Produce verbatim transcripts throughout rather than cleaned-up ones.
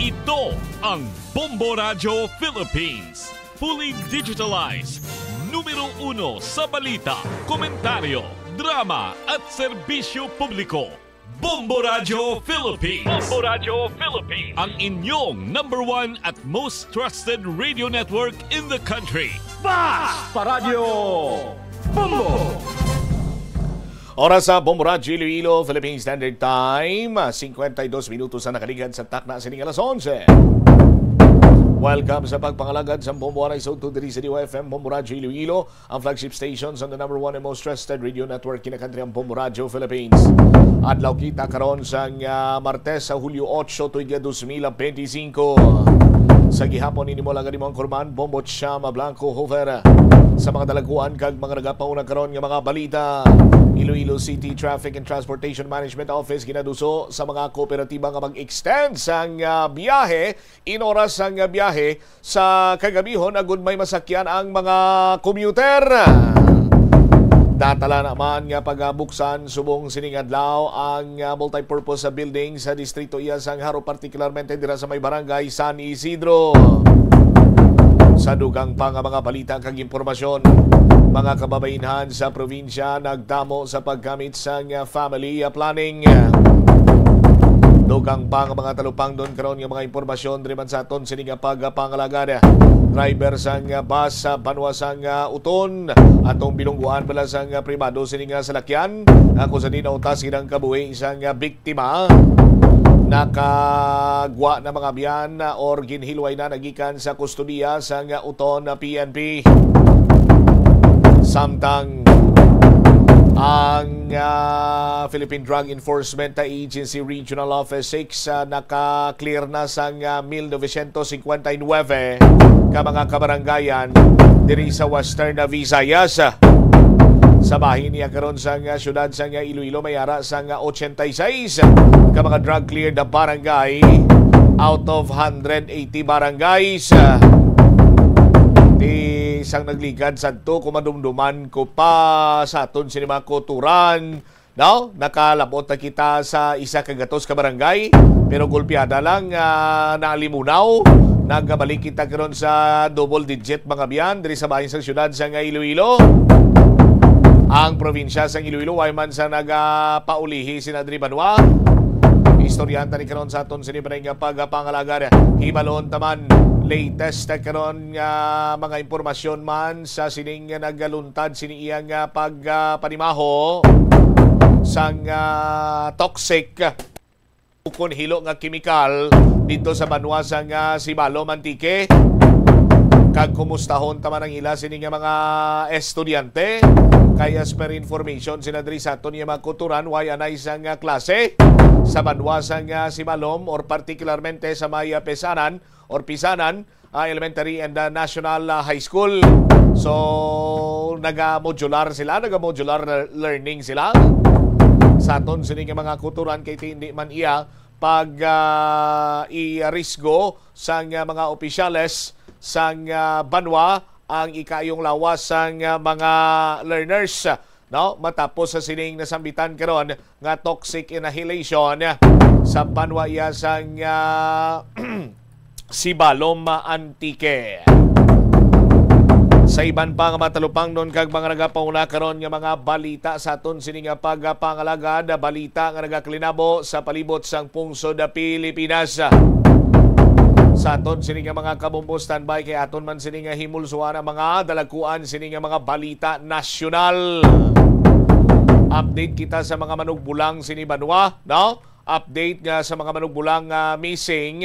Ito ang Bombo Radyo Philippines. Fully digitalized. Numero uno sa balita, komentaryo, drama at serbisyo publiko. Bombo Radyo Philippines. Bombo Radyo Philippines. Ang inyong number one at most trusted radio network in the country. Basta Radyo Bombo! Oras sa Bombo Radyo Iloilo, Philippine Standard Time, cincuenta y dos minutos na nakaligad sa takna sining alas onse. Welcome sa pagpangalagad sa Bombo Aray Soto diri sa D Y F M, Bombo Radyo Iloilo, ang flagship station sa the number one and most trusted radio network kinakantri ang Bombo Radyo Philippines. Adlaw kita karon sang, ah, Martes sa Hulyo otso, tuig nga dos mil benti singko. Sa gihapon ini mo lang ang imong kurman, Bombo Chama Blanco Hoover. Sa mga dalaguan kag mga nagapauna karon nga mga balita, Iloilo City Traffic and Transportation Management Office ginaduso sa mga kooperatiba nga mag-extend sang, ah, biyahe, in oras sang biyahe sa kagabihon agud may masakyan ang mga commuter. Datala naman nga pagabuksan subong sining adlaw ang, ah, multipurpose building sa distrito iya sang Jaro, partikularmente dira sa may barangay San Isidro. Sa dugang pa nga mga balita kag impormasyon, mga kababainhan sa probinsya nagdamo sa paggamit sang, ah, family, ah, planning. Dugang pa nga mga talupangdon karon nga mga impormasyon diri man sa aton sini nga pagpangalagad. Driver sang bus sa banwa sang Uton, atong bilungguan bala sang pribado sini nga salakyan, ah, kung sa di nautas ilang kabuhi sang biktima, nakagwa na mga biyan or ginhilway na nagikan sa kustodiya sang Uton P N P. Samtang ang, ah, Philippine Drug Enforcement Agency Regional Office six, ah, naka-clear na sang, ah, mil novecientos cincuenta y nueve ka mga kabarangayan diri sa Western Visayas. Sa bahin niya karon sang, ah, siyudad sang, ah, Iloilo, may ara sang, ah, ochenta y seis ka mga drug cleared na barangay out of hundred eighty barangays. Di sang nagligad sadto, kung madumduman ko pa sa aton sini mga kuturan, no? Nakalabot na kita sa isa ka gatos ka barangay, pero gulpiada lang, ah, naalimunaw. Nagabalik kita karon sa double digit mga biyan diri sa bahin sa siyudad sang Iloilo. Ang probinsya sang Iloilo, way man sa nagapaulihi sina diri banwa. Istoryahan ta ni karon sa aton sini pa nga pagpangalagad. Hibalon ta man latest karon nga mga impormasyon man sa sining nagaluntad sini iya nga pagpanimaho sang, ah, toxic ukon hilo nga kemikal dito sa banwa sang, ah, Sibalom, Antique. Kag kumustahon ta man ang ila sini nga mga estudyante. Kay as per information sina diri sa aton nga mga kuturan, way anay sang, ah, klase sa banwa sang, ah, Sibalom or partikularmente sa may, ah, Pesanan or Pisanan, ah, Elementary and, ah, National, ah, High School. So, naga-modular sila, naga-modular le-, learning sila. Sa aton sini nga mga kuturan kay hindi man iya pag, ah, irisgo sang, ah, mga opisyales sang, ah, banwa ang ikaayong lawas sang, ah, mga learners, no? Matapos sa sining nasambitan karon nga toxic inhalation sa banwa iya sang, ah, Sibalom, Antique. Sa iban pa nga matalupangnon kag mga nagapauna karon nga mga balita sa aton sini nga pagpangalagad, balita nga nagakalinabo sa palibot sang pungsod Pilipinas. Sa aton sini nga mga kabombo, standby kay aton man sini nga himulsuan ang mga dalaguan sini nga mga balita nasyonal. Update kita sa mga manugbulang sini banwa, no? Update nga sa mga manugbulang nga missing.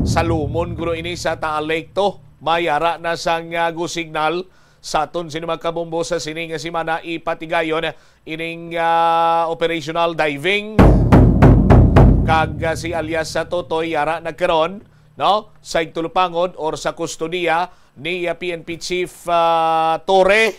Sa Lumon kuno ini sa Taal Lake to. May ara na sang, ah, go signal sa aton sini mga kabombo sa sini nga semana ipatigayon ining, ah, operational diving. Kag, ah, si alias sa Totoy ara nagkaron, no? Sa igtulupangod or sa kustodiya ni, ah, P N P Chief, ah, Torre.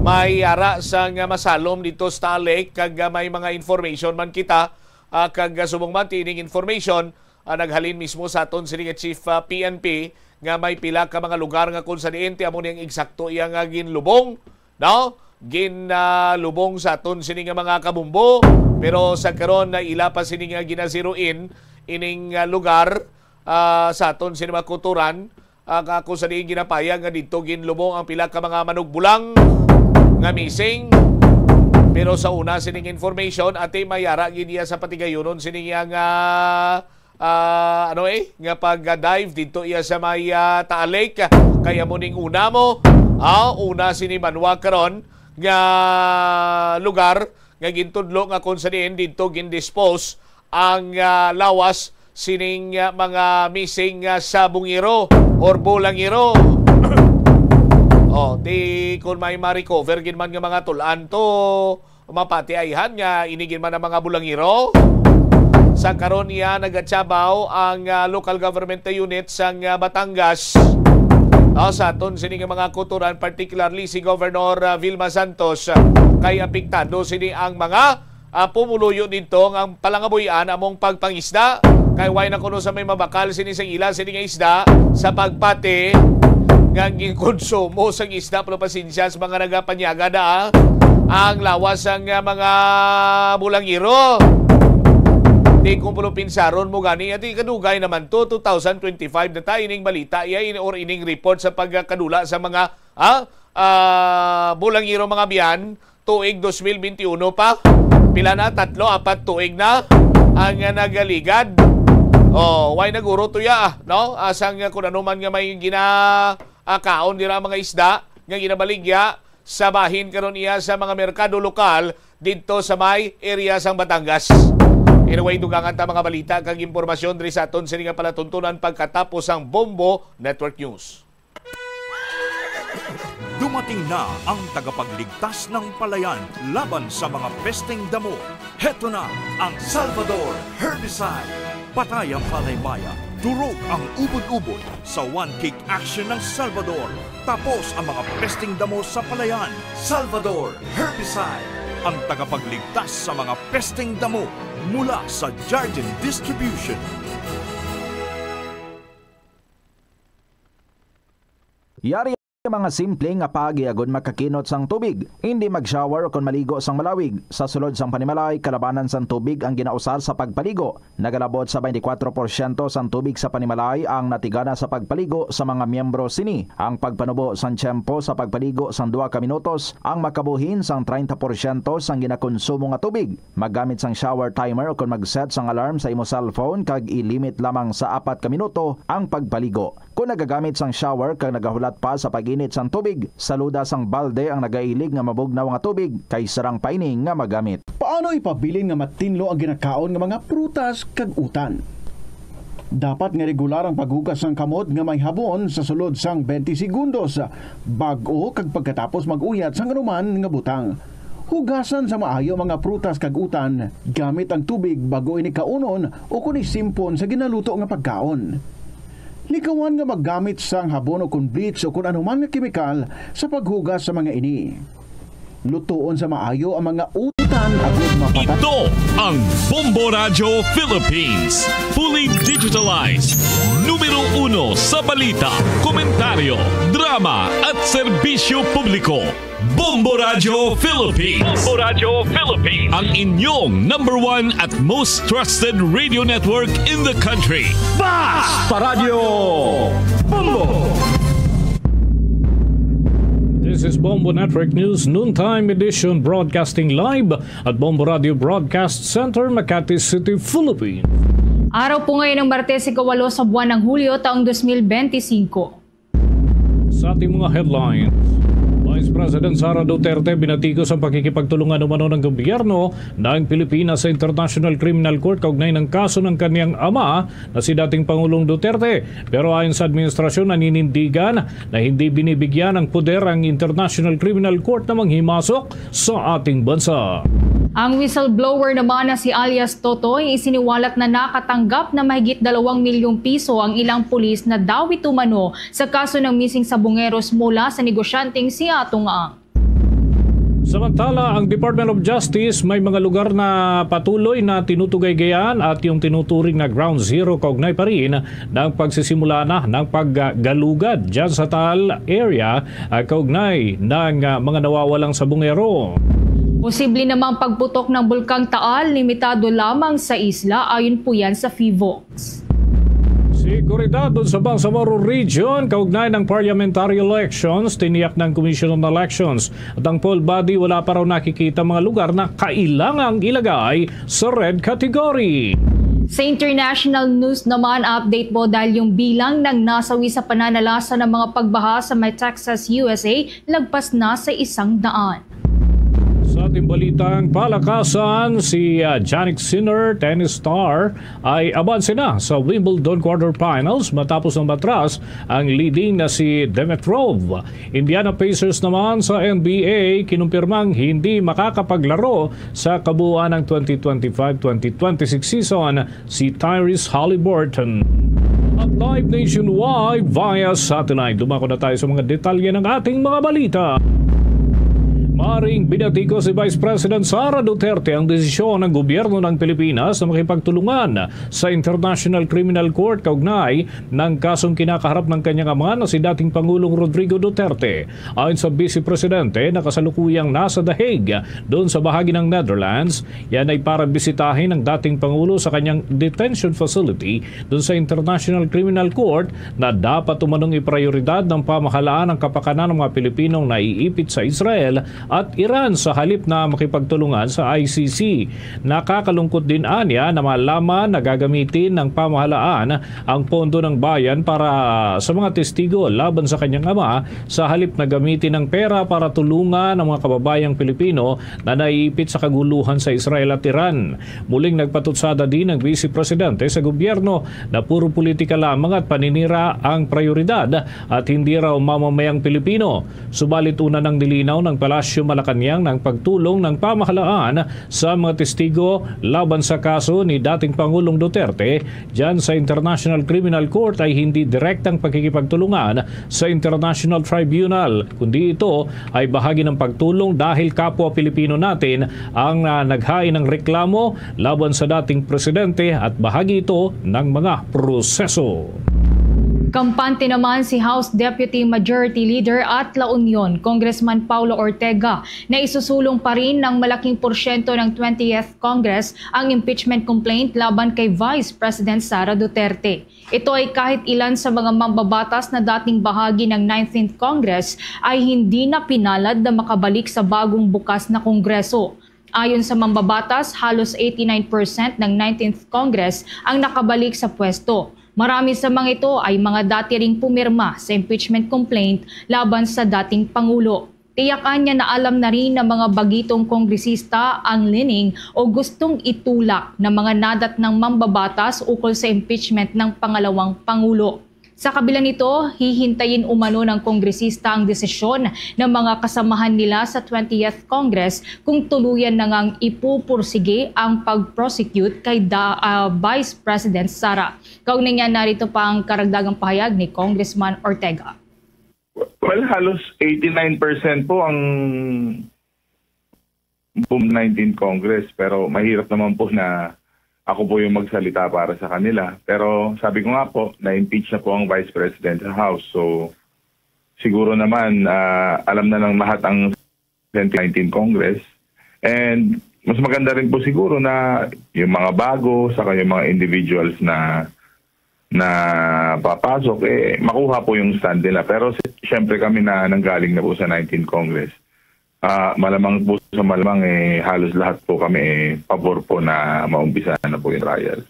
May ara sang, ah, masalom dito sa Taal Lake kag, ah, may mga information man kita, ah, kag, ah, subong man tining information, ah, naghalin mismo sa aton sini nga Chief, ah, P N P nga may pila ka mga lugar nga kung sa diin ti amo niyang eksakto iya nga ginlubong, no? Gin, ah, lubong sa aton sini nga mga kabumbo, pero sa karon na ila pa sini nga gina-zero in ining, ah, lugar ah, sa aton sini mga kulturan, ah, nga kung sa diin ginapayag nga didto ginlubong ang pila ka mga manugbulang nga missing. Pero sa una sining information, ati may ara gid iya sa patigayunon sining iya nga, ah, ano eh, nga pag-dive didto iya sa may, ah, Taal Lake. Kaya mo ning una mo, ah, una sini banwa karon nga lugar nga gintudlo nga kung sa diin didto gindispose ang, ah, lawas sining, ah, mga missing, ah, sa bungiro or bulangiro. Oh, di kung may ma-recover gid man nga mga tul-an to, mapatiayhan nga ini gid man ang mga bulangiro. Sa karon iya nagatiyabaw ang, ah, local government unit sang, ah, Batangas. Oh, sa aton sini nga mga kuturan, particularly si Governor, ah, Vilma Santos, ah, kay apektado sini ang mga ah, pumuluyo didto nga ang palangabuy-an among pagpangisda, kay way na kuno sa may mabakal sini sa ila sini nga isda sa pagpati nga ginkonsumo sang isda, pero pasensya sa mga nagapanyaga na, ah, ang lawas sang, ah, mga bulangiro. Di ko pulo pinsaron mo gani, ati kadugay naman to, two thousand twenty-five na ta ining balita iya, in-, or ining report sa pagkadula sa mga, ah, ah, bulangiro, mga biyan, tuig dos mil benti uno pa. Pila na? Tatlo, apat tuig na ang, ah, nagaligad. Oh, way naguro to ya, ah, no? Asang, ah, kung ano man nga may gina, ah, kaon dira ang mga isda nga ginabaligya sa bahin karon iya sa mga merkado lokal didto sa may area sang Batangas. Anyway, dugangan ta mga balita kag impormasyon diri sa aton sini nga palatuntunan pagkatapos sang Bombo Network News. Dumating na ang tagapagligtas ng palayan laban sa mga pesteng damo. Heto na ang Salvador Herbicide. Patay ang palaymayan, durog ang ubod-ubod sa one-kick action ng Salvador. Tapos ang mga pesteng damo sa palayan. Salvador Herbicide. Ang tagapagligtas sa mga pesteng damo mula sa Jardin Distribution. Yari ang mga simple nga paagi agod makakinot sang tubig. Hindi mag-shower o kon maligo sang malawig. Sa sulod sang panimalay, kalabanan sang tubig ang ginausar sa pagpaligo. Nagalabot sa twenty-four porsyento sang tubig sa panimalay ang natigana sa pagpaligo sa mga miyembro sini. Ang pagpanubo sang tiyempo sa pagpaligo sang duha ka minutos ang makabuhin sang treinta porsyento sang ginakonsumo nga tubig. Maggamit sang shower timer o kon mag-set sang alarm sa imo cellphone kag i-limit lamang sa apat ka minuto ang pagpaligo. Kon nagagamit sang shower kag nagahulat pa sa pag-init sang tubig, saluda sang balde ang nagailig nga mabugnaw nga tubig kay sarang pa ini nga magamit. Paano ipabilin nga matinlo ang ginakaon nga mga prutas kag utan? Dapat nga regular ang paghugas sang kamot nga may habon sa sulod sang twenty segundos, bag-o kag pagkatapos mag-uyat sang anuman nga butang. Hugasan sa maayo ang mga prutas kag utan gamit ang tubig bag-o ini kaunon o kon isimpon sa ginaluto nga pagkaon. Likawan nga maggamit sang habon o kon bleach o kon anuman nga kemikal sa paghugas sa mga ini. Lutuon sa maayo ang mga utan agud mapatay. Ito ang Bombo Radyo Philippines. Fully digitalized. Numero uno sa balita, komentaryo, drama at serbisyo publiko. Bombo Radyo Philippines. Bombo Radyo Philippines. Ang inyong number one at most trusted radio network in the country. Basta Radyo Bombo! This is Bombo Network News Noontime Edition, broadcasting live at Bombo Radio Broadcast Center, Makati City, Philippines. Araw po ngayon ng Martes, ikawalo sa buwan ng Hulyo, taong dos mil benti singko. Sa ating mga headlines, Vice President Sara Duterte binatikos ang pakikipagtulungan umano ng gobyerno ng Pilipinas sa International Criminal Court kaugnay ng kaso ng kanyang ama na si dating Pangulong Duterte. Pero ayon sa administrasyon, naninindigan na hindi binibigyan ng poder ang International Criminal Court na manghimasok sa ating bansa. Ang whistleblower naman na si alias Totoy, isiniwalat na nakatanggap na mahigit dalawang milyong piso ang ilang pulis na dawit umano sa kaso ng missing sa Bungeros mula sa negosyanteng si Atong Ang. Samantala, ang Department of Justice may mga lugar na patuloy na tinutugaygayan at yung tinuturing na ground zero kaugnay pa rin ng pagsisimula na ng paggalugad dyan sa Taal area, ah, kaugnay ng, ah, mga nawawalang sa Bungero. Posible namang pagputok ng Bulkang Taal, limitado lamang sa isla, ayon po yan sa PHIVOLCS. Si Seguridad dun sa Bangsamoro Region, kaugnay ng parliamentary elections, tiniyak ng Commission on Elections at ang poll body wala pa raw nakikita mga lugar na kailangang ilagay sa red category. Sa international news naman, update po dahil yung bilang ng nasawi sa pananalasa ng mga pagbaha sa may Texas, U S A, lagpas na sa isang daan. Sa ating balitang palakasan, si uh, Jannik Sinner, tennis star, ay abanse na sa Wimbledon quarterfinals matapos ng matras ang leading na si Dimitrov. Indiana Pacers naman sa N B A kinumpirmang hindi makakapaglaro sa kabuuan ng twenty twenty-five twenty twenty-six season si Tyrese Halliburton. At live nationwide via satellite. Dumako na tayo sa mga detalye ng ating mga balita. Maring binatiko si Vice President Sara Duterte ang desisyon ng gobyerno ng Pilipinas na makipagtulungan sa International Criminal Court kaugnay ng kasong kinakaharap ng kanyang ama na si dating Pangulong Rodrigo Duterte. Ayon sa Vice Presidente, nakasalukuyang nasa The Hague, doon sa bahagi ng Netherlands, yan ay para bisitahin ang dating Pangulo sa kanyang detention facility doon sa International Criminal Court na dapat umanong iprioridad ng pamahalaan ang kapakanan ng mga Pilipinong naiipit sa Israel at Iran sa halip na makipagtulungan sa I C C. Nakakalungkot din anya na malaman na gagamitin ng pamahalaan ang pondo ng bayan para sa mga testigo laban sa kanyang ama sa halip na gamitin ang pera para tulungan ang mga kababayang Pilipino na naiipit sa kaguluhan sa Israel at Iran. Muling nagpatutsada din ang Vice Presidente sa gobyerno na puro politika lamang at paninira ang prioridad at hindi raw mamamayang Pilipino. Subalit una nang nilinaw ng Palasyo Malacañang ng pagtulong ng pamahalaan sa mga testigo laban sa kaso ni dating Pangulong Duterte dyan sa International Criminal Court ay hindi direktang pagkikipagtulungan sa International Tribunal, kundi ito ay bahagi ng pagtulong dahil kapwa Pilipino natin ang ah, naghain ng reklamo laban sa dating presidente at bahagi ito ng mga proseso. Kampante naman si House Deputy Majority Leader at La Union Congressman Paulo Ortega na isusulong pa rin ng malaking porsyento ng twentieth Congress ang impeachment complaint laban kay Vice President Sara Duterte. Ito ay kahit ilan sa mga mambabatas na dating bahagi ng nineteenth Congress ay hindi na pinalad na makabalik sa bagong bukas na Kongreso. Ayon sa mambabatas, halos eighty-nine percent ng nineteenth Congress ang nakabalik sa pwesto. Marami sa mga ito ay mga dati ring pumirma sa impeachment complaint laban sa dating Pangulo. Tiyakan niya na alam na rin ng mga bagitong kongresista ang leaning o gustong itulak ng mga nadatnang mambabatas ukol sa impeachment ng pangalawang Pangulo. Sa kabila nito, hihintayin umano ng kongresista ang desisyon ng mga kasamahan nila sa twentieth Congress kung tuluyan na ngang ipupursige ang pag-prosecute kay da, ah, Vice President Sara. Kaugnay niya, narito pa ang karagdagang pahayag ni Congressman Ortega. Well, halos eighty-nine percent po ang boom nineteen Congress, pero mahirap naman po na ako po yung magsalita para sa kanila. Pero sabi ko nga po, na-impeach na po ang Vice President sa House. So, siguro naman, ah, alam na ng lahat ang nineteen Congress. And mas maganda rin po siguro na yung mga bago, saka yung mga individuals na na papasok, eh, makuha po yung stand nila. Pero si- siyempre kami na nanggaling na po sa nineteen Congress, ah, malamang po sa malamang, eh, halos lahat po kami, eh, pabor po na maumpisa na po yung trial.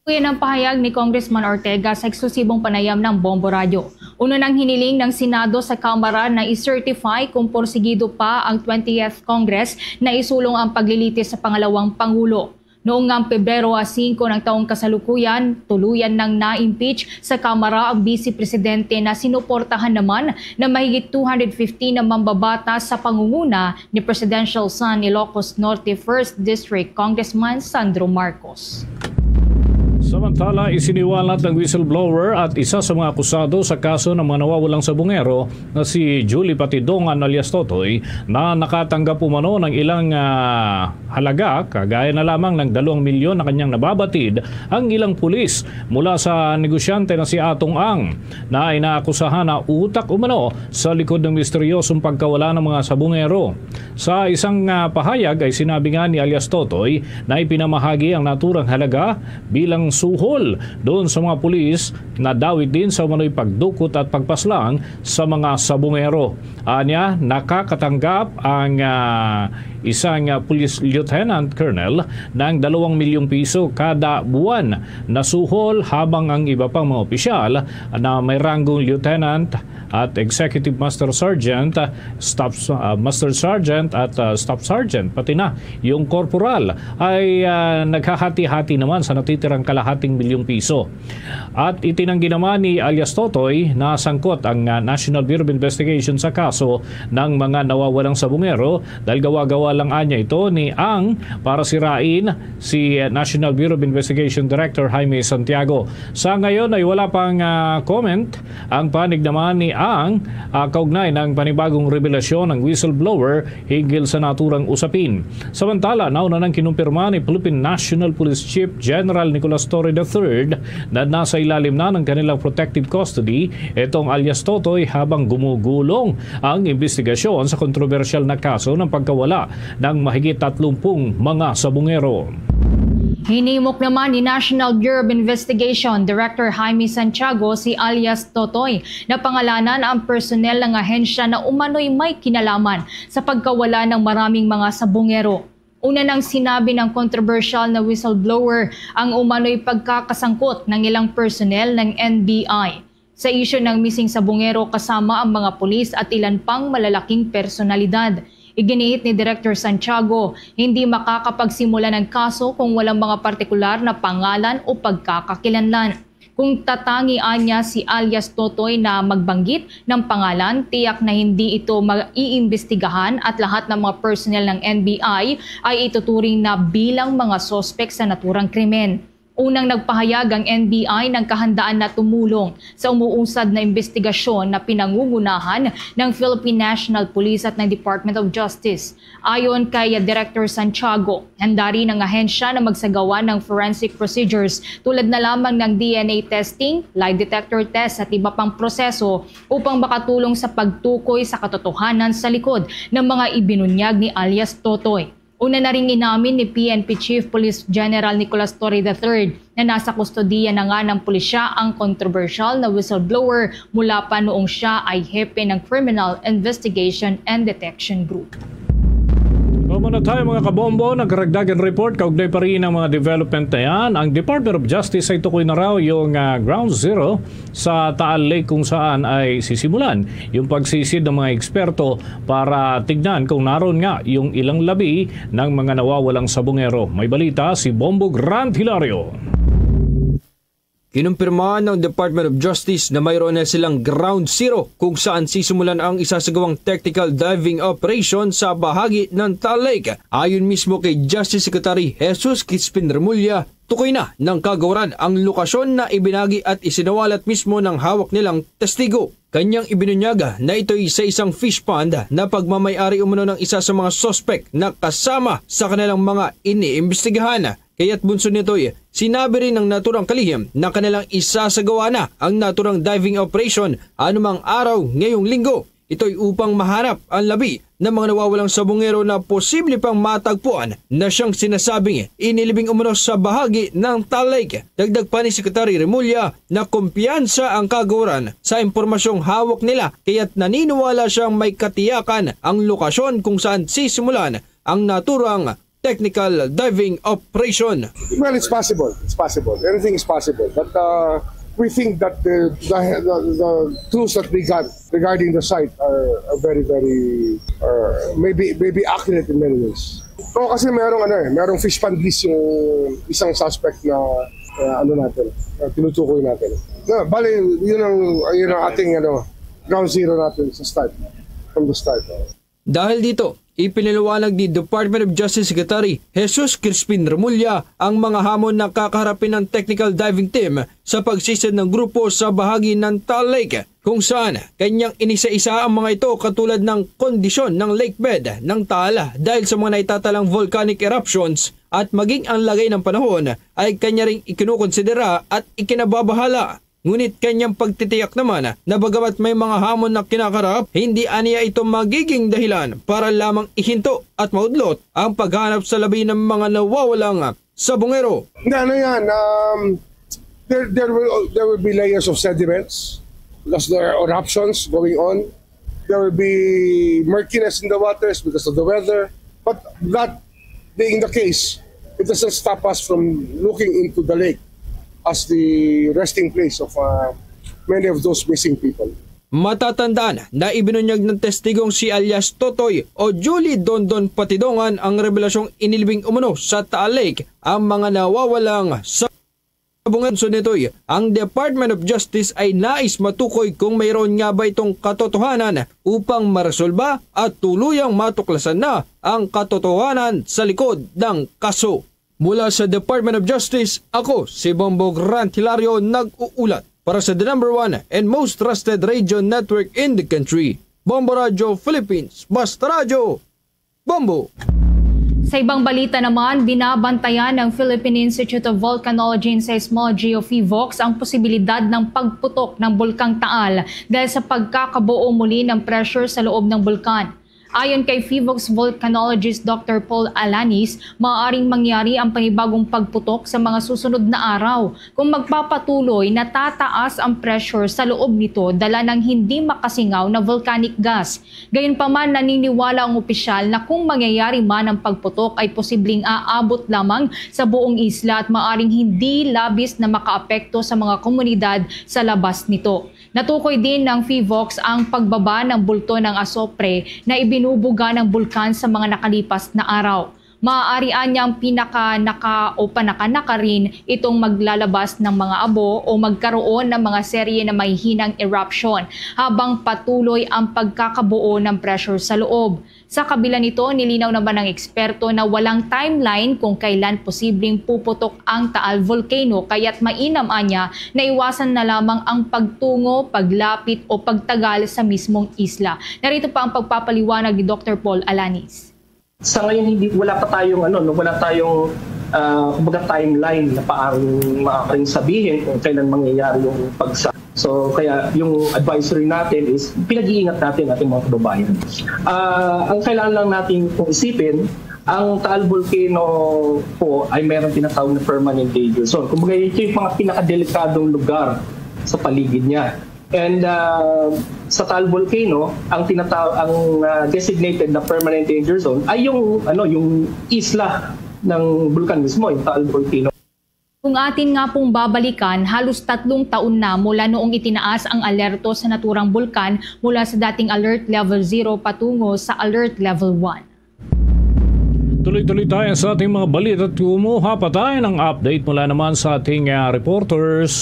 Yan ang pahayag ni Congressman Ortega sa eksklusibong panayam ng Bombo Radyo. Una nang hiniling ng Senado sa Kamara na i-certify kung porsigido pa ang twentieth Congress na isulong ang paglilitis sa pangalawang Pangulo. Noong nga Pebrero singko ng taong kasalukuyan, tuluyan nang na-impeach sa Kamara ang Vice Presidente na sinuportahan naman na mahigit two hundred fifty na mambabatas sa pangunguna ni Presidential Son Ilocos Norte First District Congressman Sandro Marcos. Samantala, isiniwalat ng whistleblower at isa sa mga akusado sa kaso ng mga nawawalang sabungero na si Julie Patidongan alias Totoy na nakatanggap umano ng ilang ah, halaga, kagaya na lamang ng dalawang milyon na kanyang nababatid ang ilang pulis mula sa negosyante na si Atong Ang na inaakusahan na utak umano sa likod ng misteryosong pagkawala ng mga sabungero. Sa isang ah, pahayag ay sinabi nga ni alias Totoy na ipinamahagi ang naturang halaga bilang Uhol doon sa mga pulis na dawit din sa umano'y pagdukot at pagpaslang sa mga sabungero. Anya, nakakatanggap ang, ah, isang, ah, police lieutenant colonel ng dalawang milyong piso kada buwan na suhol, habang ang iba pang mga opisyal na may ranggong lieutenant at executive master sergeant, ah, staff, ah, master sergeant at, ah, staff sergeant, pati na yung corporal ay, ah, naghahati-hati naman sa natitirang kalahating milyong piso. At itinanggi naman ni alias Totoy na sangkot ang, ah, National Bureau of Investigation sa kaso ng mga nawawalang sabungero dahil gawa-gawa lang anya ito ni Ang para sirain si National Bureau of Investigation Director Jaime Santiago. Sa ngayon ay wala pang, ah, comment ang panig naman ni Ang, ah, kaugnay ng panibagong revelasyon ng whistleblower hinggil sa naturang usapin. Samantala, nauna nang kinumpirma ni Philippine National Police Chief General Nicolas Torre the third na nasa ilalim na ng kanilang protective custody itong alias Totoy, habang gumugulong ang investigasyon sa kontrobersyal na kaso ng pagkawala ng mahigit tatlumpung mga sabungero. Hinimok naman ni National Bureau of Investigation Director Jaime Santiago si alias Totoy na pangalanan ang personnel ng ahensya na umano'y may kinalaman sa pagkawala ng maraming mga sabungero. Una nang sinabi ng kontrobersyal na whistleblower ang umano'y pagkakasangkot ng ilang personnel ng N B I sa isyu ng missing sabungero, kasama ang mga pulis at ilan pang malalaking personalidad. Iginiit ni Director Santiago, hindi makakapagsimula ng kaso kung walang mga partikular na pangalan o pagkakakilanlan. Kung tatangi anya si alias Totoy na magbanggit ng pangalan, tiyak na hindi ito maiimbestigahan at lahat ng mga personnel ng N B I ay ituturing na bilang mga suspek sa naturang krimen. Unang nagpahayag ang N B I ng kahandaan na tumulong sa umuusad na investigasyon na pinangungunahan ng Philippine National Police at ng Department of Justice. Ayon kay Director Santiago, handa rin ang ahensya na magsagawa ng forensic procedures tulad na lamang ng D N A testing, lie detector test at iba pang proseso upang makatulong sa pagtukoy sa katotohanan sa likod ng mga ibinunyag ni alias Totoy. Una na ring inamin ni P N P Chief Police General Nicolas Torre the third na nasa kustodiya na nga ng pulisya ang kontrobersyal na whistleblower mula pa noong siya ay hepe ng Criminal Investigation and Detection Group. Mao na tayo, mga kabombo, nagkaragdagan report kaugnay pa rin ang mga development na yan. Ang Department of Justice ay tukoy na raw yung, ah, ground zero sa Taal Lake kung saan ay sisimulan yung pagsisid ng mga eksperto para tignan kung naroon nga yung ilang labi ng mga nawawalang sabungero. May balita si Bombo Grant Hilario. Kinumpirma ng Department of Justice na mayroon na silang ground zero kung saan sisimulan ang isasagawang technical diving operation sa bahagi ng Taal Lake. Ayon mismo kay Justice Secretary Jesus Crispin Remulla, tukoy na ng kagawaran ang lokasyon na ibinagi at isinawalat mismo ng hawak nilang testigo. Kanyang ibinunyag na ito'y sa isang fish pond na pagmamayari umano ng isa sa mga suspek na kasama sa kanilang mga iniimbestigahan. Kaya't bunsod nito'y sinabi rin ng naturang kalihim na kanilang isasagawa na ang naturang diving operation anumang araw ngayong linggo. Ito'y upang mahanap ang labi ng mga nawawalang sabungero na posible pang matagpuan na siyang sinasabing inilibing umano sa bahagi ng Taal Lake. Dagdag pa ni Secretary Remulla na kumpiyansa ang kagawaran sa impormasyong hawak nila, kaya't naniniwala siyang may katiyakan ang lokasyon kung saan sisimulan ang naturang technical diving operation. Well, it's possible. It's possible. Anything is possible. But, uh, we think that the, the, the, the clues that we got regarding the site are, are very, very, uh, maybe, maybe accurate in many ways. Oo, kasi merong ano eh, merong fish pond lease yung isang suspect na, uh, ano natin, uh, tinutukoy natin. Na, bali, yun ang, yun ang ating ano, ground zero natin sa start, from the start. Dahil dito, ipinaliwanag ni Department of Justice Secretary Jesus Crispin Remulla ang mga hamon na kakaharapin ng technical diving team sa pagsisid ng grupo sa bahagi ng Taal Lake, kung saan kanyang inisa-isa ang mga ito, katulad ng kondisyon ng lake bed ng Taal dahil sa mga naitatalang volcanic eruptions at maging ang lagay ng panahon ay kanya ring ikinukonsidera at ikinababahala. Ngunit kanyang pagtitiyak naman na bagamat may mga hamon na kinakarap, hindi aniya ito magiging dahilan para lamang ihinto at maudlot ang paghanap sa labi ng mga nawawalang sabungero. Hindi, ano yan, um, There, there will, there will be layers of sediments because there are eruptions going on. There will be murkiness in the waters because of the weather. But that being the case, it doesn't stop us from looking into the lake as the resting place of, uh, many of those missing people. Matatandaan na ibinunyag ng testigong si alias Totoy o Julie Dondon Patidongan ang revelasyong inilibing umano sa Taal Lake ang mga nawawalang sa bungan. Sunitoy, ang Department of Justice ay nais matukoy kung mayroon nga ba itong katotohanan upang maresolba at tuluyang matuklasan na ang katotohanan sa likod ng kaso. Mula sa Department of Justice, ako si Bombo Grant Hilario nag-uulat para sa the number one and most trusted radio network in the country, Bombo Radio Philippines. Basta Radyo, Bombo! Sa ibang balita naman, binabantayan ng Philippine Institute of Volcanology and Seismology o PHIVOLCS ang posibilidad ng pagputok ng Bulkang Taal dahil sa pagkakabuo muli ng pressure sa loob ng bulkan. Ayon kay PHIVOLCS volcanologist Doctor Paul Alanis, maaaring mangyari ang panibagong pagputok sa mga susunod na araw kung magpapatuloy na tataas ang pressure sa loob nito dala ng hindi makasingaw na volcanic gas. Gayunpaman, naniniwala ang opisyal na kung mangyayari man ang pagputok ay posibleng aabot lamang sa buong isla at maaring hindi labis na makaapekto sa mga komunidad sa labas nito. Natukoy din ng PHIVOLCS ang pagbaba ng bulto ng asopre na ibinubuga ng bulkan sa mga nakalipas na araw. Maaari anyang pinaka-naka o panaka-naka rin itong maglalabas ng mga abo o magkaroon ng mga serye na mahihinang eruption habang patuloy ang pagkakabuo ng pressure sa loob. Sa kabila nito, nilinaw naman ng eksperto na walang timeline kung kailan posibleng puputok ang Taal Volcano, kaya't mainam anya na iwasan na lamang ang pagtungo, paglapit o pagtagal sa mismong isla. Narito pa ang pagpapaliwanag ni Doctor Paul Alanis. Sa ngayon, hindi, wala pa tayong, ano, no, wala tayong, ah, kumbaga, timeline na paaring maaaring sabihin kung kailan mangyayari yung pagsa. So, kaya yung advisory natin is pinag-iingat natin ating mga kababayan. Ah, ang kailangan lang natin kung isipin, ang Taal Volcano po ay mayroong tinatawag na permanent danger zone. Kumbaga, ito yung mga pinakadelikadong lugar sa paligid niya. And, ah, sa Taal Volcano, ang tinata-, ang, ah, designated na permanent danger zone ay yung, ano, yung isla ng bulkan mismo, yung Taal Volcano. Kung atin nga pong babalikan, halos tatlong taon na mula noong itinaas ang alerto sa naturang bulkan mula sa dating Alert Level Zero patungo sa Alert Level One. Tuloy-tuloy tayo sa ating mga balita at kumuha pa tayo ng update mula naman sa ating, ah, reporters.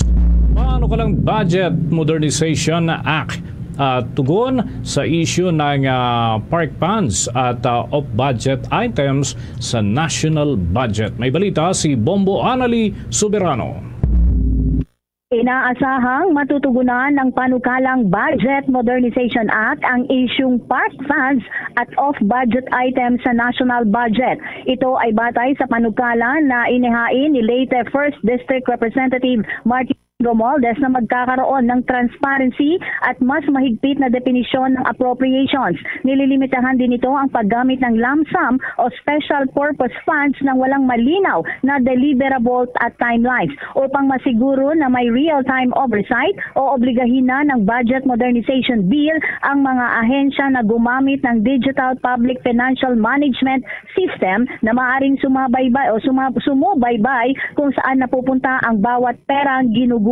Paano ka lang Budget Modernization Act, ah, tugon sa issue ng, ah, park funds at, ah, off-budget items sa national budget? May balita si Bombo Anali Soberano. Inaasahang matutugunan ng panukalang Budget Modernization Act ang isyung park funds at off-budget items sa national budget. Ito ay batay sa panukala na inihain ni late First District Representative Martin Romualdez na magkakaroon ng transparency at mas mahigpit na definisyon ng appropriations. Nililimitahan din nito ang paggamit ng lump sum o special purpose funds nang walang malinaw na deliverable at timelines. Upang masiguro na may real-time oversight, o obligahin na ng Budget Modernization Bill ang mga ahensya na gumamit ng Digital Public Financial Management System na maaring sumabaybay o suma-, sumubaybay kung saan napupunta ang bawat perang ginugugol.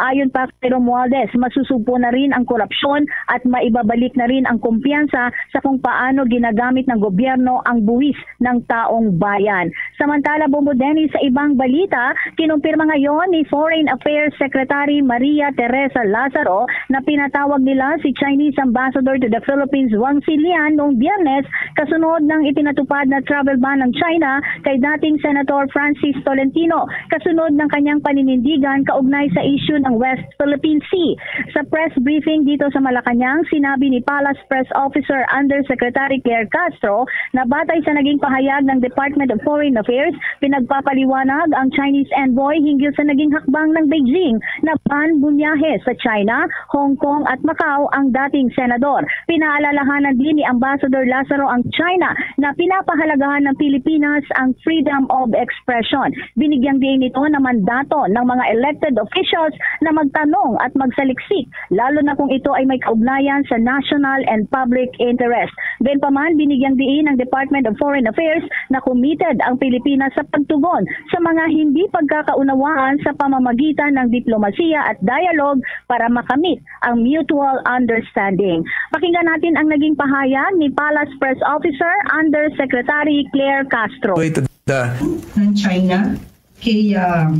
Ayon pa kay Romualdez, masusugpo na rin ang korupsyon at maibabalik na rin ang kumpiyansa sa kung paano ginagamit ng gobyerno ang buwis ng taong bayan. Samantala, Bombo Dennis, sa ibang balita, kinumpirma ngayon ni Foreign Affairs Secretary Maria Teresa Lazaro na pinatawag nila si Chinese Ambassador to the Philippines, Wang Xilian, noong Biyernes, kasunod ng ipinatupad na travel ban ng China kay dating Senator Francis Tolentino, kasunod ng kanyang paninindigan kaugnay sa issue ng West Philippine Sea. Sa press briefing dito sa Malacañang, sinabi ni Palace Press Officer Undersecretary Claire Castro na batay sa naging pahayag ng Department of Foreign Affairs, pinagpapaliwanag ang Chinese envoy hinggil sa naging hakbang ng Beijing na ban-bunyahe sa China, Hong Kong at Macau ang dating senador. Pinaalalahanan din ni Ambassador Lazaro ang China na pinapahalagahan ng Pilipinas ang freedom of expression. Binigyang diin ito na mandato ng mga elected officials na magtanong at magsaliksik, lalo na kung ito ay may kaugnayan sa national and public interest. Gayunpaman, binigyang diin ng Department of Foreign Affairs na committed ang Pilipinas sa pagtugon sa mga hindi pagkakaunawaan sa pamamagitan ng diplomasiya at dialogue para makamit ang mutual understanding. Pakinggan natin ang naging pahayag ni Palace Press Officer Undersecretary Claire Castro. Way to the ng China kay, ah,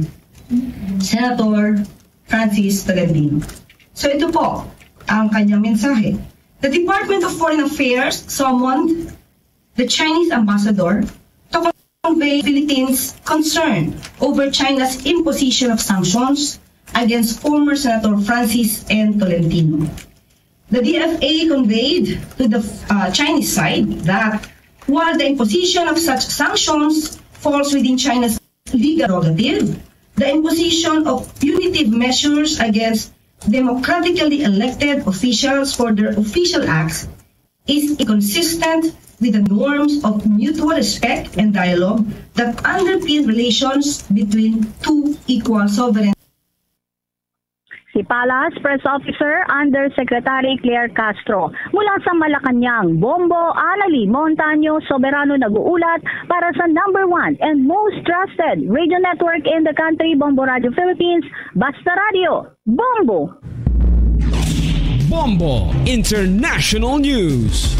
Senator Francis Tolentino. So ito po ang kanyang mensahe. The Department of Foreign Affairs summoned the Chinese ambassador to convey Philippines' concern over China's imposition of sanctions against former Senator Francis N. Tolentino. The D F A conveyed to the, uh, Chinese side that while the imposition of such sanctions falls within China's legal prerogative, the imposition of punitive measures against democratically elected officials for their official acts is inconsistent with the norms of mutual respect and dialogue that underpin relations between two equal sovereign. Si Palace Press Officer Undersecretary Claire Castro. Mula sa Malacañang, Bombo Anali Montaño Soberano nag-uulat para sa number one and most trusted radio network in the country, Bombo Radio Philippines, Basta Radio, Bombo! Bombo International News.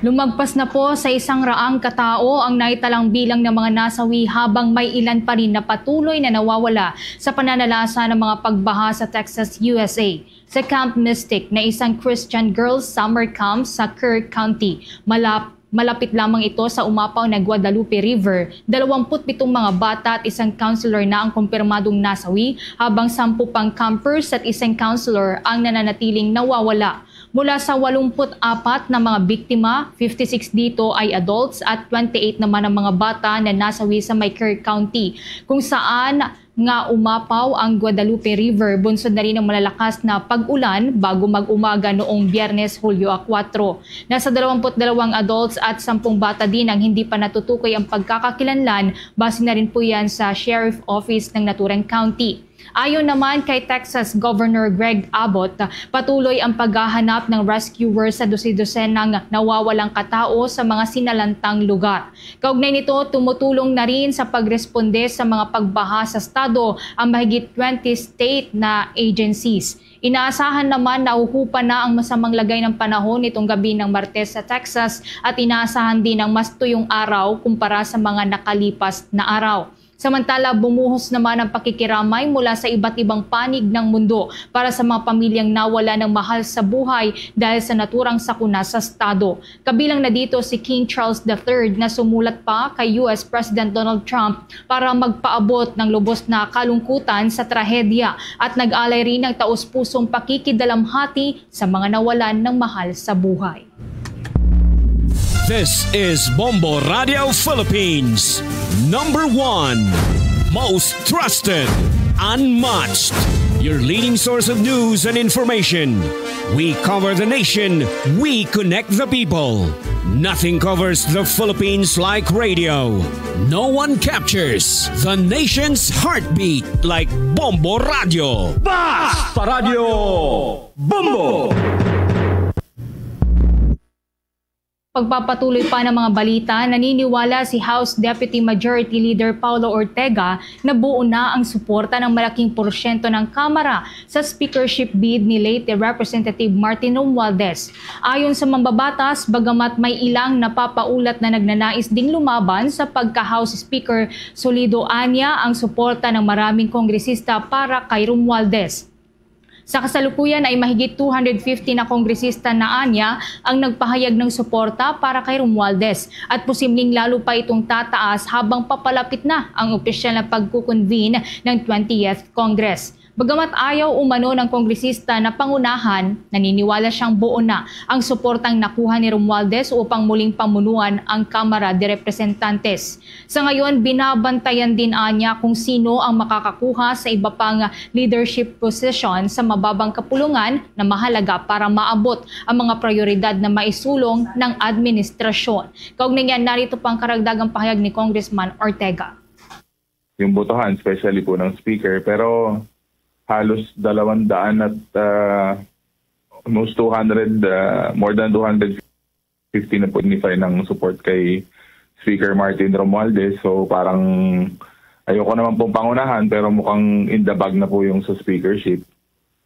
Lumagpas na po sa isang raang katao ang naitalang bilang ng mga nasawi, habang may ilan pa rin na patuloy na nawawala sa pananalasa ng mga pagbaha sa Texas, U S A. Sa Camp Mystic na isang Christian girls summer camp sa Kerr County, malap-, malapit lamang ito sa umapaw na Guadalupe River, dalawampu't pitong mga bata at isang counselor na ang kumpirmadong nasawi, habang sampu pang campers at isang counselor ang nananatiling nawawala. Mula sa walumpu't apat na mga biktima, fifty-six dito ay adults at twenty-eight naman ang mga bata na nasawi sa may Kerr County, kung saan nga umapaw ang Guadalupe River. Bunsod na rin ang malalakas na pag-ulan bago mag-umaga noong Biyernes, Hulyo a kuwatro. Nasa dalawampu't dalawang adults at sampung bata din ang hindi pa natutukoy ang pagkakakilanlan, base na rin po yan sa Sheriff Office ng naturang county. Ayon naman kay Texas Governor Greg Abbott, patuloy ang paghahanap ng rescuer sa dose-dosenang nawawalang katao sa mga sinalantang lugar. Kaugnay nito, tumutulong na rin sa pagresponde sa mga pagbaha sa estado ang mahigit twenty state na agencies. Inaasahan naman na huhupa na ang masamang lagay ng panahon nitong gabi ng Martes sa Texas, at inaasahan din ang mas tuyong araw kumpara sa mga nakalipas na araw. Samantala, bumuhos naman ang pakikiramay mula sa iba't ibang panig ng mundo para sa mga pamilyang nawala ng mahal sa buhay dahil sa naturang sakuna sa estado. Kabilang na dito si King Charles the Third, na sumulat pa kay U S President Donald Trump para magpaabot ng lubos na kalungkutan sa trahedya, at nag-alay rin ng taus-pusong pakikidalamhati sa mga nawalan ng mahal sa buhay. This is Bombo Radio Philippines, number one, most trusted, unmatched, your leading source of news and information. We cover the nation, we connect the people. Nothing covers the Philippines like radio. No one captures the nation's heartbeat like Bombo Radio. Basta Radio Bombo! Pagpapatuloy pa ng mga balita, naniniwala si House Deputy Majority Leader Paolo Ortega na buo na ang suporta ng malaking porsyento ng Kamara sa speakership bid ni late Representative Martin Romualdez. Ayon sa mambabatas, bagamat may ilang napapaulat na nagnanais ding lumaban sa pagka-House Speaker, solido anya ang suporta ng maraming kongresista para kay Romualdez. Sa kasalukuyan ay mahigit two hundred fifty na kongresista na anya ang nagpahayag ng suporta para kay Romualdez, at posibleng lalo pa itong tataas habang papalapit na ang opisyal na pagkukonvene ng twentieth Congress. Bagamat ayaw umano ng kongresista na pangunahan, naniniwala siyang buo na ang suportang nakuha ni Romualdez upang muling pamunuan ang Kamara de Representantes. Sa ngayon, binabantayan din anya kung sino ang makakakuha sa iba pang leadership position sa mababang kapulungan na mahalaga para maabot ang mga prioridad na maisulong ng administrasyon. Kaugnay niyan, narito pang karagdagang pahayag ni Congressman Ortega. Yung botohan, especially po ng speaker. Pero halos dalawang daan at ah, almost two hundred, ah, more than two hundred fifty na po signify ng support kay Speaker Martin Romualdez. So parang ayoko naman pong pangunahan, pero mukhang in the bag na po yung sa speakership.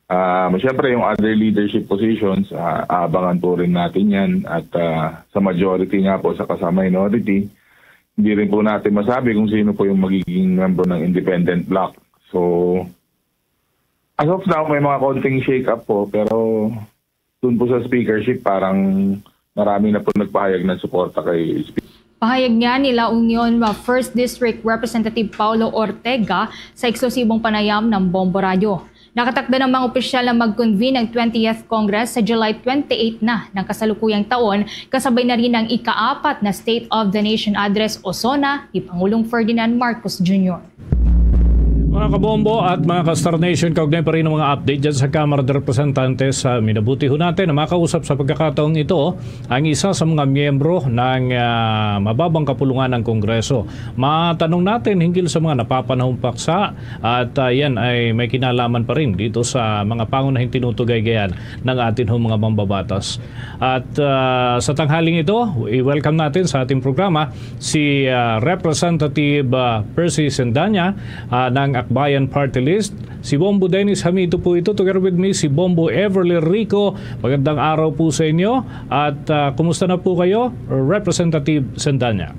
Ah, syempre, yung other leadership positions, ah, abangan po rin natin yan. At ah, sa majority nga po, saka sa minority, hindi rin po natin masabi kung sino po yung magiging member ng independent bloc. So, as of now, may mga konting shake-up po, pero dun po sa speakership, parang marami na po nagpahayag ng suporta kay Speaker. Pahayag niya ni La Union First District Representative Paulo Ortega sa eksklusibong panayam ng Bombo Radyo. Nakatakda ng mga opisyal na mag-convene ang twentieth Congress sa July twenty-eight na ng kasalukuyang taon, kasabay na rin ang ikaapat na State of the Nation Address o SONA ni Pangulong Ferdinand Marcos Junior. Mga kabombo at mga ka-Star Nation, kaugnay pa rin ang mga update dyan sa Kamara de Representantes. Ah, minabuti ho natin na makausap sa pagkakataong ito ang isa sa mga miyembro ng ah, mababang kapulungan ng Kongreso. Matanong natin hinggil sa mga napapanahong paksa at ah, yan ay may kinalaman pa rin dito sa mga pangunahing tinutugaygayan ng atin ho mga mambabatas. At ah, sa tanghaling ito, i-welcome natin sa ating programa si ah, Representative ah, Percy Sendanya ah, ng Akbayan Party List, si Bombo Dennis Hamito po ito. Together with me, si Bombo Everly Rico. Magandang araw po sa inyo. At ah, kumusta na po kayo, Representative Sendanya?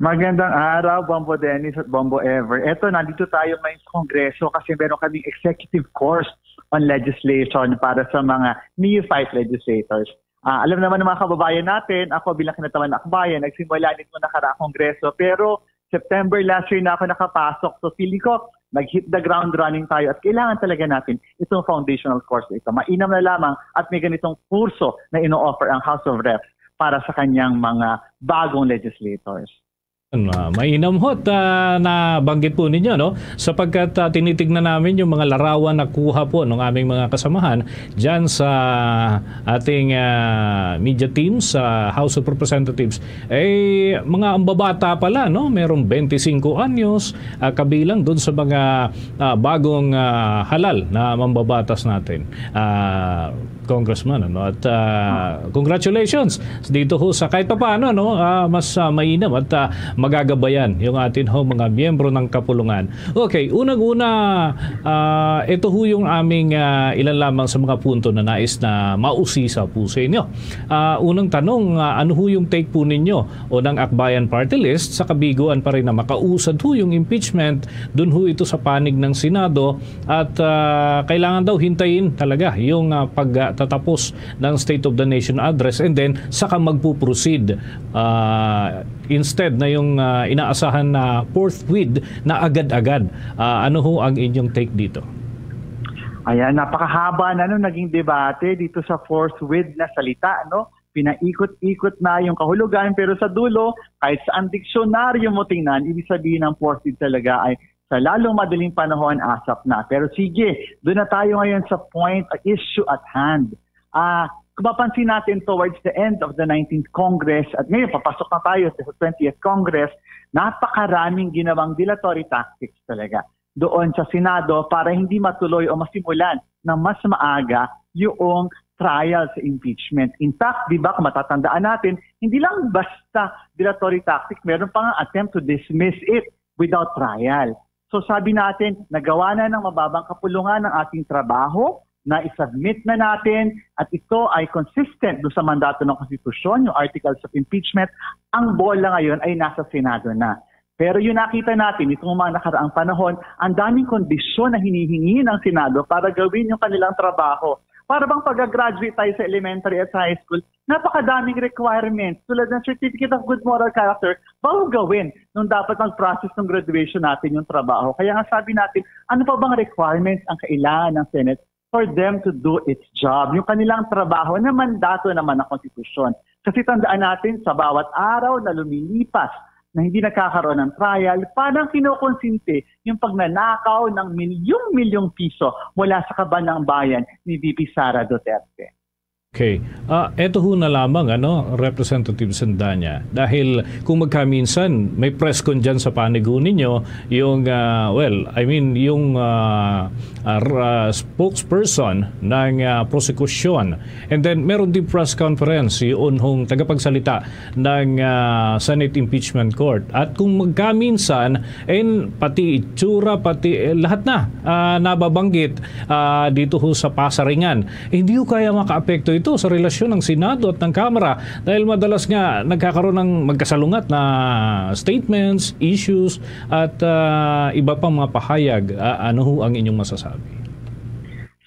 Magandang araw, Bombo Dennis at Bombo Ever. Eto, nandito tayo ngayon sa Kongreso kasi meron kaming executive course on legislation para sa mga neophyte legislators. Ah, alam naman ng mga kababayan natin, ako bilang kinatawan na akbayan, nagsimula nito nakaraang Kongreso, pero September last year na ako nakapasok. So feeling ko, nag-hit the ground running tayo at kailangan talaga natin itong foundational course na ito. Mainam na lamang at may ganitong kurso na ino-offer ang House of Reps para sa kanyang mga bagong legislators. Ah, mainam ho at ah, nabanggit po ninyo, no? Sapagkat ah, tinitignan namin yung mga larawan na kuha po ng aming mga kasamahan dyan sa ating ah, media team sa House of Representatives. Eh, mga ambabata pala, no? Merong twenty-five anyos, ah, kabilang dun sa mga ah, bagong ah, halal na mambabatas natin. Ah, Congressman, ano? At ah, congratulations dito ho sa kahit papaano, no? Ah, mas ah, mainam at ah, magagabayan yung atin ho mga miyembro ng kapulungan. Okay, unang-una, ah, ito ho yung aming ah, ilan lamang sa mga punto na nais na mausisa po sa inyo. Ah, unang tanong, ah, ano ho yung take po ninyo o ng Akbayan Party List sa kabiguan pa rin na makausad ho yung impeachment, dun ho ito sa panig ng Senado at ah, kailangan daw hintayin talaga yung ah, pagtatapos ng State of the Nation Address and then saka magpo-proceed, ah, instead na yung ah, inaasahan na forthwith na agad-agad. Ah, ano ho ang inyong take dito? Ayan, napakahaba na nung naging debate dito sa forthwith na salita, no? Pinaikot-ikot na yung kahulugan, pero sa dulo, kahit sa ang diksyonaryo mo tingnan, ibig sabihin ng forthwith talaga ay sa lalong madaling panahon, ASAP na. Pero sige, doon na tayo ngayon sa point, uh, issue at hand. Ah, kung mapansin natin, towards the end of the nineteenth Congress, at ngayon papasok na tayo sa twentieth Congress, napakaraming ginawang dilatory tactics talaga doon sa Senado para hindi matuloy o masimulan ng mas maaga yung trial sa impeachment. In fact, di ba, kung matatandaan natin, hindi lang basta dilatory tactic, meron pa nga attempt to dismiss it without trial. So sabi natin, nagawa na ng mababang kapulungan ang ating trabaho, na i-submit na natin at ito ay consistent do sa mandato ng konstitusyon, yung articles of impeachment, ang bola ngayon ay nasa Senado na. Pero yung nakita natin itong mga nakaraang panahon, ang daming kondisyon na hinihingi ng Senado para gawin yung kanilang trabaho. Para bang pag-graduate tayo sa elementary at sa high school, napakadaming requirements tulad ng Certificate of Good Moral Character, bago gawin nung dapat mag-process ng graduation natin yung trabaho. Kaya nga sabi natin, ano pa bang requirements ang kailangan ng Senate for them to do its job? Yung kanilang trabaho na mandato naman ng konstitusyon. Kasi tandaan natin, sa bawat araw na lumilipas na hindi nagkakaroon ng trial, parang kinukonsente yung pagnanakaw ng milyong-milyong piso mula sa kaban ng bayan ni V P Sara Duterte. Okay. Ah, eto ho na lamang, ano, Representative Sandanya. Dahil kung magkaminsan, may press con dyan sa panigo ninyo, yung, ah, well, I mean, yung ah, ah, r- ah, spokesperson ng ah, prosekusyon. And then, meron din press conference yung hong tagapagsalita ng ah, Senate Impeachment Court. At kung magkaminsan, eh, pati itsura, pati eh, lahat na ah, nababanggit ah, dito ho sa pasaringan. Eh, hindi ho kaya makaapekto ito sa relasyon ng Senado at ng Kamara dahil madalas nga nagkakaroon ng magkasalungat na statements, issues, at ah, iba pang mga pahayag. Ah, ano ho ang inyong masasabi?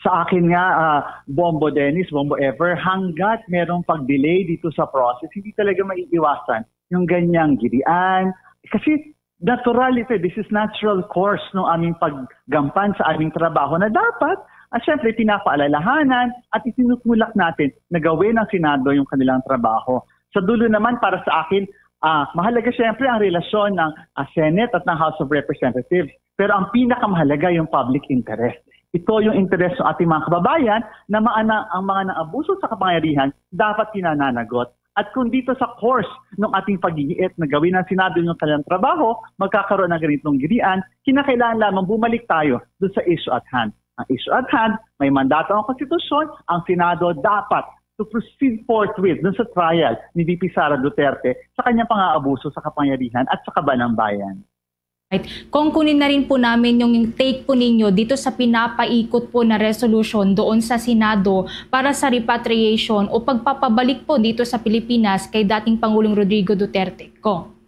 Sa akin nga, ah, Bombo Dennis, Bombo Ever, hanggat merong pag-delay dito sa process, hindi talaga maiiwasan yung ganyang girian. Kasi natural ito, eh. This is natural course ng aming paggampan sa aming trabaho na dapat, ah, syempre, pinapaalalahanan at itinutulak natin na gawin ng Senado yung kanilang trabaho. Sa dulo naman, para sa akin, ah, mahalaga syempre ang relasyon ng ah, Senate at ng House of Representatives. Pero ang pinakamahalaga yung public interest. Ito yung interest ng ating mga kababayan na maana, ang mga naabuso sa kapangyarihan dapat pinananagot. At kung dito sa course ng ating pag-iiit na gawin ng Senado yung kanilang trabaho, magkakaroon ng ganitong girian, kinakailangan lamang bumalik tayo doon sa issue at hand. Ang issue at hand, may mandato ang konstitusyon, ang Senado dapat to proceed forthwith dun sa trial ni V P Sara Duterte sa kanyang pang-aabuso sa kapangyarihan at sa kaban ng bayan. Right. Kong, kunin na rin po namin yung take po ninyo dito sa pinapaikot po na resolution doon sa Senado para sa repatriation o pagpapabalik po dito sa Pilipinas kay dating Pangulong Rodrigo Duterte. Kong.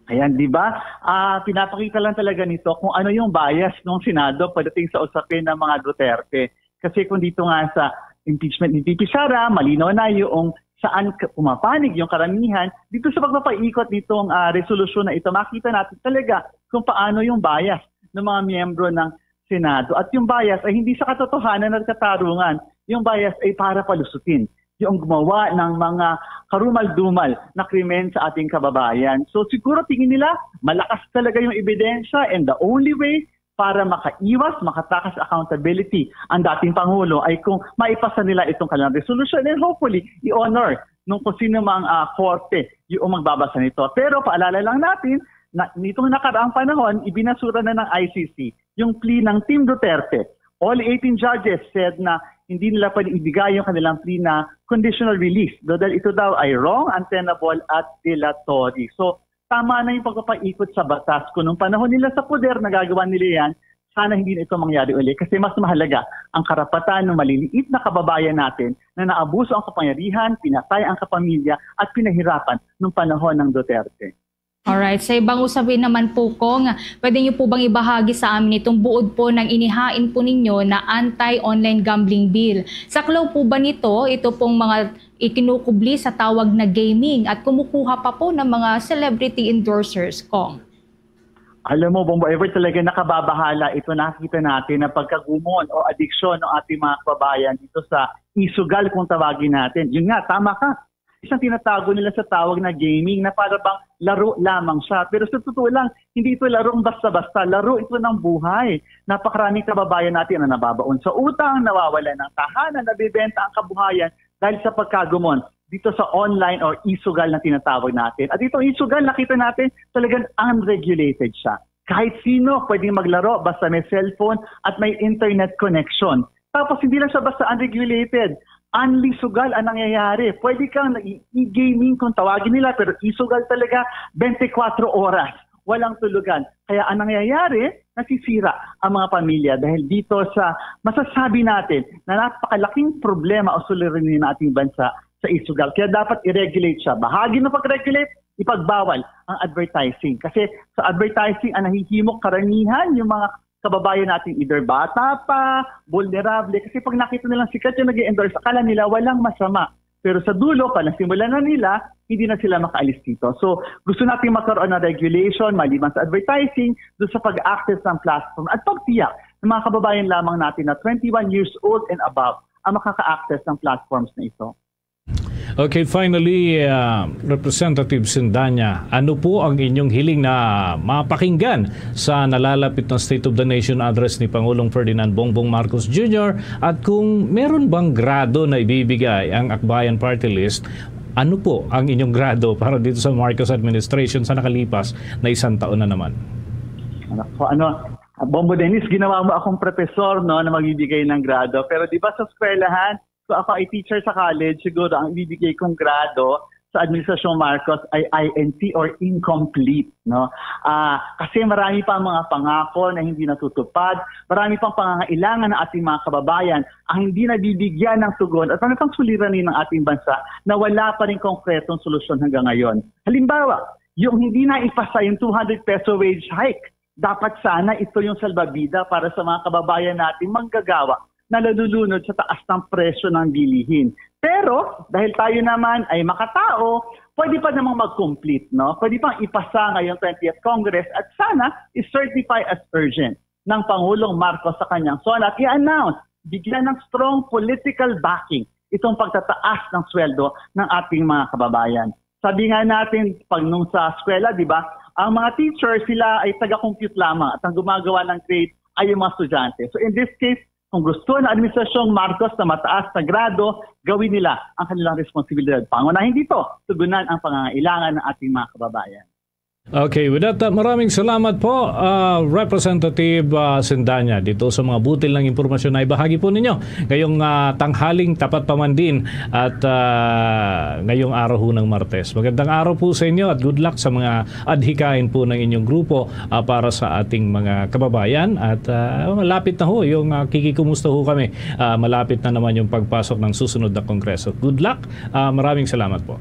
Ayan, di ba? Ah, pinapakita lang talaga nito kung ano yung bias ng Senado pagdating sa usapin ng mga Duterte. Kasi kung dito nga sa impeachment ni V P Sara, malinaw na yung saan ka- pumapanig yung karamihan. Dito sa pagpapaikot nitong ah, resolusyon na ito, makita natin talaga kung paano yung bias ng mga miyembro ng Senado. At yung bias ay hindi sa katotohanan at katarungan. Yung bias ay para palusutin yung gumawa ng mga karumal-dumal na krimen sa ating kababayan. So siguro tingin nila malakas talaga yung ebidensya, and the only way para makaiwas, makatakas accountability ang dating Pangulo ay kung maipasa nila itong kanilang resolusyon, and hopefully i-honor nung kung sino mang ah, korte yung magbabasa nito. Pero paalala lang natin na nitong nakaraang panahon, ibinasura na ng I C C yung plea ng Team Duterte. All eighteen judges said na hindi nila pwede ibigay yung kanilang plea na conditional release, dahil ito daw ay wrong, untenable at dilatory. So tama na yung pagpapaikot sa batas. Kung nung panahon nila sa poder, nagagawa nila yan, sana hindi na ito mangyari uli kasi mas mahalaga ang karapatan ng maliliit na kababayan natin na naabuso ang kapangyarihan, pinatay ang kapamilya at pinahirapan nung panahon ng Duterte. Alright, sa ibang usapin naman po, Kong, pwede niyo po bang ibahagi sa amin itong buod po ng inihain po ninyo na anti-online gambling bill? Saklaw po ba nito ito pong mga ikinukubli sa tawag na gaming at kumukuha pa po ng mga celebrity endorsers, Kong? Alam mo, Bombo Ever, talaga nakababahala ito. Nakikita natin na pagkagumon o adiksyon ng ating mga kababayan dito sa isugal kung tawagin natin. Yun nga, tama ka. Isang tinatago nila sa tawag na gaming na para bang laro lamang siya. Pero sa totoo lang, hindi ito larong basta-basta. Laro ito ng buhay. Napakaraming kababayan natin ang nababaon sa utang, nawawala ng tahanan, nabibenta ang kabuhayan dahil sa pagkagumon dito sa online or isugal na tinatawag natin. At itong isugal, nakita natin talagang unregulated siya. Kahit sino pwedeng maglaro basta may cellphone at may internet connection. Tapos hindi lang siya basta unregulated. Unli sugal ang nangyayari. Pwede kang e-gaming kung tawagin nila, pero isugal talaga twenty-four oras. Walang tulugan. Kaya ang nangyayari, nasisira ang mga pamilya dahil dito sa masasabi natin na napakalaking problema o suliranin ng ating bansa sa isugal. Kaya dapat i-regulate siya. Bahagi ng pag-regulate, ipagbawal ang advertising. Kasi sa advertising, ang nahihimok karamihan, yung mga kababayan natin, either bata pa, vulnerable, kasi pag nakita nilang sikat yung nag-endorse, akala nila walang masama. Pero sa dulo, pag nasimulan na nila, hindi na sila makaalis dito. So, gusto natin magkaroon ng regulation maliban sa advertising, doon sa pag-access ng platform at pagtiyak ng mga kababayan lamang natin na twenty-one years old and above ang makaka-access ng platforms na ito. Okay, finally, uh, Representative Sindanya, ano po ang inyong hiling na mapakinggan sa nalalapit na State of the Nation Address ni Pangulong Ferdinand Bongbong Marcos Junior? At kung meron bang grado na ibibigay ang Akbayan Party List, ano po ang inyong grado para dito sa Marcos administration sa nakalipas na isang taon na naman? Ano po, ano, Bombo Dennis, ginawa mo akong professor, no, na magbibigay ng grado. Pero di ba sa eskwelahan, so ako ay teacher sa college, siguro ang ibibigay kong grado sa Administrasyong Marcos ay I N C or incomplete, no? Ah, kasi marami pa ang mga pangako na hindi natutupad, marami pang pangangailangan ng ating mga kababayan ang hindi nabibigyan ng tugon at marami pang suliranin ng ating bansa na wala pa rin konkretong solusyon hanggang ngayon. Halimbawa, yung hindi na ipasa yung two hundred peso wage hike, dapat sana ito yung salbabida para sa mga kababayan natin manggagawa na nalulunod sa taas ng presyo ng bilihin. Pero dahil tayo naman ay makatao, pwede pa namang mag-complete, no? Pwede pang ipasa ngayong twentieth Congress at sana i-certify as urgent ng Pangulong Marcos sa kanyang SONA at i-announce, bigyan ng strong political backing itong pagtataas ng sweldo ng ating mga kababayan. Sabi nga natin, pag nung sa eskwela, di ba, ang mga teacher, sila ay taga-compute lamang at ang gumagawa ng grade ay yung mga estudyante. So in this case, kung gusto ng Administrasyong Marcos na mataas na grado, gawin nila ang kanilang responsibilidad. Pangunahin dito, tugunan ang pangangailangan ng ating mga kababayan. Okay, with that, uh, maraming salamat po, uh, Representative uh, Sendanya, dito sa mga butil ng impormasyon na ibahagi po ninyo ngayong uh, tanghaling tapat pa man din at uh, ngayong araw ho ng Martes. Magandang araw po sa inyo at good luck sa mga adhikain po ng inyong grupo uh, para sa ating mga kababayan. At uh, malapit na ho yung uh, kikikumusta ho kami. Uh, malapit na naman yung pagpasok ng susunod na Kongreso. Good luck. Uh, maraming salamat po.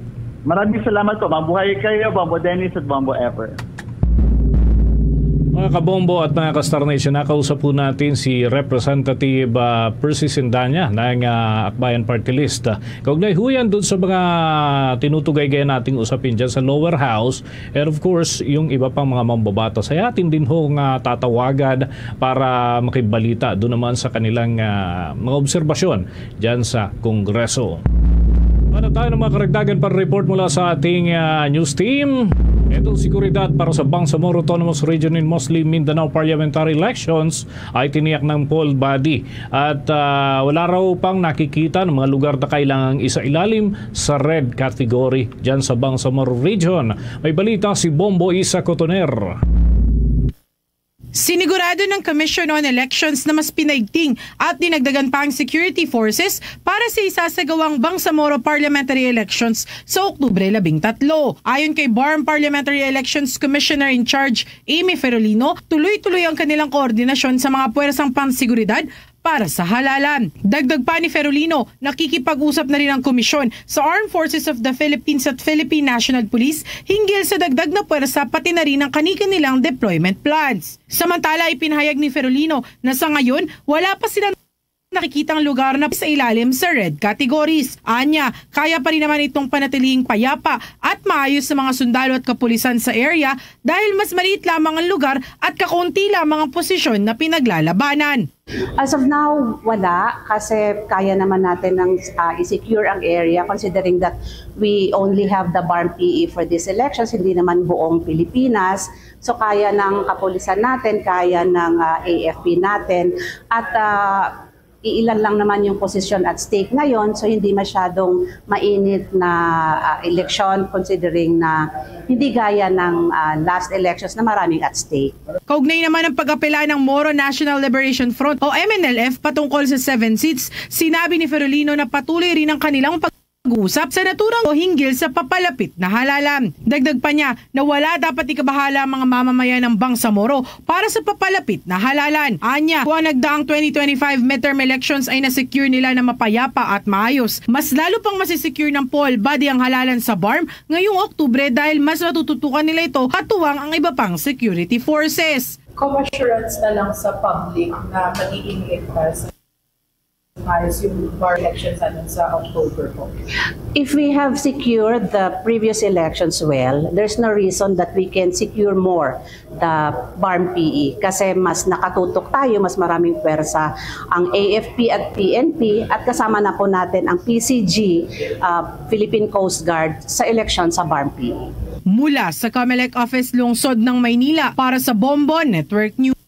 Maraming salamat po. Mabuhay kayo, Bombo Dennis at Bombo Ever. Mga kabombo at mga ka-Star Nation, nakausap po natin si Representative uh, Percy Sindanya ng uh, Akbayan Party List. Kaugnay ho yan dun sa mga tinutugay-gaya nating usapin dyan sa lower house, and of course, yung iba pang mga mambabatas ay atin din ho nga tatawagan para makibalita doon naman sa kanilang uh, mga obserbasyon dyan sa Kongreso. Ano tayo ng mga karagdagan para report mula sa ating uh, news team? Itong seguridad para sa Bangsamoro Autonomous Region in mostly Mindanao parliamentary elections ay tiniyak ng poll body at uh, wala raw pang nakikita ng mga lugar na kailangang isailalim sa red category dyan sa Bangsamoro Region. May balita si Bombo Isa Cotoner. Sinigurado ng Commission on Elections na mas pinaigting at dinagdagan pa ang security forces para sa isasagawang Bangsamoro parliamentary elections sa Oktubre labing tatlo. Ayon kay BARMM Parliamentary Elections Commissioner in Charge Amy Ferolino, tuloy-tuloy ang kanilang koordinasyon sa mga puwersang panseguridad para sa halalan. Dagdag pa ni Ferolino, nakikipag-usap na rin ang komisyon sa Armed Forces of the Philippines at Philippine National Police hinggil sa dagdag na puwersa pati na rin ang kani-kanilang deployment plans. Samantala, ipinahayag ni Ferolino na sa ngayon, wala pa sila nakikitang lugar na sa ilalim sa red categories. Anya, kaya pa rin naman itong panatilihing payapa at maayos sa mga sundalo at kapulisan sa area dahil mas maliit lamang ang lugar at kakaunti lamang ang posisyon na pinaglalabanan. As of now, wala kasi kaya naman natin ng uh, i-secure ang area considering that we only have the BARMM P E for these elections, hindi naman buong Pilipinas. So kaya ng kapulisan natin, kaya ng uh, A F P natin at uh, iilan lang naman yung posisyon at stake ngayon, so hindi masyadong mainit na uh, eleksyon considering na hindi gaya ng uh, last elections na maraming at stake. Kaugnay naman ang pag-apela ng Moro National Liberation Front o M N L F patungkol sa seven seats, sinabi ni Ferolino na patuloy rin ang kanilang pag pag-uusap sa naturang o hinggil sa papalapit na halalan. Dagdag pa niya na wala dapat ikabahala ang mga mamamayan ng Bangsamoro para sa papalapit na halalan. Anya, kung ang nagdaang twenty twenty-five midterm elections ay na-secure nila na mapayapa at maayos, mas lalo pang masisecure ng poll body ang halalan sa BARMM ngayong Oktubre dahil mas matututukan nila ito katuwang ang iba pang security forces. Kung assurance na lang sa public na magiging ligtas, maayos yung bar elections natin sa October po. If we have secured the previous elections well, there's no reason that we can secure more the BARMM-P E kasi mas nakatutok tayo, mas maraming pwersa ang A F P at P N P at kasama na po natin ang P C G, uh, Philippine Coast Guard sa eleksyon sa BARMM-P E. Mula sa Comelec Office Lungsod ng Maynila para sa Bombo Network News.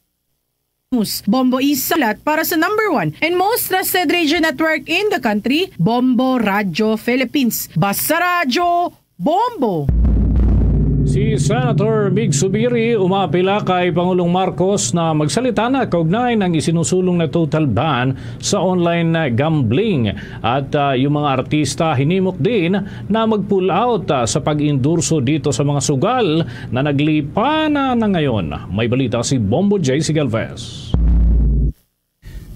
Bombo isa ulat para sa number one and most trusted radio network in the country, Bombo Radio Philippines. Basta Radyo, Bombo! Si Senator Mig Zubiri umapila kay Pangulong Marcos na magsalita na kaugnay ng isinusulong na total ban sa online gambling. At, ah, yung mga artista hinimok din na mag-pull out, ah, sa pag-endorso dito sa mga sugal na naglipa na, na ngayon. May balita si Bombo J C Galvez.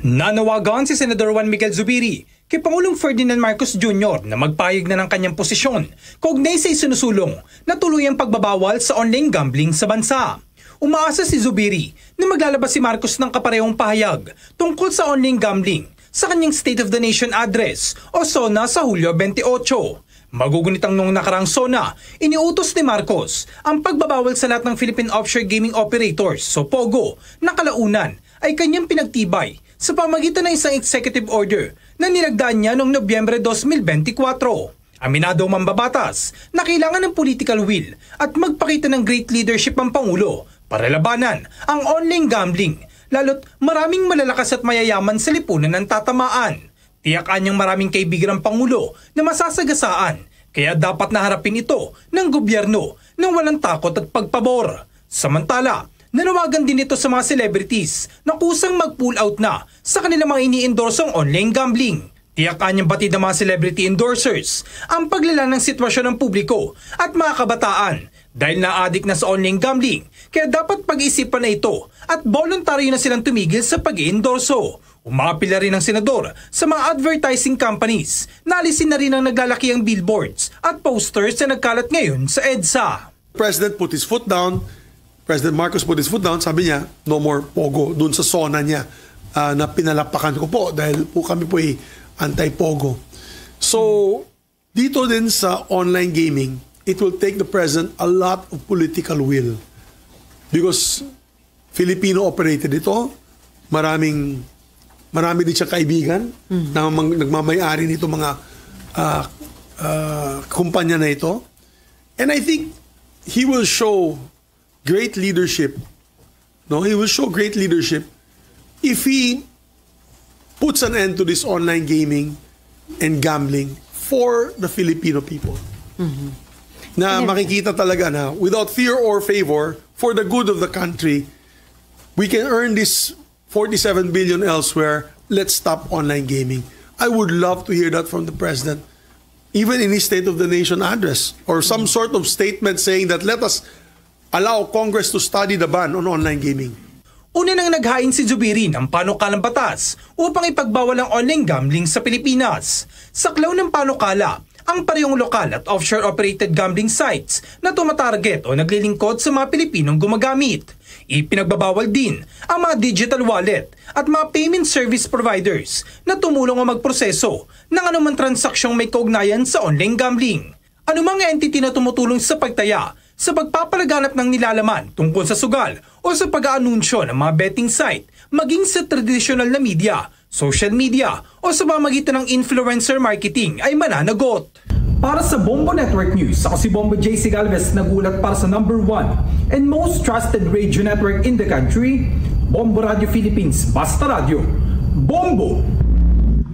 Nanawagan si Senador Juan Miguel Zubiri kay Pangulong Ferdinand Marcos Junior na magpahayag na ng kanyang posisyon kaugnay sa isinusulong na tuluyang pagbabawal sa online gambling sa bansa. Umaasa si Zubiri na maglalabas si Marcos ng kaparehong pahayag tungkol sa online gambling sa kanyang State of the Nation Address o SONA sa Hulyo twenty-eight. Magugunit ang nung nakarang SONA, iniutos ni Marcos ang pagbabawal sa lahat ng Philippine Offshore Gaming Operators o POGO na kalaunan ay kanyang pinagtibay sa pamagitan ng isang executive order na nilagdaan niya noong Nobyembre twenty twenty-four. Aminado ang mambabatas na kailangan ng political will at magpakita ng great leadership ang Pangulo para labanan ang online gambling, lalo't maraming malalakas at mayayaman sa lipunan ang tatamaan. Tiyak anyang maraming kaibigan ang Pangulo na masasagasaan, kaya dapat na harapin ito ng gobyerno nang walang takot at pagpabor. Samantala, nanawagan din ito sa mga celebrities na kusang mag-pull out na sa kanilang mga ini-endorsong online gambling. Tiyak anyang batid ng mga celebrity endorsers ang paglala ng sitwasyon ng publiko at mga kabataan dahil naadik na sa online gambling, kaya dapat pag-isipan na ito at voluntaryo na silang tumigil sa pag-iendorso. Umapila rin ang senador sa mga advertising companies na alisin na rin ang naglalakihang billboards at posters na nagkalat ngayon sa EDSA. President put his foot down, President Marcos put his foot down, sabi niya, "No more POGO," dun sa SONA niya, ah, na pinalapakan ko po dahil po kami po ay anti-POGO. So, dito din sa online gaming, it will take the president a lot of political will because Filipino operated ito. Maraming, marami din siya kaibigan na mang-, nagmamayari nito mga, ah, ah, kumpanya na ito. And I think he will show great leadership. No, he will show great leadership if he puts an end to this online gaming and gambling for the Filipino people. Na makikita talaga na without fear or favor, for the good of the country, we can earn this forty-seven billion elsewhere. Let's stop online gaming. I would love to hear that from the president, even in his State of the Nation address or some sort of statement saying that let us allow Congress to study the ban on online gaming. Una nang naghain si Zubiri ng panukalang batas upang ipagbawal ang online gambling sa Pilipinas. Saklaw ng panukala ang parehong lokal at offshore operated gambling sites na tumatarget o naglilingkod sa mga Pilipinong gumagamit. Ipinagbabawal din ang mga digital wallet at mga payment service providers na tumulong o magproseso ng anumang transaksyong may kaugnayan sa online gambling. Anumang entity na tumutulong sa pagtaya sa pagpapalaganap ng nilalaman tungkol sa sugal o sa pag-aanunsyo ng mga betting site, maging sa tradisyonal na media, social media, o sa pamagitan ng influencer marketing ay mananagot. Para sa Bombo Network News, ako si Bombo J C Galvez, nag-uulat para sa number one and most trusted radio network in the country, Bombo Radio Philippines, Basta Radyo, Bombo!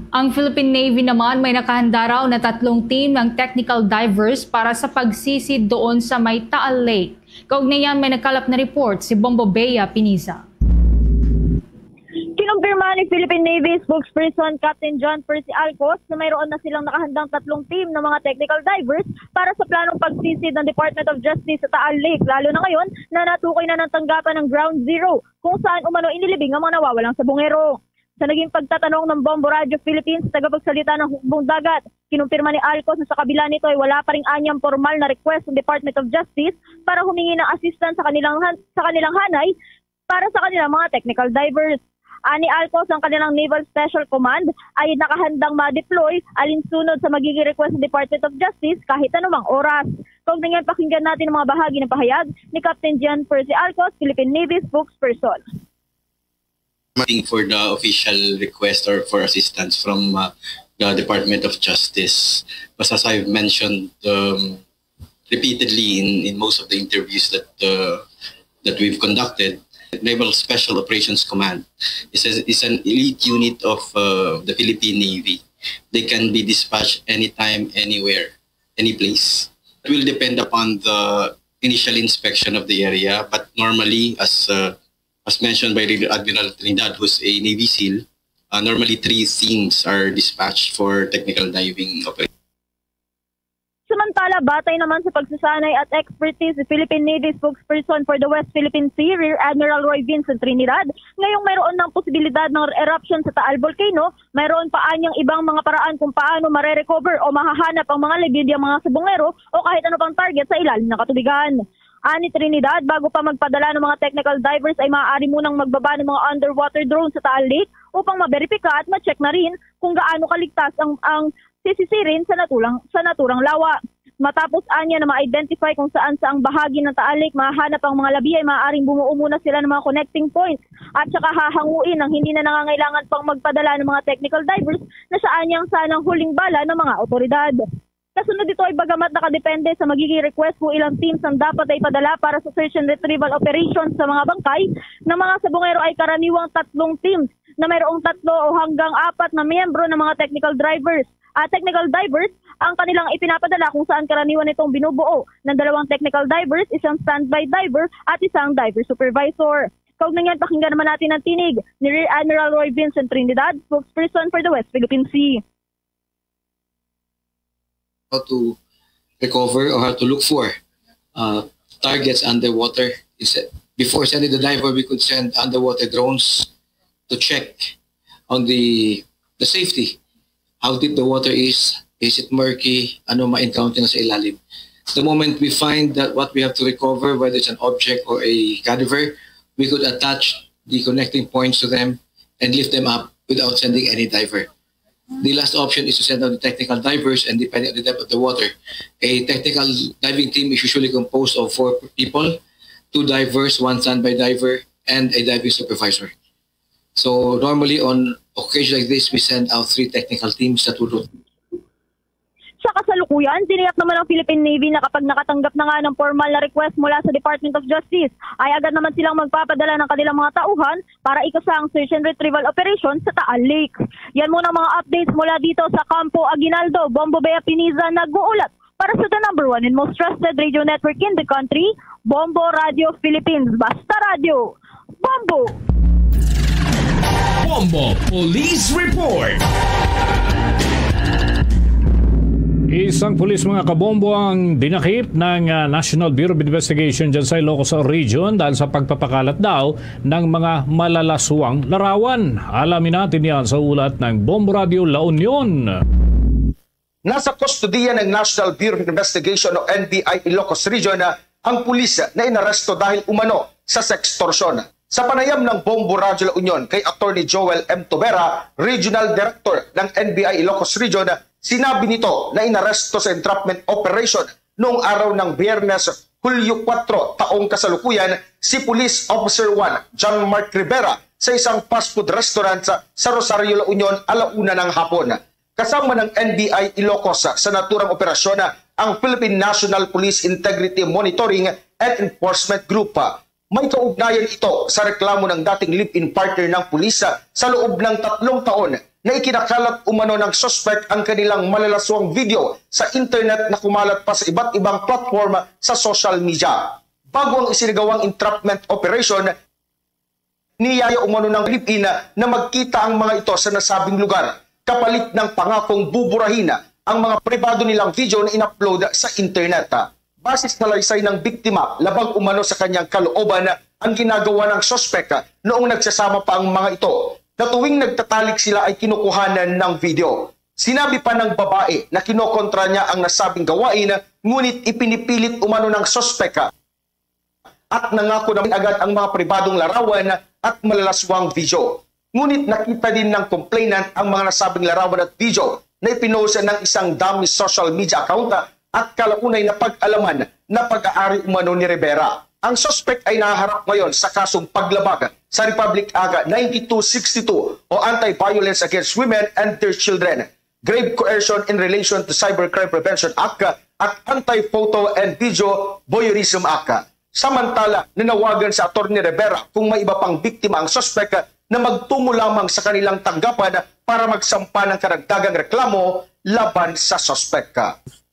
Ang Philippine Navy naman may nakahanda raw na tatlong team ng technical divers para sa pagsisid doon sa may Taal Lake. Kaugnay niyan, may nakalap na report si Bombo Bea Piniza. Kinumpirma ni Philippine Navy spokesperson Captain John Percy Alcos na mayroon na silang nakahandang tatlong team ng mga technical divers para sa planong pagsisid ng Department of Justice sa Taal Lake, lalo na ngayon na natukoy na ng tanggapan ng Ground Zero kung saan umano inilibing ang mga nawawalang sabungero. Sa naging pagtatanong ng Bombo Radio Philippines sa tagapagsalita ng Hukbong Dagat, kinumpirma ni Alcos na sa kabila nito ay wala pa ring anyang formal na request ng Department of Justice para humingi ng assistance sa kanilang han-, sa kanilang hanay para sa kanilang mga technical divers. Ani ALCOS, ang kanilang Naval Special Command ay nakahandang ma-deploy alinsunod sa magiging request sa Department of Justice kahit anumang oras. Kaugnay niyan, pakinggan natin ang mga bahagi ng pahayag ni Captain Gian Percy Alcos, Philippine Navy spokesperson. Waiting for the official request or for assistance from uh, the Department of Justice. But as I've mentioned um, repeatedly in, in most of the interviews that uh, that we've conducted, Naval Special Operations Command is, a, is an elite unit of uh, the Philippine Navy. They can be dispatched anytime, anywhere, any place. It will depend upon the initial inspection of the area, but normally, as uh, as mentioned by Rear Admiral Trinidad, who's a Navy SEAL, uh, normally three teams are dispatched for technical diving operations. Samantala, batay naman sa pagsasanay at expertise ni Philippine Navy spokesperson for the West Philippine Sea, Rear Admiral Roy Vincent Trinidad, ngayong mayroon ng posibilidad ng eruption sa Taal Volcano, mayroon pa anyang ibang mga paraan kung paano mare-recover o mahahanap ang mga libidyang mga sabungero o kahit ano pang target sa ilalim ng katubigan. Ani Trinidad, bago pa magpadala ng mga technical divers ay maaari munang magbaba ng mga underwater drone sa Taal Lake upang maberipika at ma-check na rin kung gaano kaligtas ang, ang sisisirin sa natulang, sa naturang lawa. Matapos anya na ma-identify kung saan sa ang bahagi ng Taal Lake mahanap ang mga labi, ay maaaring bumuo muna sila ng mga connecting points at saka hahanguin ang hindi na nangangailangan pang magpadala ng mga technical divers na siya anyang sanang huling bala ng mga otoridad. Kasunod dito ay bagamat nakadepende sa magiging request kung ilang teams ang dapat ay padala para sa search and retrieval operation sa mga bangkay ng mga sabungero, ay karaniwang tatlong teams na mayroong tatlo o hanggang apat na miyembro ng mga technical drivers, ah, technical divers ang kanilang ipinapadala, kung saan karaniwan itong binubuo ng dalawang technical divers, isang standby diver at isang diver supervisor. Kaugnay niyan, pakinggan naman natin ang tinig ni Rear Admiral Roy Vincent Trinidad, spokesperson for the West Philippine Sea. How to recover or how to look for uh, targets underwater. Before sending the diver, we could send underwater drones to check on the the safety. How deep the water is, is it murky, ano ma-encounter na sa ilalim. The moment we find that what we have to recover, whether it's an object or a cadaver, we could attach the connecting points to them and lift them up without sending any diver. The last option is to send out the technical divers and depending on the depth of the water. A technical diving team is usually composed of four people, two divers, one standby diver, and a diving supervisor. So normally on occasion like this, we send out three technical teams that would rotate. Sa kasalukuyan, tiniyak naman ng Philippine Navy na kapag nakatanggap na nga ng formal na request mula sa Department of Justice, ay agad naman silang magpapadala ng kanilang mga tauhan para ikasa ang search and retrieval operation sa Taal Lake. Yan muna ang mga updates mula dito sa Campo Aguinaldo. Bombo Bea Piniza nag-uulat para sa the number one and most trusted radio network in the country, Bombo Radio Philippines. Basta Radio, Bombo! Bombo Police Report. Isang pulis, mga kabombo, ang dinakip ng ah, National Bureau of Investigation dyan sa Ilocos Region dahil sa pagpapakalat daw ng mga malalaswang larawan. Alamin natin yan sa ulat ng Bombo Radio La Union. Nasa kustodiya ng National Bureau of Investigation o N B I Ilocos Region ang pulis na inaresto dahil umano sa sextortion. Sa panayam ng Bombo Radyo La Union kay Attorney Joel M. Tobera, Regional Director ng N B I Ilocos Region, sinabi nito na inaresto sa entrapment operation noong araw ng Biyernes, Hulyo kuwatro, taong kasalukuyan, si Police Officer one John Mark Rivera sa isang fast food restaurant sa, sa Rosario, La Union, alauna ng hapon. Kasama ng N B I Ilocos sa naturang operasyon ang Philippine National Police Integrity Monitoring and Enforcement Group. May kaugnayan ito sa reklamo ng dating live-in partner ng pulis sa loob ng tatlong taon na ikinakalat umano ng suspek ang kanilang malalaswang video sa internet na kumalat pa sa iba't ibang platform sa social media. Bago ang isinagawang entrapment operation, niyaya umano ng live-in na magkita ang mga ito sa nasabing lugar, kapalit ng pangakong buburahin ang mga pribado nilang video na in-upload sa internet. Base sa salaysay ng biktima, labag umano sa kanyang kalooban ang ginagawa ng suspek noong nagsasama pa ang mga ito, na tuwing nagtatalik sila ay kinukuhanan ng video. Sinabi pa ng babae na kinokontra niya ang nasabing gawain, ngunit ipinipilit umano ng suspek at nangako naman agad ang mga pribadong larawan at malalaswang video. Ngunit nakita din ng complainant ang mga nasabing larawan at video na ipinost ng isang dummy social media account at kalaunay na pag-alaman na pag-aari umano ni Rivera. Ang suspect ay nahaharap ngayon sa kasong paglabag sa Republic Act ninety-two sixty-two o Anti-Violence Against Women and Their Children, Grave Coercion in Relation to Cybercrime Prevention Act at Anti-Photo and Video Voyeurism Act. Samantala, nanawagan sa Attorney Rivera kung may iba pang biktima ang suspek na magtungo lamang sa kanilang tanggapan para magsampa ng karagdagang reklamo laban sa suspek.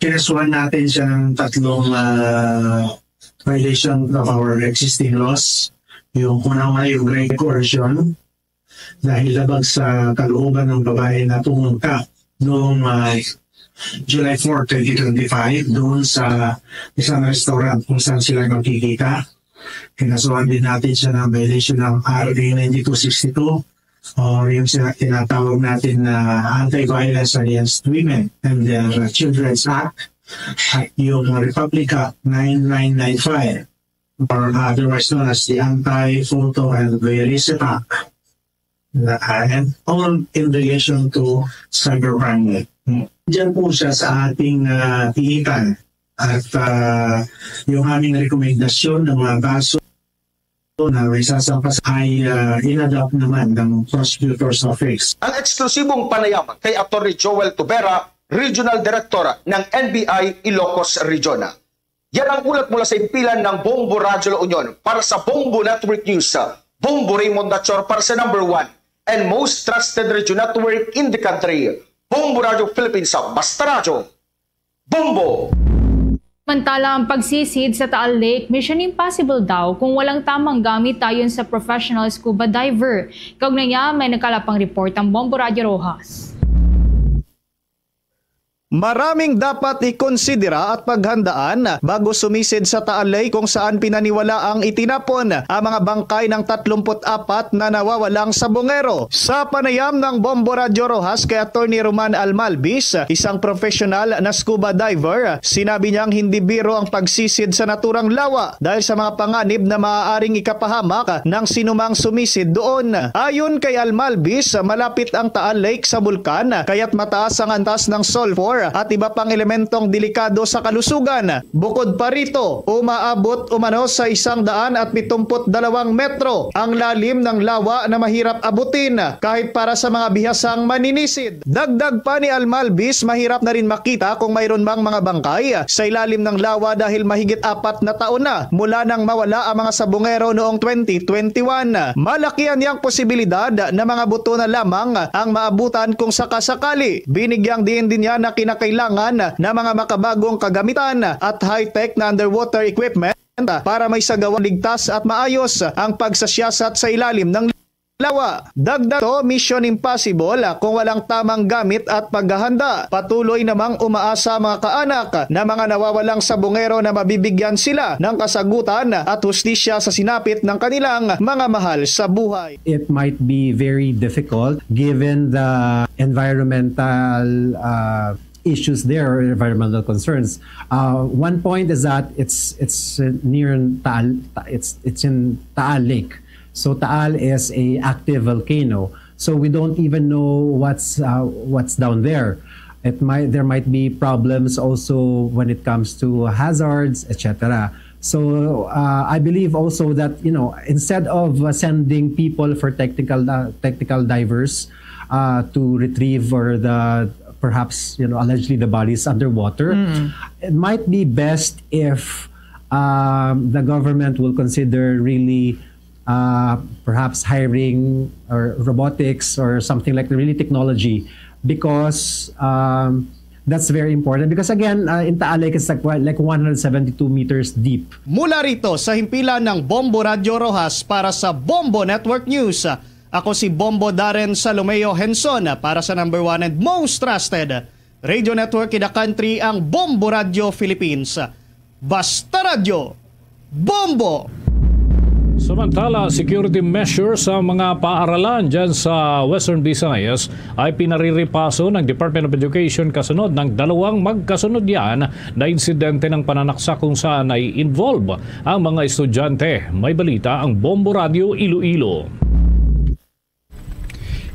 Kinasuhan natin siya ng tatlong ah, violation of our existing laws. Yung una-una, yung grave coercion, dahil labag sa kalooban ng babae na pumunta noong ah, July four, twenty twenty-five, doon sa isang restaurant kung saan sila magkikita. Kinasuhan din natin siya ng violation ng R A ninety-two sixty-two o yung sina- tinatawag natin na Anti-Violence Against Women and Their Children's Act at yung Republic Act nine nine nine five, or otherwise known as the Anti-Photo and Voyeurism Act, na, ah, and all in relation to cybercrime. Diyan po siya sa ating ah, piitan at ah, yung aming rekomendasyon ng mga kaso na may sasampas ay ah, in-adopt naman ng prosecutor's office. Ang eksklusibong panayam kay Attorney Joel Tubera, Regional Director ng N B I Ilocos Region. Yan ang ulat mula sa impilan ng Bombo Radyo La Union para sa Bombo Network News. Bombo Raymond Dachor para sa number one and most trusted radio network in the country. Bombo Radyo Philippines, basta radyo. Bombo! Samantala, ang pagsisid sa Taal Lake, mission impossible daw kung walang tamang gamit ayon sa professional scuba diver. Kaugnay niya, may nagkalapang report ang Bombo Radyo Rojas. Maraming dapat ikonsidera at paghandaan bago sumisid sa Taal Lake, kung saan pinaniwala ang itinapon ang mga bangkay ng tatlumpu't apat na nawawalang sabongero. Sa panayam ng Bombo Radyo Rojas kay Attorney Roman Almalbis, isang professional na scuba diver, sinabi niyang hindi biro ang pagsisid sa naturang lawa dahil sa mga panganib na maaaring ikapahamak ng sinumang sumisid doon. Ayon kay Almalbis, malapit ang Taal Lake sa bulkan, kaya't mataas ang antas ng sulfur at iba pang elementong delikado sa kalusugan. Bukod pa rito, umaabot umano sa isang daan at pitumput dalawang metro ang lalim ng lawa na mahirap abutin kahit para sa mga bihasang maninisid. Dagdag pa ni Almalbis, mahirap na rin makita kung mayroon mang mga bangkay sa ilalim ng lawa dahil mahigit apat na taon na mula nang mawala ang mga sabongero noong twenty twenty-one. Malaki ang niyang posibilidad na mga buto na lamang ang maabutan kung sakasakali. Binigyang diin din niya na kinakailangan na mga makabagong kagamitan at high-tech na underwater equipment para may sagawa ligtas at maayos ang pagsasiyasat sa ilalim ng lawa. Dagdag to, mission impossible kung walang tamang gamit at paghahanda. Patuloy namang umaasa ang mga kaanak na mga nawawalang sabongero na mabibigyan sila ng kasagutan at hustisya sa sinapit ng kanilang mga mahal sa buhay. It might be very difficult given the environmental uh, issues there, or environmental concerns. Uh, one point is that it's it's uh, near Taal, it's it's in Taal Lake. So Taal is a active volcano. So we don't even know what's uh, what's down there. It might there might be problems also when it comes to hazards, et cetera. So uh, I believe also that, you know, instead of uh, sending people for technical uh, technical divers uh, to retrieve or the perhaps, you know, allegedly the bodies underwater, it might be best if um, the government will consider really uh, perhaps hiring or robotics or something like really technology, because um, that's very important. Because again, uh, in Taal Lake, it's like, like one hundred seventy-two meters deep. Mula rito sa himpilan ng Bombo Radyo Rojas para sa Bombo Network News, ako si Bombo Darren Salomeo Henson para sa number one and most trusted radio network in the country, ang Bombo Radyo Philippines. Basta Radyo, Bombo! Samantala, security measures sa mga paaralan dyan sa Western Visayas ay pinariripaso ng Department of Education kasunod ng dalawang magkasunod yan na insidente ng pananaksak kung saan ay involve ang mga estudyante. May balita ang Bombo Radio Iloilo.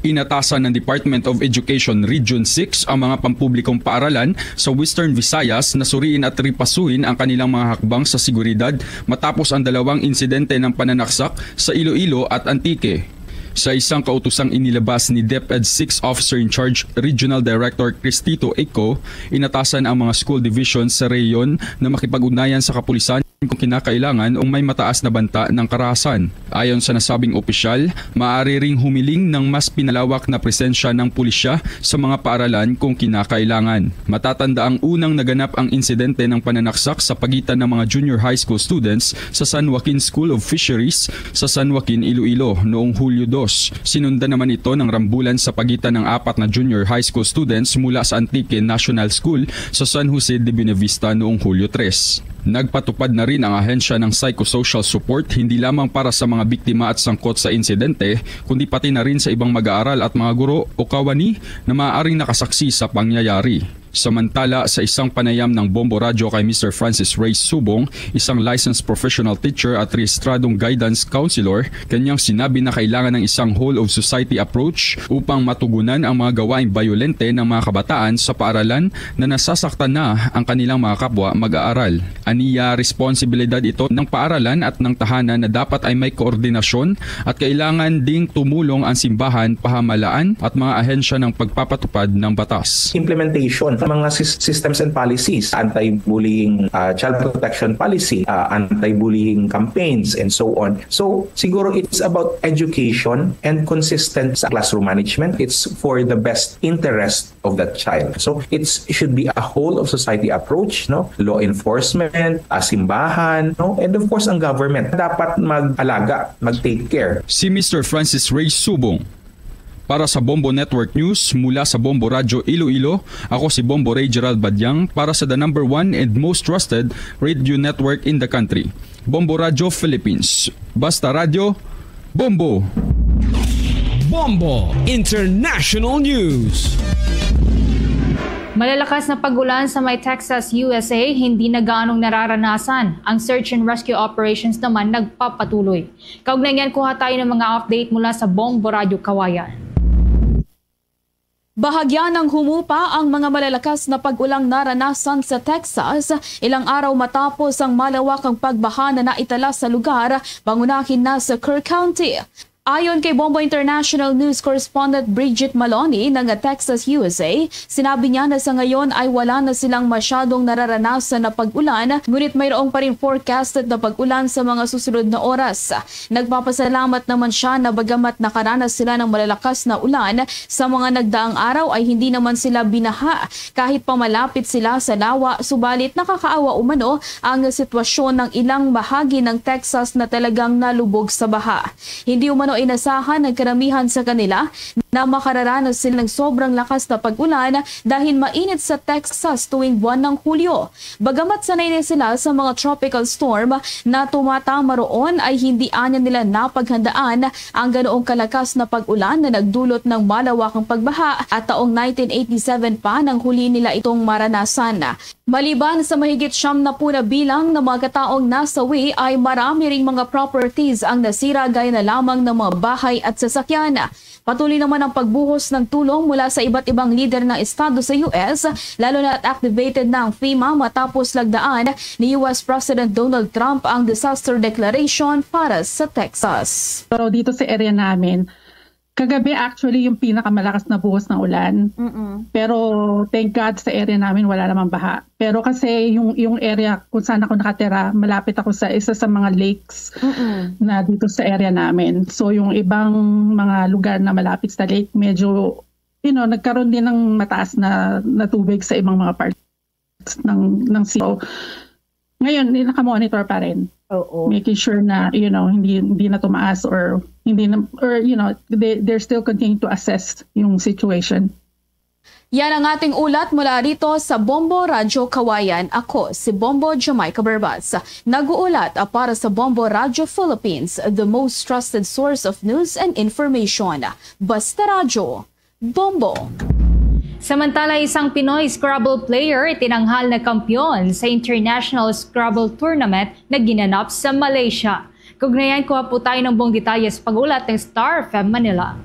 Inatasan ng Department of Education Region six ang mga pampublikong paaralan sa Western Visayas na suriin at ripasuhin ang kanilang mga hakbang sa seguridad matapos ang dalawang insidente ng pananaksak sa Iloilo at Antique. Sa isang kautosang inilabas ni DepEd six Officer in Charge Regional Director Cristito Eco, inatasan ang mga school divisions sa rehiyon na makipag-ugnayan sa kapulisan kung kinakailangan o may mataas na banta ng karahasan. Ayon sa nasabing opisyal, maaari ring humiling ng mas pinalawak na presensya ng pulisya sa mga paaralan kung kinakailangan. Matatanda ang unang naganap ang insidente ng pananaksak sa pagitan ng mga junior high school students sa San Joaquin School of Fisheries sa San Joaquin, Iloilo noong Hulyo dos. Sinundan naman ito ng rambulan sa pagitan ng apat na junior high school students mula sa Antique National School sa San Jose de Buenavista noong Hulyo tres. Nagpatupad na rin ang ahensya ng psychosocial support hindi lamang para sa mga biktima at sangkot sa insidente, kundi pati na rin sa ibang mag-aaral at mga guro o kawani na maaaring nakasaksi sa pangyayari. Samantala, sa isang panayam ng Bombo Radyo kay Mister Francis Ray Subong, isang licensed professional teacher at rehistradong guidance counselor, kanyang sinabi na kailangan ng isang whole of society approach upang matugunan ang mga gawaing bayolente ng mga kabataan sa paaralan na nasasaktan na ang kanilang mga kapwa mag-aaral. Aniya, responsibilidad ito ng paaralan at ng tahanan na dapat ay may koordinasyon at kailangan ding tumulong ang simbahan, pahamalaan at mga ahensya ng pagpapatupad ng batas. Implementation ng mga sys- systems and policies, anti-bullying, uh, child protection policy, uh, anti-bullying campaigns, and so on. So, siguro it's about education and consistent sa classroom management. It's for the best interest of that child. So, it's, it should be a whole of society approach, no? Law enforcement, uh, simbahan, no? And of course, ang government dapat mag-alaga, mag-take care. Si Mister Francis Ray Subong. Para sa Bombo Network News, mula sa Bombo Radyo Iloilo, ako si Bombo Ray Gerald Badyang para sa the number one and most trusted radio network in the country, Bombo Radyo Philippines. Basta Radyo, Bombo! Bombo International News. Malalakas na pag-ulan sa may Texas, U S A, hindi na gaanong nararanasan. Ang search and rescue operations naman nagpapatuloy. Kaugnay niyan, kuha tayo ng mga update mula sa Bombo Radyo Kawayan. Bahagya nang humupa ang mga malalakas na pag-ulang naranasan sa Texas ilang araw matapos ang malawakang pagbaha na naitala sa lugar, pangunahin na sa Kerr County. Ayon kay Bombo International News Correspondent Bridget Maloney ng Texas, U S A, sinabi niya na sa ngayon ay wala na silang masyadong nararanasan na pag-ulan, ngunit mayroong pa rin forecasted na pag-ulan sa mga susunod na oras. Nagpapasalamat naman siya na bagamat nakaranas sila ng malalakas na ulan sa mga nagdaang araw ay hindi naman sila binaha kahit pa malapit sila sa lawa, subalit nakakaawa umano ang sitwasyon ng ilang bahagi ng Texas na talagang nalubog sa baha. Hindi umano inasahan ng karamihan sa kanila na makararanas sila ng sobrang lakas na pag-ulan dahil mainit sa Texas tuwing buwan ng Hulyo. Bagamat sanay na sila sa mga tropical storm na tumatama roon, ay hindi anya nila napaghandaan ang ganoong kalakas na pag-ulan na nagdulot ng malawakang pagbaha at taong nineteen eighty-seven pa nang huli nila itong maranasan. Maliban sa mahigit siyam na puna bilang ng mga kataong nasawi, ay marami ring mga properties ang nasira, gaya na lamang ng mga bahay at sasakyan. Patuloy naman ang pagbuhos ng tulong mula sa iba't ibang lider ng estado sa U S, lalo na at activated na ang FEMA matapos lagdaan ni U S President Donald Trump ang disaster declaration para sa Texas. Pero dito sa area namin, kagabi actually yung pinakamalakas na buhos ng ulan. Mm-mm. Pero thank God sa area namin wala namang baha. Pero kasi yung yung area kung saan ako nakatira, malapit ako sa isa sa mga lakes Mm-mm. na dito sa area namin. So yung ibang mga lugar na malapit sa lake, medyo you know, nagkaroon din ng mataas na, na tubig sa ibang mga parts ng ng city. So, ngayon, naka-monitor pa rin. Oo. Making sure na you know hindi hindi na tumaas or hindi na or you know they they're still continuing to assess yung situation. Yan ang ating ulat mula rito sa Bombo Radyo Kawayan. Ako si Bombo Jamaica Barbas. Nag-uulat para sa Bombo Radyo Philippines, the most trusted source of news and information. Basta Radyo, Bombo. Samantala, isang Pinoy Scrabble player tinanghal na kampiyon sa International Scrabble Tournament na ginanap sa Malaysia. Kaugnayan, kuha po tayo ng buong detalye sa pag-ulat ng Star F M Manila.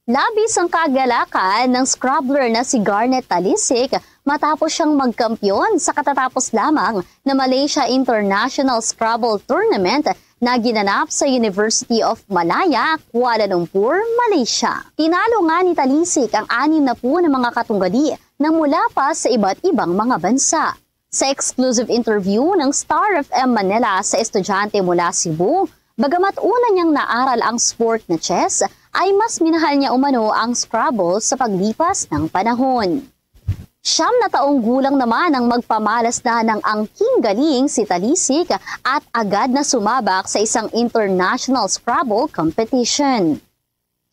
Labis ang kagalakan ng scrabbler na si Garnet Talisik matapos siyang magkampiyon sa katatapos lamang na Malaysia International Scrabble Tournament na ginanap sa University of Malaya, Kuala Lumpur, Malaysia. Tinalo nga ni Talisik ang anim na po na mga katunggali na mula pa sa iba't ibang mga bansa. Sa exclusive interview ng Star F M Manila sa estudyante mula Cebu, bagamat una niyang naaral ang sport na chess, ay mas minahal niya umano ang Scrabble sa paglipas ng panahon. Siyam na taong gulang naman ang magpamalas na ng angking galing si Talisik at agad na sumabak sa isang international Scrabble competition.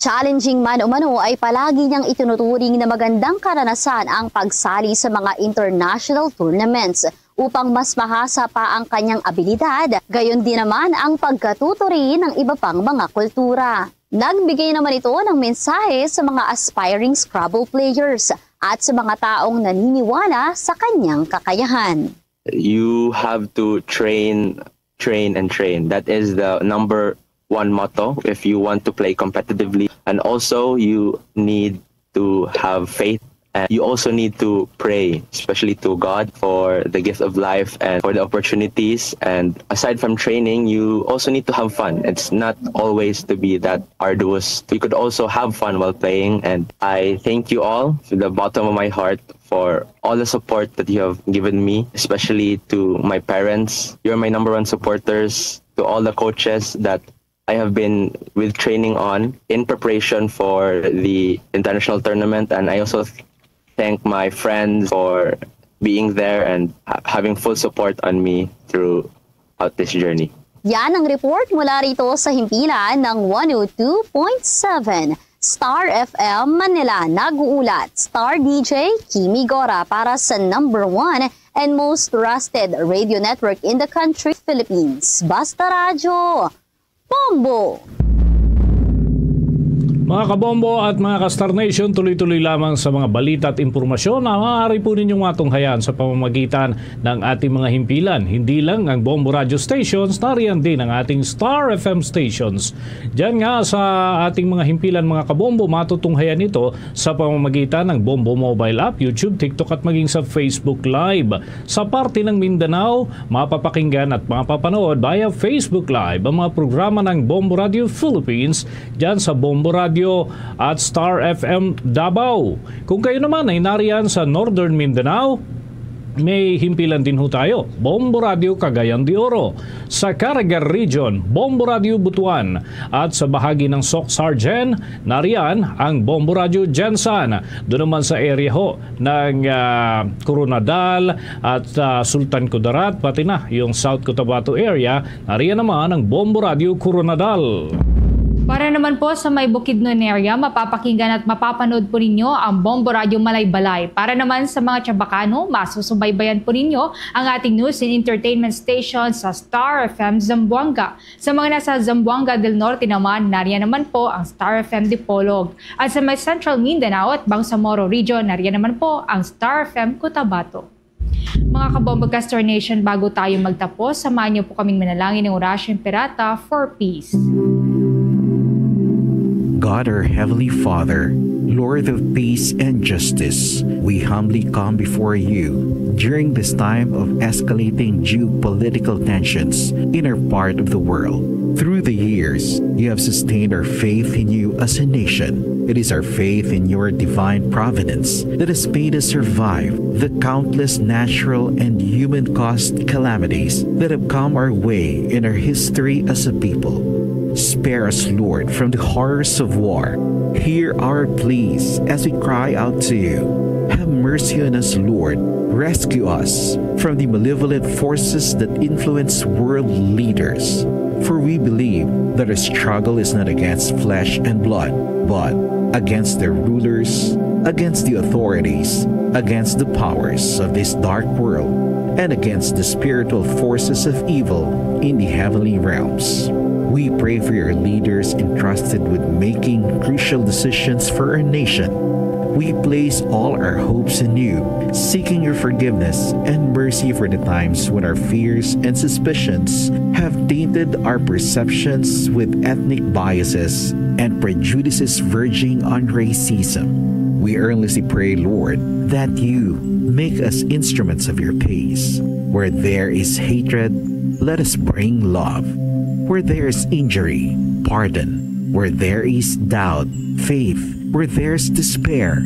Challenging man umano, ay palagi niyang itinuturing na magandang karanasan ang pagsali sa mga international tournaments upang mas mahasa pa ang kanyang abilidad, gayon din naman ang pagkatuto rin ng iba pang mga kultura. Nagbigay naman ito ng mensahe sa mga aspiring Scrabble players at sa mga taong naniniwala sa kanyang kakayahan. You have to train, train, and train. That is the number one motto if you want to play competitively. And also, you need to have faith. And you also need to pray, especially to God, for the gift of life and for the opportunities. And aside from training, you also need to have fun. It's not always to be that arduous. You could also have fun while playing. And I thank you all from the bottom of my heart for all the support that you have given me, especially to my parents. You're my number one supporters. To all the coaches that I have been with training on in preparation for the international tournament, and I also th- thank my friends for being there and ha- having full support on me throughout this journey. Yan ang report mula rito sa himpilan ng one oh two point seven Star F M Manila. Nag-uulat, Star D J Kimi Gora para sa number one and most trusted radio network in the country, Philippines. Basta Radyo, Bombo! Mga kabombo at mga ka-Star Nation, tuloy-tuloy lamang sa mga balita at impormasyon na maaari po ninyong matunghayan sa pamamagitan ng ating mga himpilan. Hindi lang ang Bombo Radio Stations, nariyan din ang ating Star F M stations. Diyan nga sa ating mga himpilan, mga kabombo, matutunghayan ito sa pamamagitan ng Bombo Mobile App, YouTube, TikTok at maging sa Facebook Live. Sa parte ng Mindanao, mapapakinggan at mapapanood via Facebook Live ang mga programa ng Bombo Radio Philippines diyan sa Bombo Radio at Star F M Davao. Kung kayo naman ay nariyan sa Northern Mindanao, may himpilan din ho tayo, Bombo Radio Cagayan de Oro. Sa Caraga Region, Bombo Radio Butuan. At sa bahagi ng Soc-Sargen, nariyan ang Bombo Radio Gensan. Doon naman sa area ho ng, ah, Koronadal at, ah, Sultan Kudarat, pati na yung South Cotabato area, nariyan naman ang Bombo Radio Koronadal. Para naman po sa may Bukidnon area, mapapakinggan at mapapanood po ninyo ang Bombo Radio Malaybalay. Para naman sa mga Chavacano, masusubaybayan po ninyo ang ating news and entertainment station sa Star F M Zamboanga. Sa mga nasa Zamboanga del Norte naman, nariyan naman po ang Star F M Dipolog. At sa may Central Mindanao at Bangsamoro Region, nariyan naman po ang Star F M Cotabato. Mga kabombo ka Star Nation, bago tayo magtapos, samahan niyo po kaming manalangin ng Orasyo Imperata for peace. God, our Heavenly Father, Lord of peace and justice, we humbly come before you during this time of escalating geopolitical tensions in our part of the world. Through the years, you have sustained our faith in you as a nation. It is our faith in your divine providence that has made us survive the countless natural and human-caused calamities that have come our way in our history as a people. Spare us, Lord, from the horrors of war. Hear our pleas as we cry out to you. Have mercy on us, Lord. Rescue us from the malevolent forces that influence world leaders. For we believe that our struggle is not against flesh and blood, but against the rulers, against the authorities, against the powers of this dark world, and against the spiritual forces of evil in the heavenly realms. We pray for your leaders entrusted with making crucial decisions for our nation. We place all our hopes in you, seeking your forgiveness and mercy for the times when our fears and suspicions have tainted our perceptions with ethnic biases and prejudices verging on racism. We earnestly pray, Lord, that you make us instruments of your peace. Where there is hatred, let us bring love. Where there is injury, pardon. Where there is doubt, faith. Where there is despair,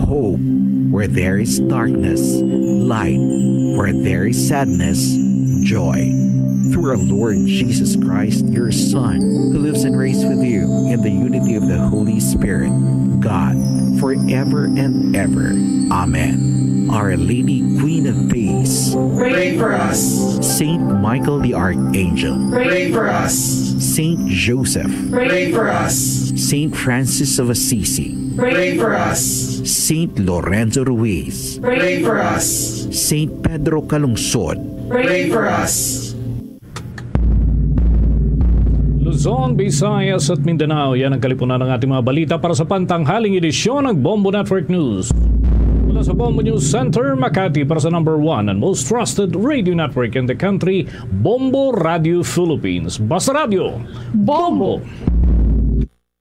hope. Where there is darkness, light. Where there is sadness, joy. Through our Lord Jesus Christ, your Son, who lives and reigns with you in the unity of the Holy Spirit, God, forever and ever. Amen. Our Lady, Queen of Peace, pray for us. Saint Michael the Archangel, pray for us. Saint Joseph, pray for us. Saint Francis of Assisi, pray for us. Saint Lorenzo Ruiz, pray for us. Saint Pedro Calungsod, pray for us. Luzon, Visayas at Mindanao, yan ang kalipunan ng ating mga balita para sa pantanghaling edisyon ng Bombo Network News. Mula sa Bombo News Center, Makati, para sa number one and most trusted radio network in the country, Bombo Radio Philippines. Basta Radio, Bombo!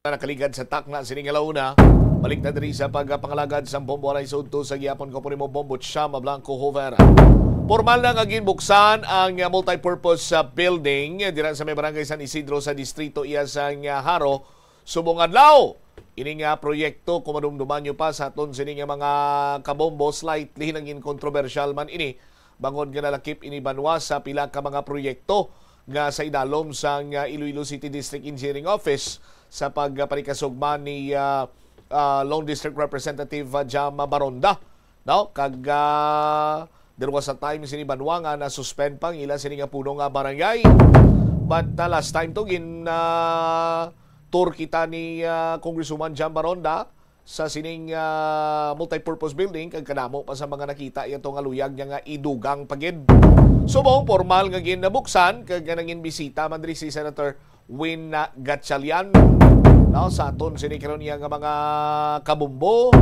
Na nakaligad sa takna sining alauna, balik na diri sa pagpangalagad sang Bombo Aray Sudto sa gihapon ko po nimo, Bombo Chama Blanco Jovera. Pormal na nga ginbuksan ang, uh, multipurpose, uh, building dira sa may barangay San Isidro sa distrito iya sang, uh, Jaro subong adlaw. Ini nga proyekto, kung madumduman nyo pa sa aton sini nga mga kabombo, slightly naging kontrobersyal man ini bangod nga nalakip ini banwa sa pila ka mga proyekto nga sa idalom sang, ah, Iloilo City District Engineering Office sa pagpanikasugma ni, ah, ah, Lone District Representative, ah, Jam Baronda, no? Kag, ah, there was a time sini banwa nga na-suspend pa ang ila sini nga puno nga barangay. But, ah, last time to gin, ah, tour kita ni, ah, Congresswoman Jam Baronda sa sining, ah, multipurpose building, kag kadamo pa sa mga nakita yato nga luyag niya nga idugang pa gid. Subong pormal nga ginabuksan kag nga nangin bisita man diri si Senator Win, ah, Gatchalian, no, sa aton sini karon niya nga mga kabumbo.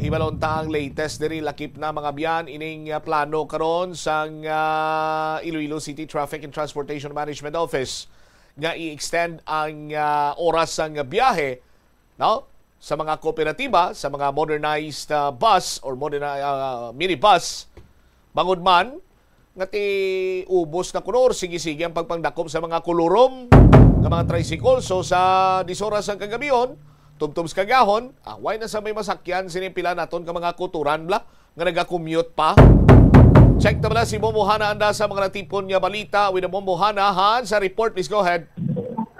Hibalon ta ang latest diri, lakip na mga biyan ining, ah, plano karon sang, ah, Iloilo City Traffic and Transportation Management Office nga i-extend ang, ah, oras sang biyahe, no, sa mga kooperatiba, sa mga modernized, ah, bus or moderni-, ah, minibus, bangod man nga ti ubos na kuno or sige-sige ang pagpangdakop sa mga kulurom nga mga tricycle. So, sa diyes oras ang kagabihon, tubtob sa kagahon, away na sa may masakyan sini pila naton ka mga kutoran bala nga naga-commute pa. Check ta bala si Bombo Hana anda sa mga natipon nga balita with the Bombo Hana. Han, sa report, please go ahead.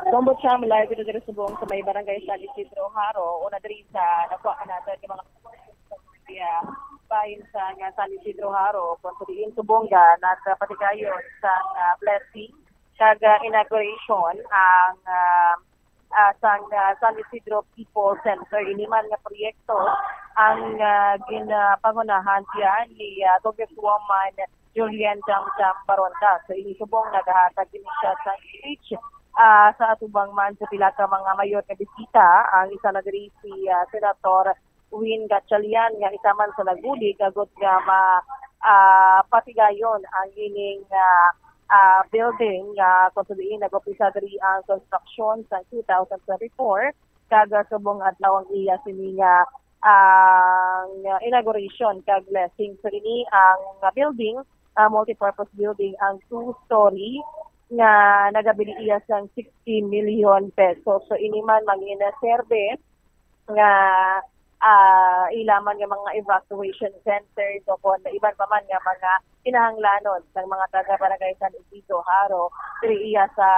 Bombo Cham, live ito diri subong sa may barangay San Isidro Jaro, una diri sa nakuha ka natin yung mga, yeah, bahin sa nga San Isidro Jaro, kung sa diin subong nga nagpatigayon sa, ah, blessing kag, ah, inauguration ang, ah, ah, sang, ah, San Isidro People Center. Ini man nga proyekto ang, ah, ginapangunahan diyan ni, ah, Congresswoman Julian Jam Jam Baronda. So, ini subong nagahatag ini siya sa speech, ah, sa atubang man sa pila ka mga mayor nga bisita. Ang isa na diri si, ah, Senator Win Gatchalian, nga isa man sa nagbulig agud nga ma-, ah, patigayon ang ining, ah, ah, building nga kung sa diin nag-umpisa diri ang construction sa two thousand twenty-four, kag, ah, subong adlaw ang iya sini nga ang inauguration kag blessing. So, ini ang building, ah, multipurpose building, ang two-story nga nagabili iya sang sixty million pesos. So, ini man mangin-serve nga, ah, ila man nga mga evacuation centers o kon iban pa man nga mga kinahanglanon sang mga taga Barangay San Isidro Jaro diri iya sa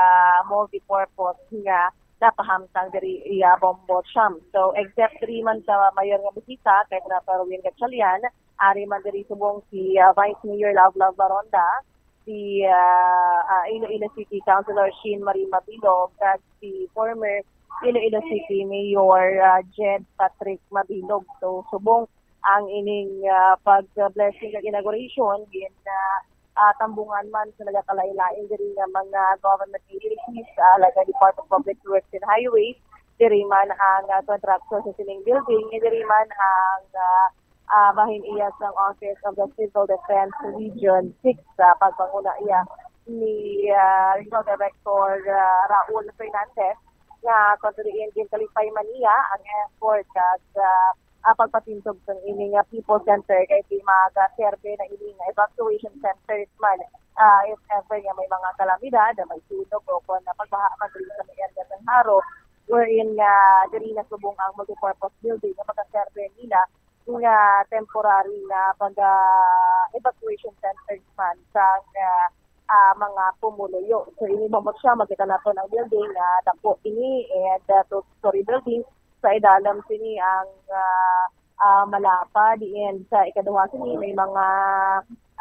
multipurpose nga napahamtang diri iya Bombo Cham. So, except diri man sa mayor nga bisita kay Senator Win Gatchalian, ari man diri subong si, ah, Vice Mayor Love Love Baronda, si ah, ah, Iloilo City Councilor Sheen Marie Mabilog kag si former Iloilo City Mayor ah, Jed Patrick Mabilog. So subong ang ining ah, pag-blessing kag inauguration gin ah, ah, tambungan man sa nagakalain-lain diri nga mga government agencies, ah, like ang Department of Public Works and Highways, diri man ang ah, contractor sa sining building, diri man ang ah, ah, bahin iya sang Office of the Civil Defense Region six sa pagpanguna iya ni ah, Regional Director ah, Raul Fernandez nga kung diin ginkalipay man niya ang effort kag ah, ah, pagpatindog sang ini nga people center kay di magaserbe na ini nga evacuation centers man ah, if ever nga may mga kalamidad, may sunog o kon pagbaha man diri sa may area sang Jaro, wherein nga diri na subong ang multipurpose building nga magaserbe nila nga temporary nga pag ah, evacuation center man sang ah, ah, mga pumuluyo. So ini, Bombo Cham, makita naton ang building nga dako ini and ah, two-story building. Sa idalom sini ang ah, ah, malapad, and sa ikaduha sini may mga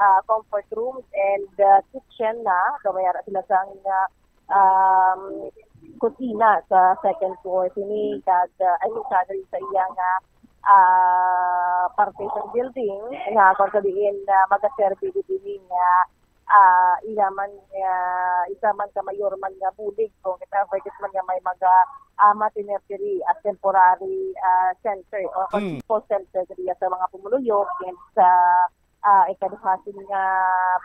ah, comfort rooms and ah, kitchen na. So may ara sila sang ah, um, kusina sa second floor sini kag ah, I mean sa diri sa iya nga ah, parte sa building nga kung sa diin ah, magaserbi gid ini nga ah, iya man nga isa man ka mayor man nga bulig kung ita pwede man nga may mga ah, matiner diri as temporary ah, center o Mm. people center diri sa mga pumuluyo and sa ah, ikaduha sini nga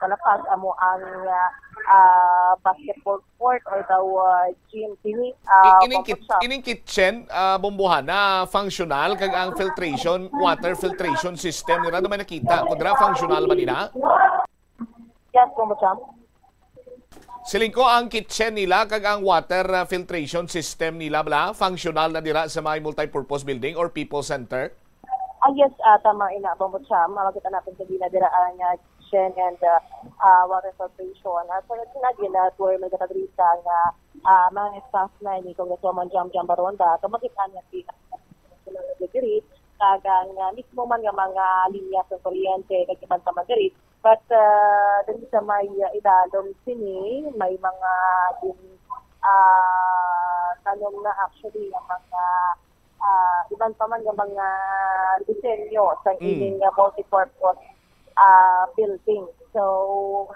palapag amo ang ah, ah, basketball court or daw ah, gym sini ah, I- ining kit- Pampasya. Ining kitchen, ah, Bombohana, functional kag ang filtration, water filtration system nira, may nakita ko dira, functional man ina? Yes, Bombo Cham. Siling ko, ang kitchen nila kag ang water ah, filtration system nila bala functional na dira sa may multipurpose building or people center? Ah, yes, ah, tama ina, Bombo Cham. Ah, makita natin sa gina dira ang ah, kitchen and ah, ah, water filtration. Ah, so, yun na, gina-tour man kita diri sa nga ah, mga staff na ni Congresswoman Jam Jam Baronda. So, makita niya si diri, kag ang ah, mismo man nga mga linya sa kuryente, kag iban pa man diri. But ah, diri sa may ah, idalom sini, may mga gin ah, tanom na actually ang mga ah, iban pa man nga mga disenyo sa Mm. ining ah, multipurpose ah, building. So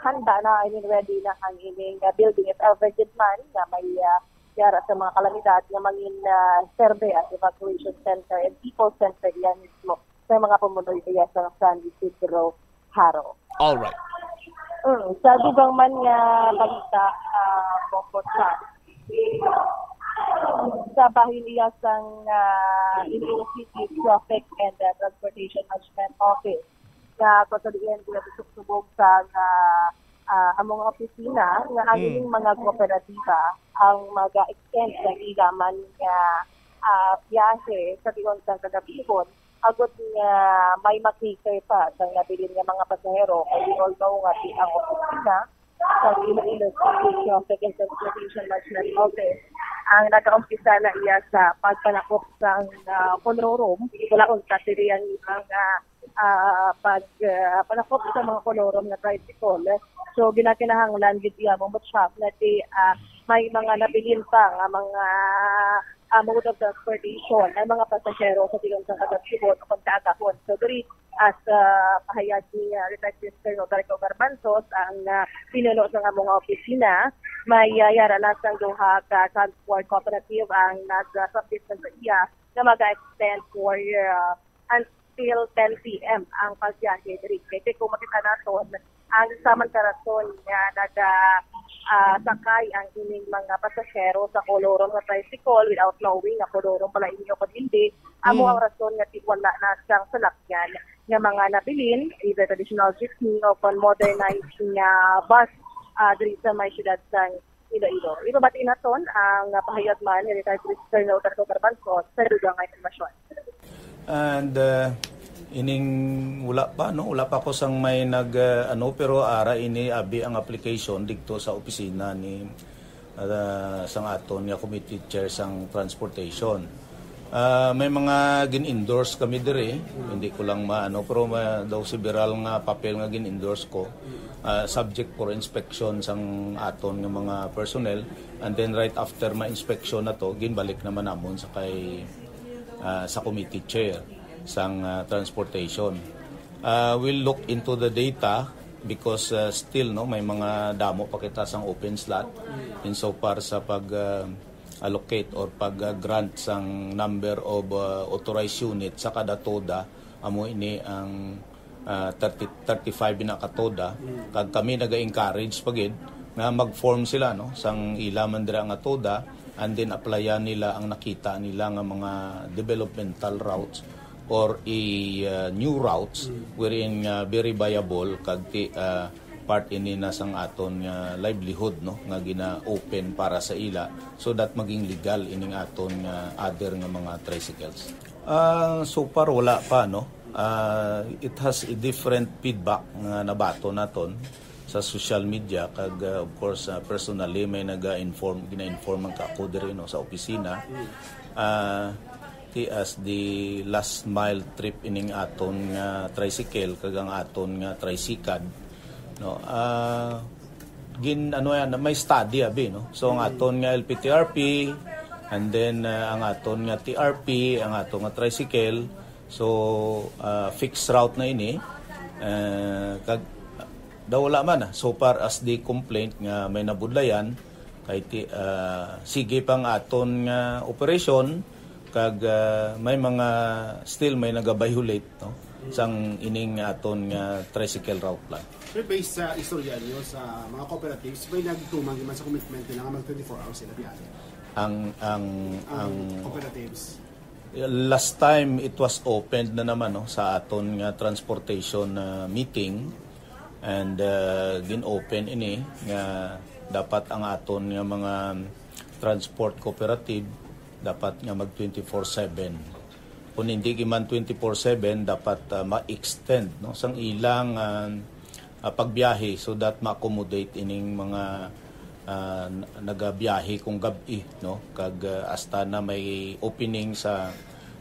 handa na, I mean, ready na ang ining ah, building if ever gid man nga may ah, yara sa mga kalamidad nga mangin ah, serve as evacuation center and people center iya mismo sa mga pumuloy iya sa San Isidro Jaro. All right. Mm, sa dugang man nga balita, ah, Bombo Cham, sa bahin iya sang ah, Iloilo City Traffic and ah, Transportation Management Office nga kung sa diin ginatubtub sa nga ah, among opisina nga ang Mm. ining mga kooperatiba ang mag-extend sa ila man nga ah, biyahe sa tion sang kagabihon agod nga may ma-cater pa sang nabilin nga mga pasahero. Kay we all know nga di ang opisina sa Iloilo City Traffic and Transportation Management Office ang nagaumpisa na iya sa pagpanakop sang ah, kolorum. Wala unta diri ang ibang ah, ah, pag ah, panakop sa mga kolorum nga tricycle. So ginakinahanglan gid iya, Bombo Cham, nga di ah, may mga nabilin pa nga mga ah, mode of transportation ang mga pasahero sa tion sang kagabihon o kon kaagahon. So diri, as ah, pahayag ni ah, retired Mister Roderick Garbanzos, ang ah, pinuno sang among opisina, may ah, yara na sang duha ka transport cooperative ang nag-submit sa iya nga maga-extend for ah, until ten P M ang pagbiyahe diri. Kay kung makita naton, ang isa man ka rason nga naga ah, sakay ang ining mga pasahero sa kolorum nga tricycle without knowing nga kolorum pala ini o kon hindi, amo Mm. ang rason nga ti-, wala na sang salakyan nga mga nabilin, either traditional jeepney o kon modernized nga bus ah, diri sa may siyudad sang Iloilo. Ibabati naton ang ah, pahayag man ni retired Mister Notar Cocarbanco sa dugang nga impormasyon. And uh, ining wala pa, no, wala pa ko sang may nag uh, ano, pero ara ini abi ang application didto sa opisina ni uh, sang aton nga committee chair sang transportation. Uh, may mga gin-endorse kami diri, hindi ko lang maano, pero may, daw several nga papel nga gin-endorse ko. Uh, subject for inspection sang aton nga mga personnel, and then right after ma-inspection na to, ginbalik naman namon sa kay, uh, sa committee chair sang, uh, transportation. Uh, we'll look into the data because, uh, still, no, may mga damo pa kita sang open slot in so far sa pag, uh, allocate or pag, uh, grant sang number of, uh, authorized unit sa kada TODA. Amo ini ang, uh, thirty, thirty-five na ka TODA. Kag kami naga-encourage pa gid nga mag-form sila, no, sang ila man dira nga TODA, and then applyan nila ang nakita nila nga mga developmental routes or a, uh, new routes wherein nga very viable kag ti, uh, part ini na sang aton nga livelihood, no, nga gina-open para sa ila, so that maging legal ining aton nga other nga mga tricycles. Ah, so far wala pa, no. Ah, it has a different feedback nga nabaton naton sa social media kag, ah, of course, ah, personally may naga-inform, gina-inform man ka ako diri, no, sa opisina. Ah, ti as the last mile trip ining aton nga tricycle kag ang aton nga tricycad, no. Ah, gin ano yan, may study abi, no. So ang aton nga L P T R P, and then, ah, ang aton nga T R P, ang aton nga tricycle. So, ah, fixed route na ini. Ah, kag daw wala man, ah, so far as the complaint nga may nabudlayan, kay ti, ah, sige pang aton nga operasyon, kag, ah, may mga, still may nagabiolate, no, sang ining aton nga tricycle route plan. Pero based sa istorya niyo sa mga cooperatives, may nagtuman man sa commitment nila nga mag twenty-four hours sila biyahe? Ang, ang, Ang ang cooperatives. Last time it was opened na naman, no, sa aton nga transportation, ah, meeting, and, ah, gin-open ini nga dapat ang aton nga mga transport cooperative dapat nga mag twenty-four seven. Kung hindi man twenty-four seven, dapat, ah, ma-extend, no, sang ilang, ah, ah, pagbiyahe so that ma-accommodate ining mga, ah, n-, nagabiyahe kung gab-i, no? Kag, ah, hasta na may opening sa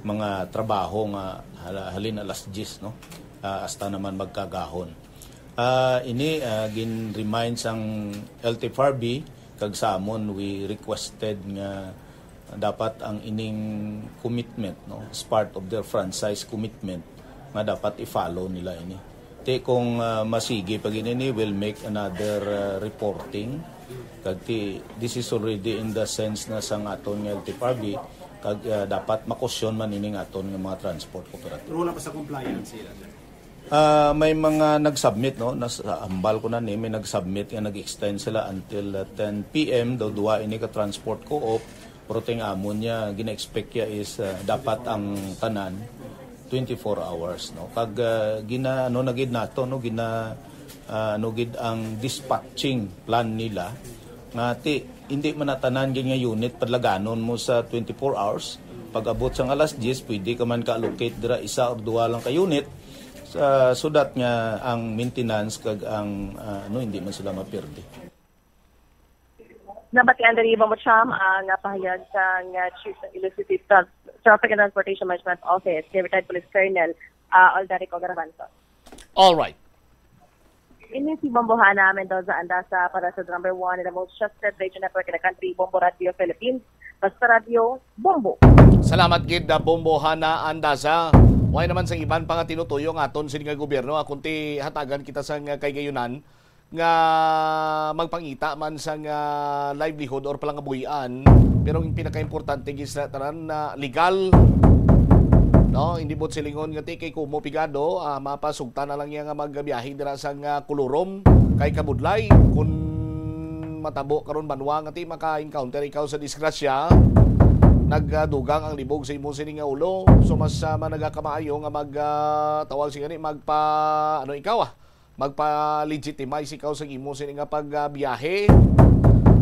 mga trabaho nga hala-, halin alas diyes, no? Ah, hasta naman magkagahon. Ah, ini, ah, gin-remind sang L T F R B kag sa amon, we requested nga dapat ang ining commitment, no, as part of their franchise commitment, nga dapat i-follow nila ini. Ti kung, ah, masigi pa gid ini, we'll make another, ah, reporting. Kag ti, this is already in the sense na sang aton nga L T F R B, kag, ah, dapat makusyon man ining aton nga mga transport cooperative. Pero wala pa sa compliance sila, sir? Ah, may mga nag-submit, no? Nas-, hambal ko na ni, may nag-submit nga nag-extend sila until, ah, ten P M. Daw duwa ini ka transport co-op, pero ting amon niya, gina-expect niya is, ah, dapat ang tanan twenty-four hours, no? Kag, ah, gina-, ano na gid nato, no? Gina-, ah, ano gid ang dispatching plan nila nga ti, hindi man na tanan gid nga unit padlaganon mo sa twenty-four hours. Pag abot sang alas diyes, pwede ka man ka-allocate dira isa or duha lang ka unit sa, so that nga ang maintenance kag ang, ah, ano, hindi man sila mapirdi. Nabatian diri, Bombo Cham, ang, ah, pahayag sang, ah, Chief sa Iloilo City Tra-, Traffic and Transportation Management Office, kay Retired Police Colonel, ah, Alderico Garbanzo. All right. Ini si Bombo Hana Mendoza Andaza para sa number one in the most trusted radio network in the country, Bombo Radio Philippines. Basta Radio, Bombo. Salamat gid, ah, Bombo Hana Andaza. Way naman sa iban pa nga tinutuyo nga aton sini nga gobyerno, ah, kung ti hatagan kita sa nga kahigayonan nga magpangita man sa nga livelihood or palangabuhian, pero ang pinakaimportante gid sa tanan na legal, no? Hindi buot silingon nga ti kay kumo pigado, ah, mapasugta na lang niya nga magbiyahe dira sa nga Kulurom kay Kabudlay. Kun matabo karon banwa nga ti maka-encounter ikaw sa disgrasya, nagdugang ang libog sa imo sini nga ulo. So mas, ah, man nagakamaayo nga mag, ah, tawag sini gani, magpa, ano ikaw, ah, magpa-legitimize ikaw sa imo sini nga pagbiyahe.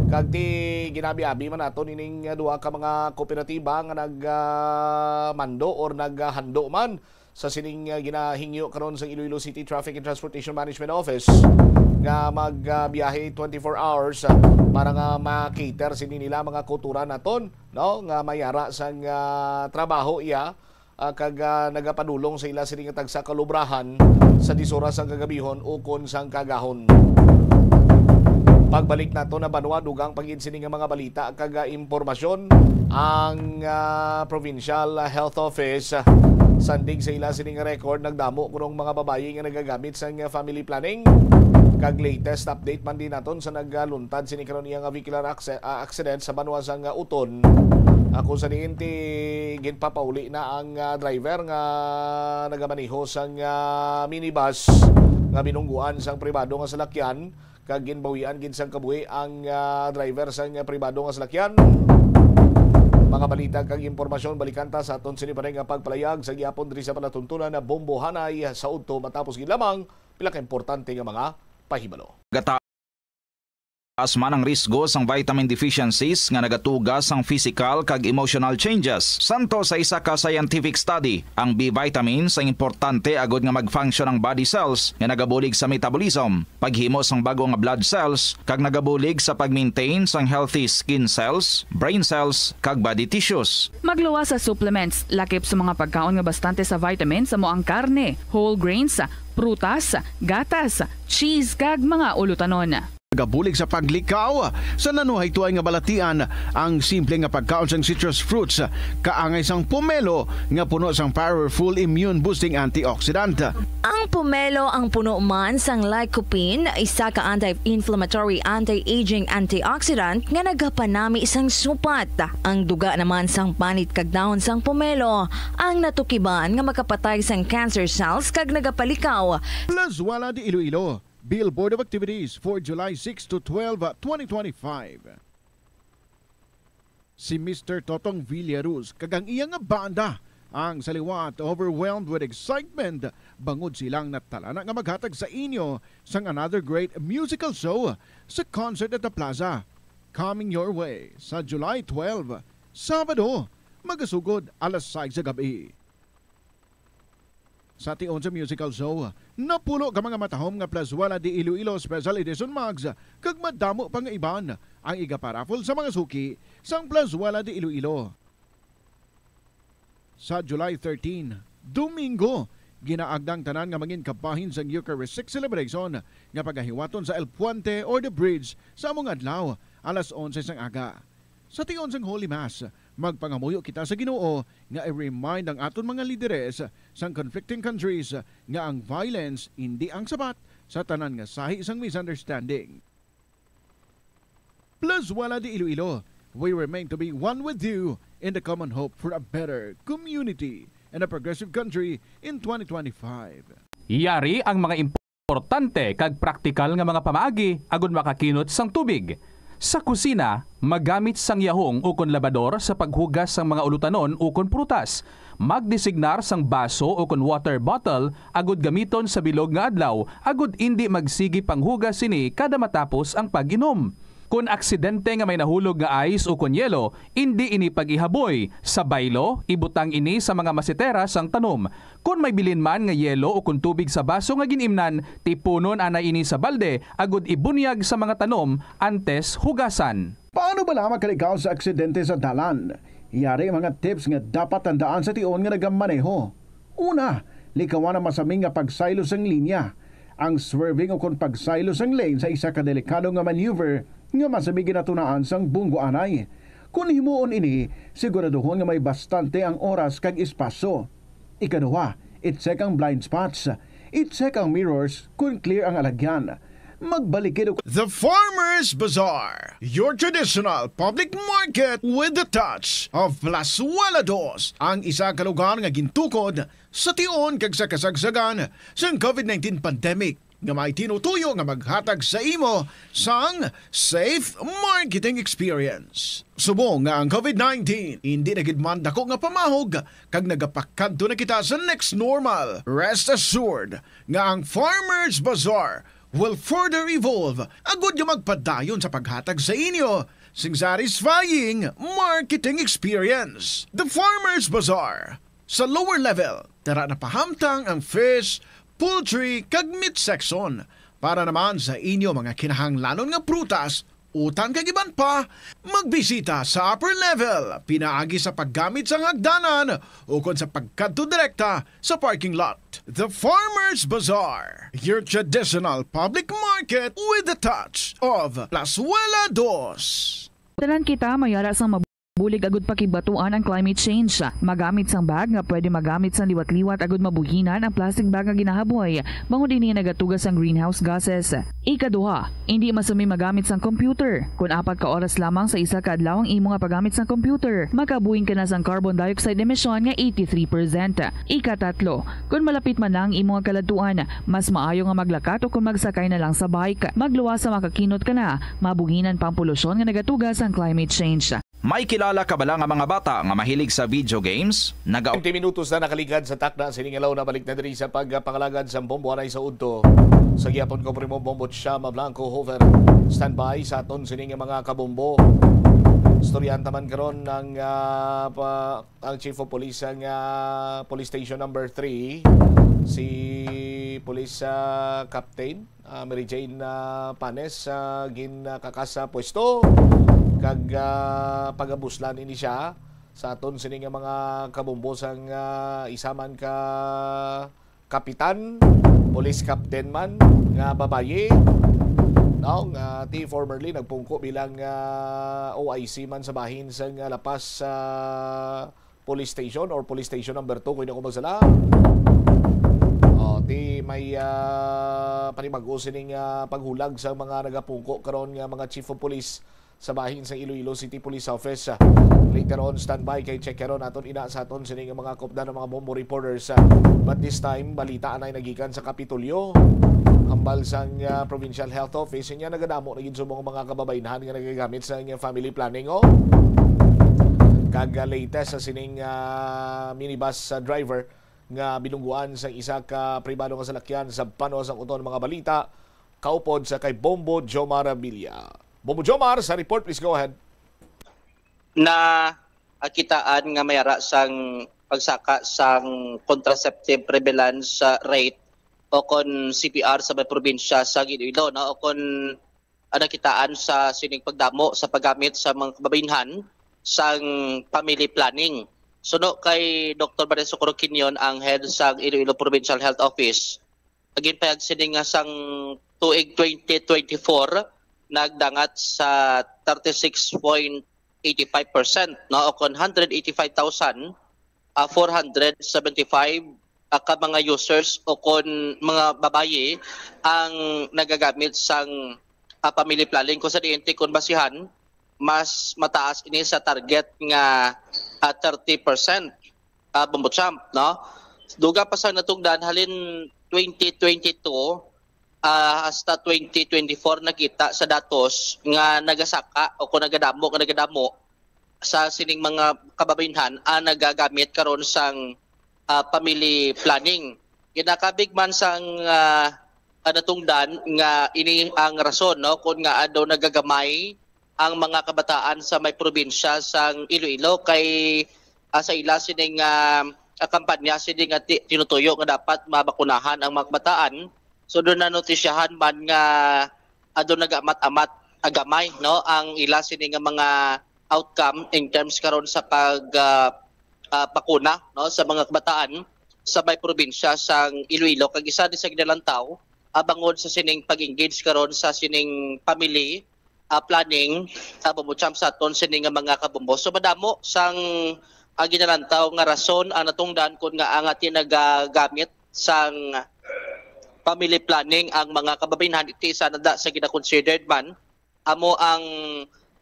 Kag ti ginabi-abi man nato nining, ah, duha ka mga kooperatiba nga nag, ah, mando or naghando man sa sining, ah, ginahingyo karon sa Iloilo City Traffic and Transportation Management Office nga magbiyahe twenty-four hours, ah, para nga ma-cater sini nila mga kultura naton, no, nga mayara sang, ah, trabaho iya, ah, kag, ah, nagapadulong sa ila sini nga tagsa ka lubrahan sa diyes oras sang kagabihon ukon sang kagahon. Pagbalik nato na banwa, dugang pa gid sini nga mga balita kag, ah, impormasyon. Ang, ah, Provincial Health Office, ah, sandig sa ila sining record, nagdamo kuno ang mga babayi nga nagagamit sang, ah, family planning. Kag latest update man din naton sa nagluntad sini karon iya nga vehicular acce-, ah, accident sa banwa sang, ah, Uton. Ako sa diin ti ginpapauli na ang, ah, driver nga nagamaneho sang, ah, minibus nga binungguan sang pribado nga salakyan. Kag ginbawian gid sang kabuhi ang, ah, driver sang pribado nga salakyan. Mga balita kag impormasyon, balikan ta sa aton sini pa nga pagpalayag sa gihapon diri sa palatuntunan na Bombohanay sa udto, matapos gid lamang pila ka importante nga mga pahibalo. Gataas man ang risgo sang vitamin deficiencies nga nagatuga sang physical kag emotional changes. Santo sa isa ka scientific study, ang B vitamins ang importante agud nga mag-function ang body cells nga nagabulig sa metabolism, paghimo sang bag-o nga blood cells, kag nagabulig sa pag-maintain sang healthy skin cells, brain cells, kag body tissues. Magluwas sa supplements, lakip sa mga pagkaon nga bastante sa vitamins, amo ang karne, whole grains, prutas, gatas, cheese, kag mga ulutanon. Nagabulig sa paglikaw sa nanuhaytoay nga balatian ang simple nga pagkaon sang citrus fruits, kaangay sang pomelo nga puno sang powerful immune boosting antioxidant. Ang pomelo ang puno man sang lycopene, isa ka anti-inflammatory, anti-aging antioxidant nga nagapanami sang supat. Ang duga naman sang panit kag dahon sang pomelo ang natukiban nga makapatay sang cancer cells kag nagapalikaw. Plazuela de Iloilo, Billboard of Activities for July six to twelve, twenty twenty-five. Si Mister Totong Villaruz kag ang iya nga banda ang sa liwat overwhelmed with excitement bangod silang natalana nga maghatag sa inyo sang another great musical show sa Concert at the Plaza, coming your way sa July twelve, Sabado, magasugod alas sais sa gab-i. Sa tion sa musical show, napulo ka mga matahom nga Plazuela de Iloilo Special Edition mugs kag madamo pa nga iban ang igaparaffle sa mga suki sang Plazuela de Iloilo. Sa July thirteen, Domingo, ginaagda ang tanan nga mangin kabahin sang Eucharistic celebration nga pagahiwaton sa El Puente or the Bridge sa among adlaw, alas onse sang aga. Sa tion sang Holy Mass, magpangamuyo kita sa Ginoo nga i-remind ang aton mga lideres sang conflicting countries nga ang violence indi ang sabat sa tanan nga sahi sang misunderstanding. Plazuela de Iloilo, we remain to be one with you in the common hope for a better community and a progressive country in twenty twenty-five. Yari ang mga importante kag praktikal nga mga pamaagi agud makakinot sang tubig. Sa kusina, magamit sang yahong ukon labador sa paghugas sang mga ulutanon ukon prutas. Magdesignar sang baso ukon water bottle agud gamiton sa bilog nga adlaw agud indi magsigi panghugas sini kada matapos ang pag-inom. Kon aksidente nga may nahulog nga ice ukon yelo, indi ini pag-ihaboy. Sa baylo, ibutang ini sa mga masetera sang tanom. Kon may bilin man nga yelo ukon tubig sa baso nga gin-imnan, tipunon anay ini sa balde agud ibunyag sa mga tanom antes hugasan. Paano bala makalikaw sa aksidente sa dalan? Yari mga tips nga dapat tandaan sa tion nga nagamaneho. Una, likawan ang masami nga pagsaylo sang linya. Ang swerving ukon pagsaylo sang lane sa isa ka delikado nga maneuver nga masami ginatunaan sang bunggo anay. Kon himuon ini, siguraduhon nga may bastante ang oras kag espasyo. Ikaduha, i-check ang blind spots. I-check ang mirrors kon clear ang alagyan. Magbalikid. The Farmers Bazaar, your traditional public market with the touch of Plazuela Dos, ang isa ka lugar nga gintukod sa tion kag sa kasagsagan sang covid nineteen pandemic, nga may tinutuyo nga maghatag sa imo sang safe marketing experience. Subong nga ang covid nineteen indi na gid man dako nga pamahog kag nagapakadto na kita sa next normal, rest assured nga ang Farmers Bazaar will further evolve agud nga magpadayon sa paghatag sa inyo sing satisfying marketing experience. The Farmers Bazaar, sa lower level, tara na pahamtang ang fish, poultry, kag meat section. Para naman sa inyo mga kinahanglanon nga prutas, Utang kag iban pa, magbisita sa upper level pinaagi sa paggamit sang hagdanan ukon sa pagkadto direkta sa parking lot. The Farmers Bazaar, your traditional public market with the touch of Plazuela Dos. Tanan kita may ara sang mabulig agud pakigbatuan ang climate change. Magamit sang bag nga pwede magamit sang liwat-liwat agud mabuhinan ang plastic bag nga ginahaboy, bangod ini nagatuga sang greenhouse gases. Ikaduha, indi masumi magamit sang computer. Kon apat ka oras lamang sa isa ka adlaw ang imo nga paggamit sang computer, makabuhing ka na sang carbon dioxide emission nga eighty-three percent. Ikatatlo, kon malapit man na ang imo nga kaladtuan, mas maayo nga maglakat o kon magsakay na lang sa bike. Magluwas sa makakinot ka na, mabuhinan pa ang polusyon nga nagatuga sang climate change. May kilala ka bala nga mga bata nga mahilig sa video games? Naga- Twenty minutos na nakaligad sa takna sining adlaw. Nabalik na diri sa pagpangalagad sa Bombo anay sa udto. Sa gihapon ko, Primo Bombo Chama Blanco Hover. Standby sa aton sining mga kabombo. Istoryahan ta man karon ang ah, pa, ang Chief of Police ang ah, Police Station Number three, si Police ah, Captain ah, Mary Jane ah, Panes, ah, ginkakas sa pwesto kag ah, pagabuslan ini siya sa aton sini nga mga kabombo sang ah, isa man ka kapitan, police captain man nga babayi, no, nga ti formerly nagpungko bilang ah, O I C man sa bahin sang ah, La Paz ah, Police Station or Police Station Number two, kung hindi ako magsala. Oh, ti may ah, panibag-o sining ah, paghulag sa mga nagapungko karon nga mga chief of police sa bahin sa Iloilo City Police Office. Later on, standby kay check karon aton ina sa aton sini nga mga kupdan ng mga bombo reporters. But this time, balita anay nagikan sa Kapitolyo. Hambal sang ah, Provincial Health Office, niya nagadamo na gid subong mga kababaynhan nga nagagamit sa inyong family planning, oh. Kag ah, latest sa sining ah, minibus ah, driver nga bilungguan sa isa ka pribado nga salakyan sa panuas ang uton mga balita. Kaupod sa kay Bombo Jomar Villa. Bombo Jomar, sa report, please go ahead. Na akitaan nga may ara sang pagsaka sang contraceptive prevalence ah, rate o kon C P R sa may probinsya sa Iloilo, no? O kon ah, nakitaan sa sining pagdamo sa paggamit sa mga kababaynhan sang family planning. Suno kay Doktor Maria Socorro Quinion, ang head sang Iloilo Provincial Health Office, ginpahayag sini nga sang tuig twenty twenty-four nagdangat sa thirty-six point eighty-five percent, no, o kon one hundred eighty-five thousand, ah, four hundred seventy-five, ah, ka mga users o kon mga babayi ang nagagamit sang ah, family planning, kung sa diin ti kon basihan, mas mataas ini sa target nga ah, thirty percent, ah, Bombo Champ, no? Dugang pa sa natungdan, halin twenty twenty-two ah, hasta twenty twenty-four nakita sa datos nga nagasaka o kung nagadamo nga nagadamo sa sining mga kababaynhan ang nagagamit karon sang ah, family planning. Ginakabig man sang ah, ah, natungdan nga ini ang rason, no, kung nga daw nagagamay ang mga kabataan sa may probinsya sang Iloilo kay ah, sa ila sining ah, ah, kampanya sini nga ti- tinutuyo nga dapat mabakunahan ang mga kabataan. So doon na notisyahan man nga ah, doon nag-amat-amat agamay, no, ang ila sini nga mga outcome in terms karon sa pag ah, ah, bakuna, no, sa mga kabataan sa may probinsya sang Iloilo, kag isa ni sa ginalantaw ah, bangod sa sining pag-engage karon sa sining family ah, planning, ah, Bombo Champ, sa aton sini nga mga kabombo. So madamo sang ah, ginalantaw nga rason ang natungdan kun nga ang atin nagagamit sang family planning ang mga kababaynhan. Iti isa na da sa gina-considered man amo ang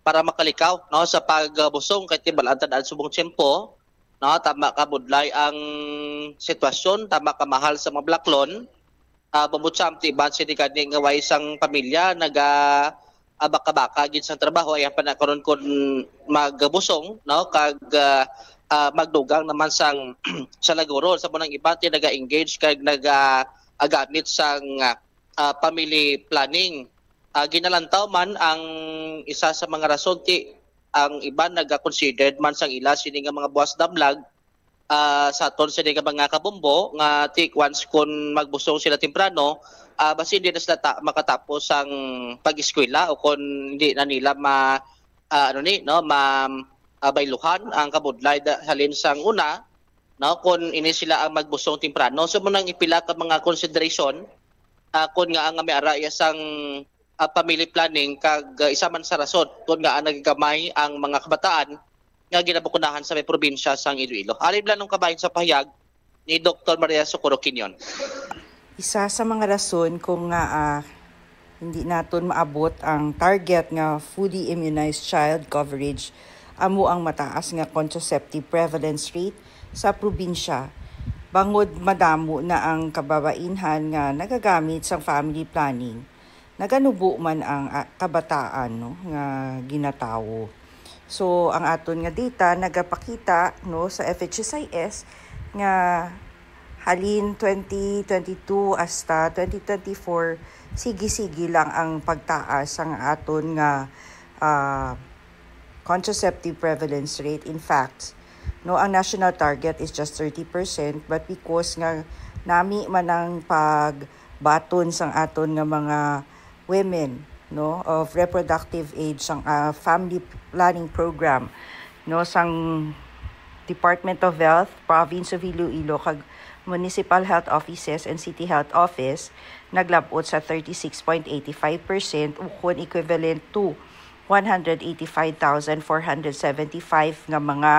para makalikaw, no, sa pagbusong kay timbal-an ta daan subong tiyempo, no, tama ka budlay ang sitwasyon, tama ka mahal sa mga balaklon. Ah, Bombo Champ, ti ban sini gani nga way sang pamilya naga ah, baka-baka gid sang trabaho, ay ang panakaron kun magbusong, no, kag ah, ah, magdugang naman sang sa laguro sa munang iban ti naga-engage kag naga ah, gamit sang ah, ah, family planning. Ah, ginalantaw man ang isa sa mga rason ti ang iban naga-considered man sang ila sini nga mga buwas damlag ah, sa aton sini nga mga kabombo nga ti once kun magbusong sila temprano, ah, basi hindi na sila ta- makatapos ang pag-eskwela o kung hindi na nila ma ah, ano ni, no, ma ah, bayluhan ang kabudlay da- halin sang una, no, kung ini sila ang magbusong temprano. So, mo nang ipila ka mga consideration, ah, kung nga ang may ara iya sang ah, family planning kag ah, isa man sa rason kung nga ang nagagamay ang mga kabataan nga ginabakunahan sa may probinsya sang Iloilo. Halin lang nung kabahin sa pahayag ni Doktor Maria Socorro Quinion. Isa sa mga rason kung nga ah, hindi naton maabot ang target nga fully immunized child coverage amo ang mataas nga contraceptive prevalence rate sa probinsya, bangod madamo na ang kababainhan nga nagagamit sang family planning. Naganubo man ang ah, kabataan, no, nga ginatawo. So, ang aton nga data nagapakita, no, sa F H S I S nga halin twenty twenty-two hasta twenty twenty-four, sige-sige lang ang pagtaas sang aton nga ah, contraceptive prevalence rate. In fact, no, ang national target is just thirty percent, but because nga nami man ang pagbaton sang aton nga mga women, no, of reproductive age sang ah, family planning program, no, sang Department of Health, Province of Iloilo, kag Municipal Health Offices and City Health Office, naglab-ot sa thirty-six point eight five percent, ukon equivalent to one hundred eighty-five thousand four hundred seventy-five nga mga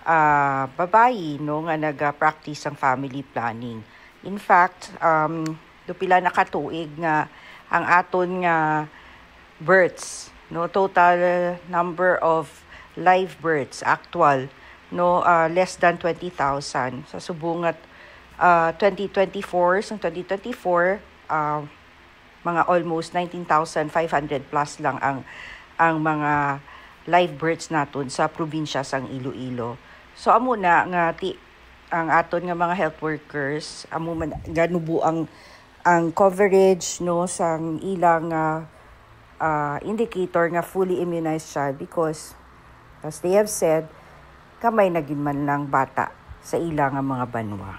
ah, babayi, no, nga naga-practice sang family planning. In fact, um, do pila na ka tuig nga ang aton nga births, no, total number of live births actual, no, ah, less than twenty thousand. Sa subong nga ah, twenty twenty-four, sang twenty twenty-four, ah, mga almost nineteen thousand five hundred plus lang ang ang mga live births naton sa probinsya sang Iloilo. So, amo na nga ti ang aton nga mga health workers, amo man ganubo ang ang coverage, no, sang ilang ah, ah, indicator nga fully immunized child because, as they have said, kamay na gid man lang bata sa ila nga mga banwa.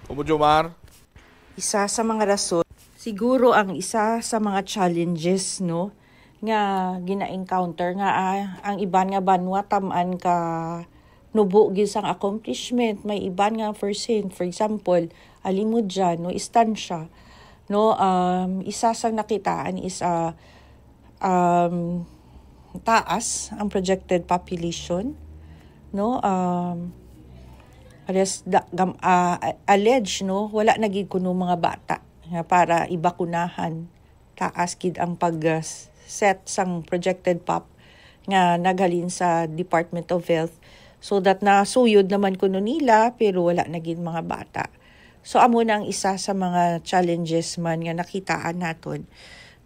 Kumo, Jomar? Isa sa mga rason, siguro ang isa sa mga challenges, no, nga gina-encounter nga ah, ang iban nga banwa tam-an ka nubo gyud sang accomplishment, may iban nga percent. For example, Alimod dyan, no, istansya, no, um, isa sang nakitaan is ah, um, taas ang projected population, no? Um, res, da, gam, ah, alleged, no, wala na gid kuno mga bata nga para ibakunahan. Taas gid ang pag ah, set sang projected pop nga naghalin sa Department of Health, so that nasuyod naman kuno nila pero wala na gid mga bata. So, amo na ang isa sa mga challenges man nga nakitaan naton.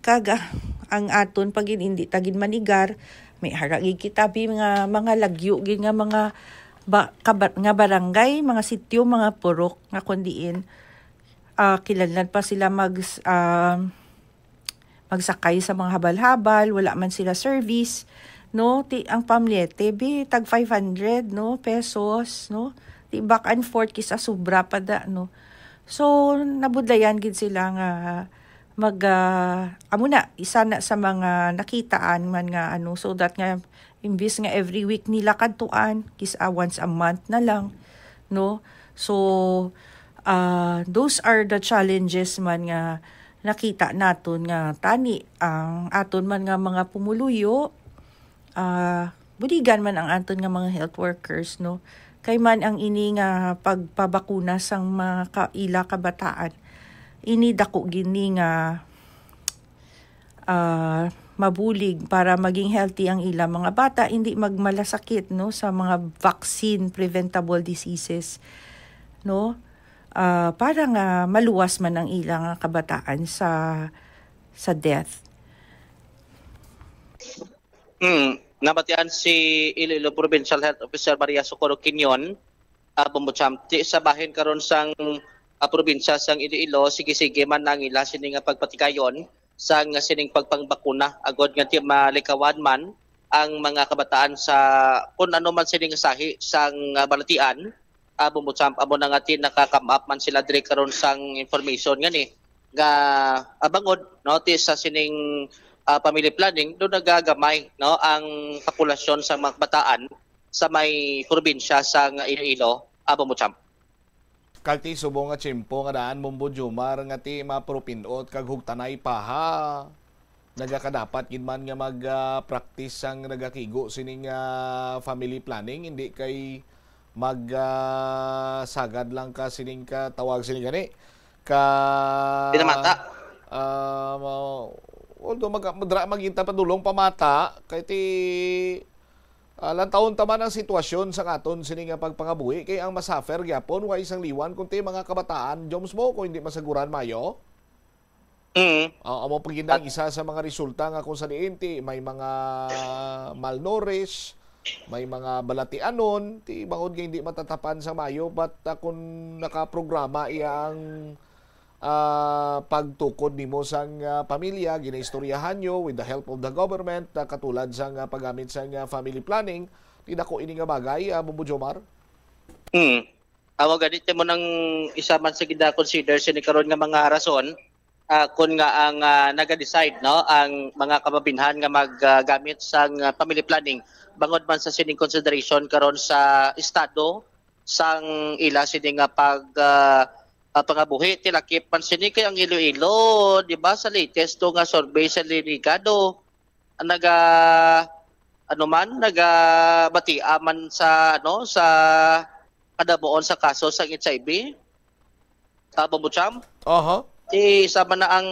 Kag ah, ang aton pag hindi ta gid manigar, may ara gid kita bi nga mga lagyo gid nga mga ba, kabat, nga barangay, mga sityo, mga purok nga kun diin ah, kinahanglan pa sila mag ah, magsakay sa mga habal-habal, wala man sila service, no? Ti ang pamlete bi tag five hundred, no, pesos, no? Ti back and forth, kis-a sobra pa da, no? So, nabudlayan gid sila nga mag ah, amo na, isa na sa mga nakitaan man nga ano, so that nga imbis nga every week nila kadtuan, kis-a once a month na lang, no? So ah, those are the challenges man nga nakita naton nga tani ang aton man nga mga pumuluyo, ah, buligan man ang aton nga mga health workers, no? Kay man ang ini nga pagpabakuna sang mga ka, ila kabataan, ini dako gini nga ah, mabulig para maging healthy ang ila mga bata, hindi magmalasakit, no, sa mga vaccine preventable diseases, no? Ah, para nga maluwas man ang ila nga kabataan sa sa death. Hmm, nabatian si Iloilo Provincial Health Officer Maria Socorro Quinion, ah, Bumbuchamti sa bahin karon sang ah, probinsya sang Iloilo, sige-sige man ang ila sini nga pagpatigayon sang sining pagpangbakuna agod nga ti malikawan man ang mga kabataan sa kun ano man sini nga sahi sang ah, balatian. Ah, Bombo Champ, amo na nga ti naka-come up man sila diri karon sang information nga ni nga ah, bangod, no, ti sa sining ah, family planning do nagagamay, no, ang populasyon sa mga kabataan sa may probinsya sang Iloilo, ah, Bombo Champ. Kag ti subong nga tiyempo nga daan, Bombo Jomar, nga ti mapurupinot kag hugtanay pa ha. Nagakadapat gid man nga mag-practice sang nagakigo sining ah, family planning, hindi kay mag ah, sagad lang ka sining ka tawag sining gani ka Pinamata. Ah, ma- although mag dra magita padulong pamata kay ti ah, lantawon ta man ang sitwasyon sa aton sini nga pagpangabuhi kay ang masuffer gyapon wa isang liwan kundi mga kabataan, Joms, mo, kung hindi masaguran mayo. Mm. Ah, amo pa gid ang isa sa mga resulta nga kung sa diin ti may mga malnourished, may mga balatianon, ti bangod nga hindi matatapan sa mayo, but ah, kung nakaprograma iya ang ah, pagtukod nimo sang ah, pamilya, ginaistoryahan nyo with the help of the government, ah, katulad sang ah, paggamit sang ah, family planning, ti dako ini nga bagay, ah, Bombo Jomar? Hmm. Amo gani ti mo nang isa man sa gina-consider sini karon nga mga rason, ah, kun nga ang ah, naga-decide, no, ang mga kababayen-an nga maggamit sang ah, family planning bangod man sa sining consideration karon sa estado sang ila sini nga pag ah, ah, pangabuhi, ti lakip man sini kay ang Iloilo, di ba, sa latest to nga survey sa Ligado, naga ano man, nagabatia man sa ano, sa kadamuon sa kaso sang H I V. Ah, Bombo Champ? Aha. Ti sama na ang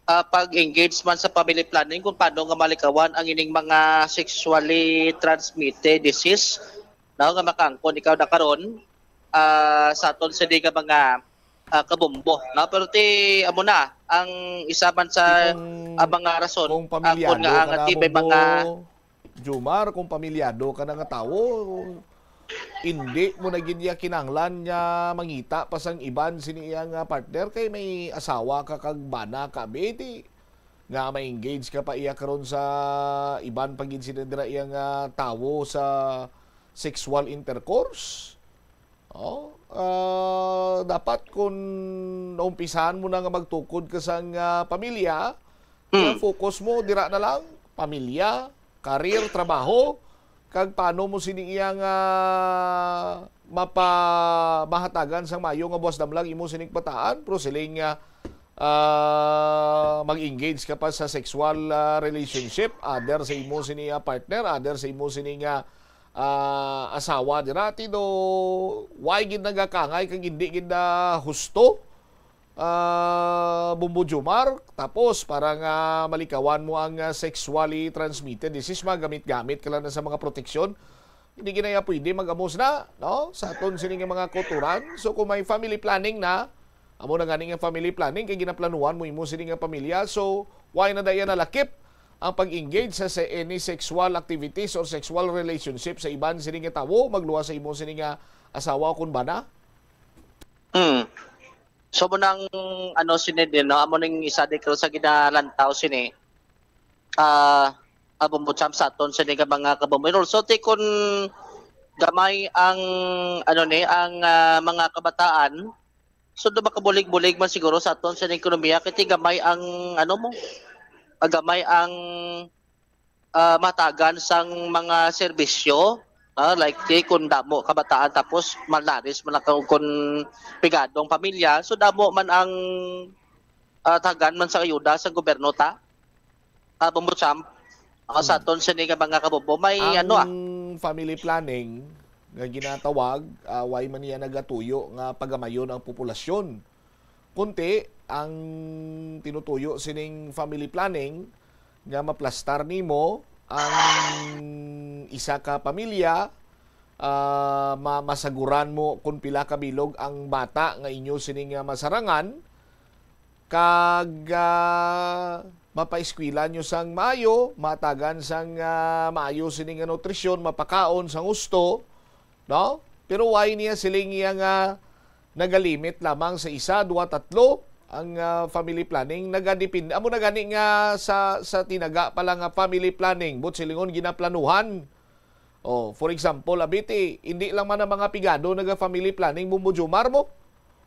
ah, pag-engage man sa family planning kung paano nga malikawan ang ining mga sexually transmitted disease, no, nga makaangkon ikaw na karon ah, sa aton sini nga mga ah, kabombo, no? Pero ti amo na ang isa man sa Kung, ah, mga rason kung ah, kun pamilyado nga ang ka na, ti may mga Bombo Jomar, kung pamilyado ka na nga tawo, hindi mo na gid iya kinahanglan nga mangita pa sang iban sini iya nga partner kay may asawa ka kag bana ka, abi, ti nga ma-engage ka pa iya karon sa iban pa gid sini dira iya nga tawo sa sexual intercourse. Oh, ah, dapat kung naumpisahan mo na nga magtukod ka sang ah, pamilya, Hmm. focus mo dira na lang, pamilya, career, trabaho, kag paano mo sini iya nga mapa mahatagan sang mayo nga buwas damlag imo sining bataan, pero siling nga ah, mag-engage ka pa sa sexual ah, relationship, other sa imo sini nga partner, other sa imo sini nga ah, asawa dira, ti do why gid nagakangay kag hindi gid na husto, ah, Bombo Jomar. Tapos para nga malikawan mo ang ah, sexually transmitted disease, magamit-gamit ka lang na sa mga proteksyon. Hindi gid na pwede mag-amos na, no? Sa aton sini nga mga kulturan. So kung may family planning na, amo na gani nga family planning kay ginaplanuhan mo imo sini nga pamilya. So why na daya nalakip ang pag-engage sa, sa any sexual activities or sexual relationship sa iban sini nga tawo, magluwas sa imo sini nga asawa o kun bana? Hmm. So mo nang ano sini din, no? Amo ning isa di ko sa ginalantaw sini. Ah, abong butcham sa aton sini nga mga kabombo. And also, ti kun gamay ang ano ni ang ah, mga kabataan, so do makabulig-bulig man siguro sa aton sa ekonomiya kay ti gamay ang ano mo, ah, gamay ang ah, matagan sang mga serbisyo, ah, like ti kun damo kabataan tapos malaris man ang kun pigado ang pamilya, so damo man ang ah, tagan man sa ayuda sa gobyerno ta. Ah, Bombo Champ, ah, sa aton sini nga mga kabombo may ano ah. Ang family planning nga ginatawag, ah, why man niya nagatuyo nga pagamayon ang populasyon? Kunti ang tinutuyo sining family planning nga maplastar nimo ang isa ka pamilya, ah, ma- masaguran mo kung pila ka bilog ang bata nga inyo sini nga masarangan, kag ah, mapaeskwela nyo sang maayo, matagan sang ah, maayo sini nga nutrisyon, mapakaon sang husto, no? Pero why niya siling iya nga nagalimit lamang sa isa, duha, tatlo ang ah, family planning? Nagadepende amo na gani nga sa sa tinaga pa lang nga family planning, but silingon ginaplanuhan Oh, for example, abi ti, hindi lang man ang mga pigado naga-family planning, Bombo Jomar, mo.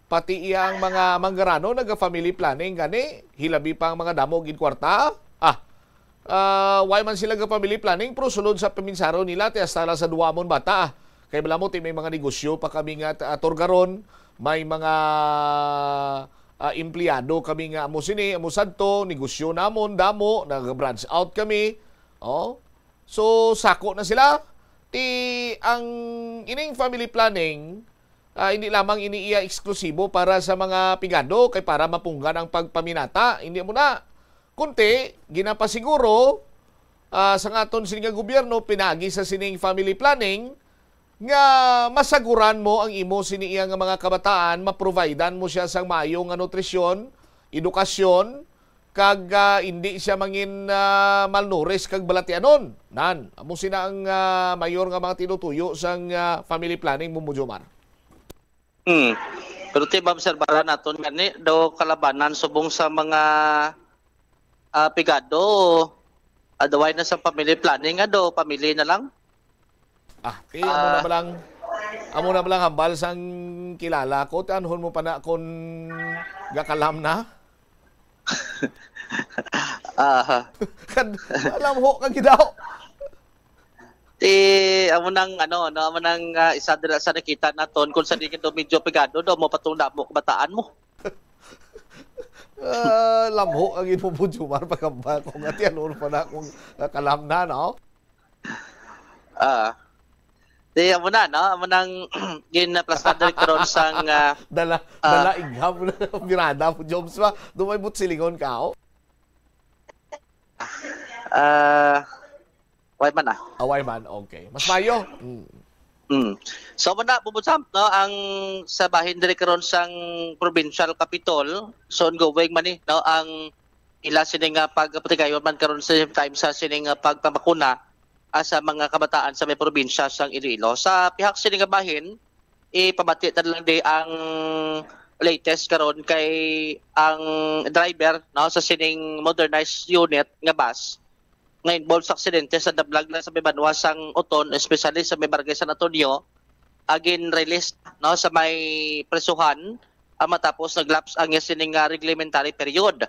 Pati iya ang mga manggarano naga-family planning gani, hilabi pa ang mga damo gid kwarta. Ah, ah, why man sila ga-family planning, pero sulod sa paminsaro nila, ti hasta lang sa duwa amon bata. Kay bala mo, ti may mga negosyo pa kami nga, ah, turgaron, may mga, ah, empleyado kami nga amo sini, amo sadto, negosyo namon, damo, nag-branch out kami. Oh. So, sako na sila. Ti ang ining family planning, ah, hindi lamang ini iya eksklusibo para sa mga pigado, kay para mapunggan ang pagpaminata. Hindi mo na. Kunti, ginapasiguro, ah, sa aton sini nga gobyerno, pinagi sa sining family planning, nga masaguran mo ang imo sini iya nga mga kabataan, maprovidean mo siya sang maayo nga nutrisyon, edukasyon, kag, ah, indi siya mangin, ah, malnourished kag balatianon. Nan, amo sina ang, ah, mayor nga mga tinutuyo sang, ah, family planning, Bombo Jomar. Hmm. Pero ti maobserbaran naton gani daw kalabanan subong sa mga, ah, pigado, adaway na sa family planning, nga daw family na lang. Ah, ti amo na Ah. ba lang, amo na ba lang hambal sang kilala ko, ti anhon mo pa na kon gakalam na? Aha. Kan, alam ho, kag daw. Ti, amo nang, ano, no, amo nang, ah, isa dira sa nakita naton, kung sa di ka daw medyo pigado, daw mo patong damo kabataan mo. Ah, lamho ang imo po, Jomar, pagkamba ko nga ti, ano pa na akong, ah, kalamna, no? Ah. Di, amo na, no? Amo nang ginaplastar diri karon sang, ah, Dala, ah, dala igham na, birada mo, Jobs, ba? Dumay but silingon ka, oh. Ah, why man, ah? Away man, okay. Mas mayo. Mm. Mm. So, muna, Bubud Sam, no, ang sa bahin diri karon sang provincial capitol, so ongoing man ni, no, ang ila sini nga pagpatigayon man karon sa same time sa sini nga pagpamakuna, ah, sa mga kabataan sa may probinsya sang Iloilo. Sa pihak sini nga bahin, ipabati na lang di ang latest karon kay ang driver, no, sa sining modernized unit nga bus nga involved sa aksidente sa nablag na sa may banwa sang Oton, especially sa may barangay San Antonio, agin release, no, sa may prisuhan, ah, matapos nag-lapse ang iya sining, ah, reglementary period.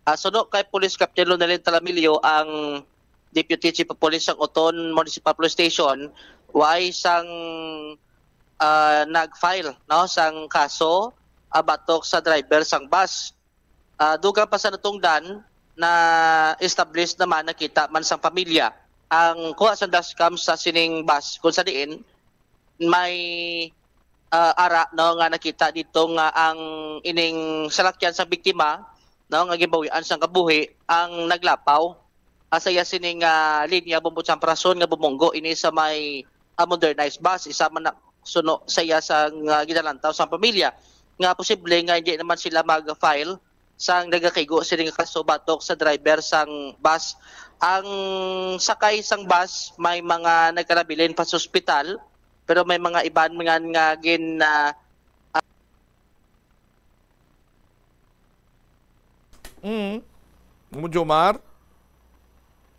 Ah, suno kay Police Captain Lonelin Talamillo, ang Deputy Chief of Police sang Oton Municipal Police Station, way sang, ah, nag-file, no, sang kaso, ah, batok sa driver sang bus. Ah, dugang pa sa natungdan, na-establish naman, nakita man sang pamilya ang kuha sang dashcam sa sining bus, kung sa diin may, ah, ara, no, nga nakita dito nga ang ining salakyan sa biktima, no, nga gibawian sang kabuhi ang naglapaw, ah, sa iya sining, ah, linya, bumbot sang rason nga bumunggo ini sa may, ah, modernized bus. Isa man na suno sa iya sang, ah, ginalantaw sang pamilya nga posible nga hindi naman sila mag-file sang nagakigo sini nga kaso batok sa driver sang bus. Ang sakay sang bus, may mga nagkalabilin pa sa ospital, pero may mga iban nga, nga gin, ah, Mm. Mo, Jomar?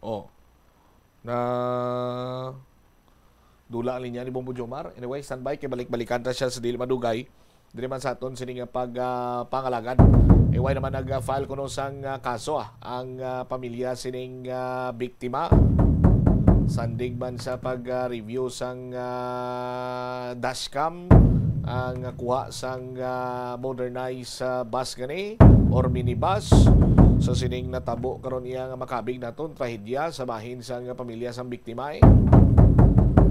Oh. Na dula ang linya ni Bombo Jomar. Anyway, standby kay balik-balikan ta siya sa dili madugay. Diri man sa aton sini nga pag, ah, pangalagan. Eh, why naman nag-file kuno sang, ah, kaso, ah, ang, ah, pamilya sining, ah, biktima? Sandig man sa pag, ah, review sang, ah, dashcam, ang kuha sang, ah, modernized, ah, bus gani or minibus. So, sining natabo karon iya nga makabig naton trahedya sa bahin sang pamilya sang biktima, eh.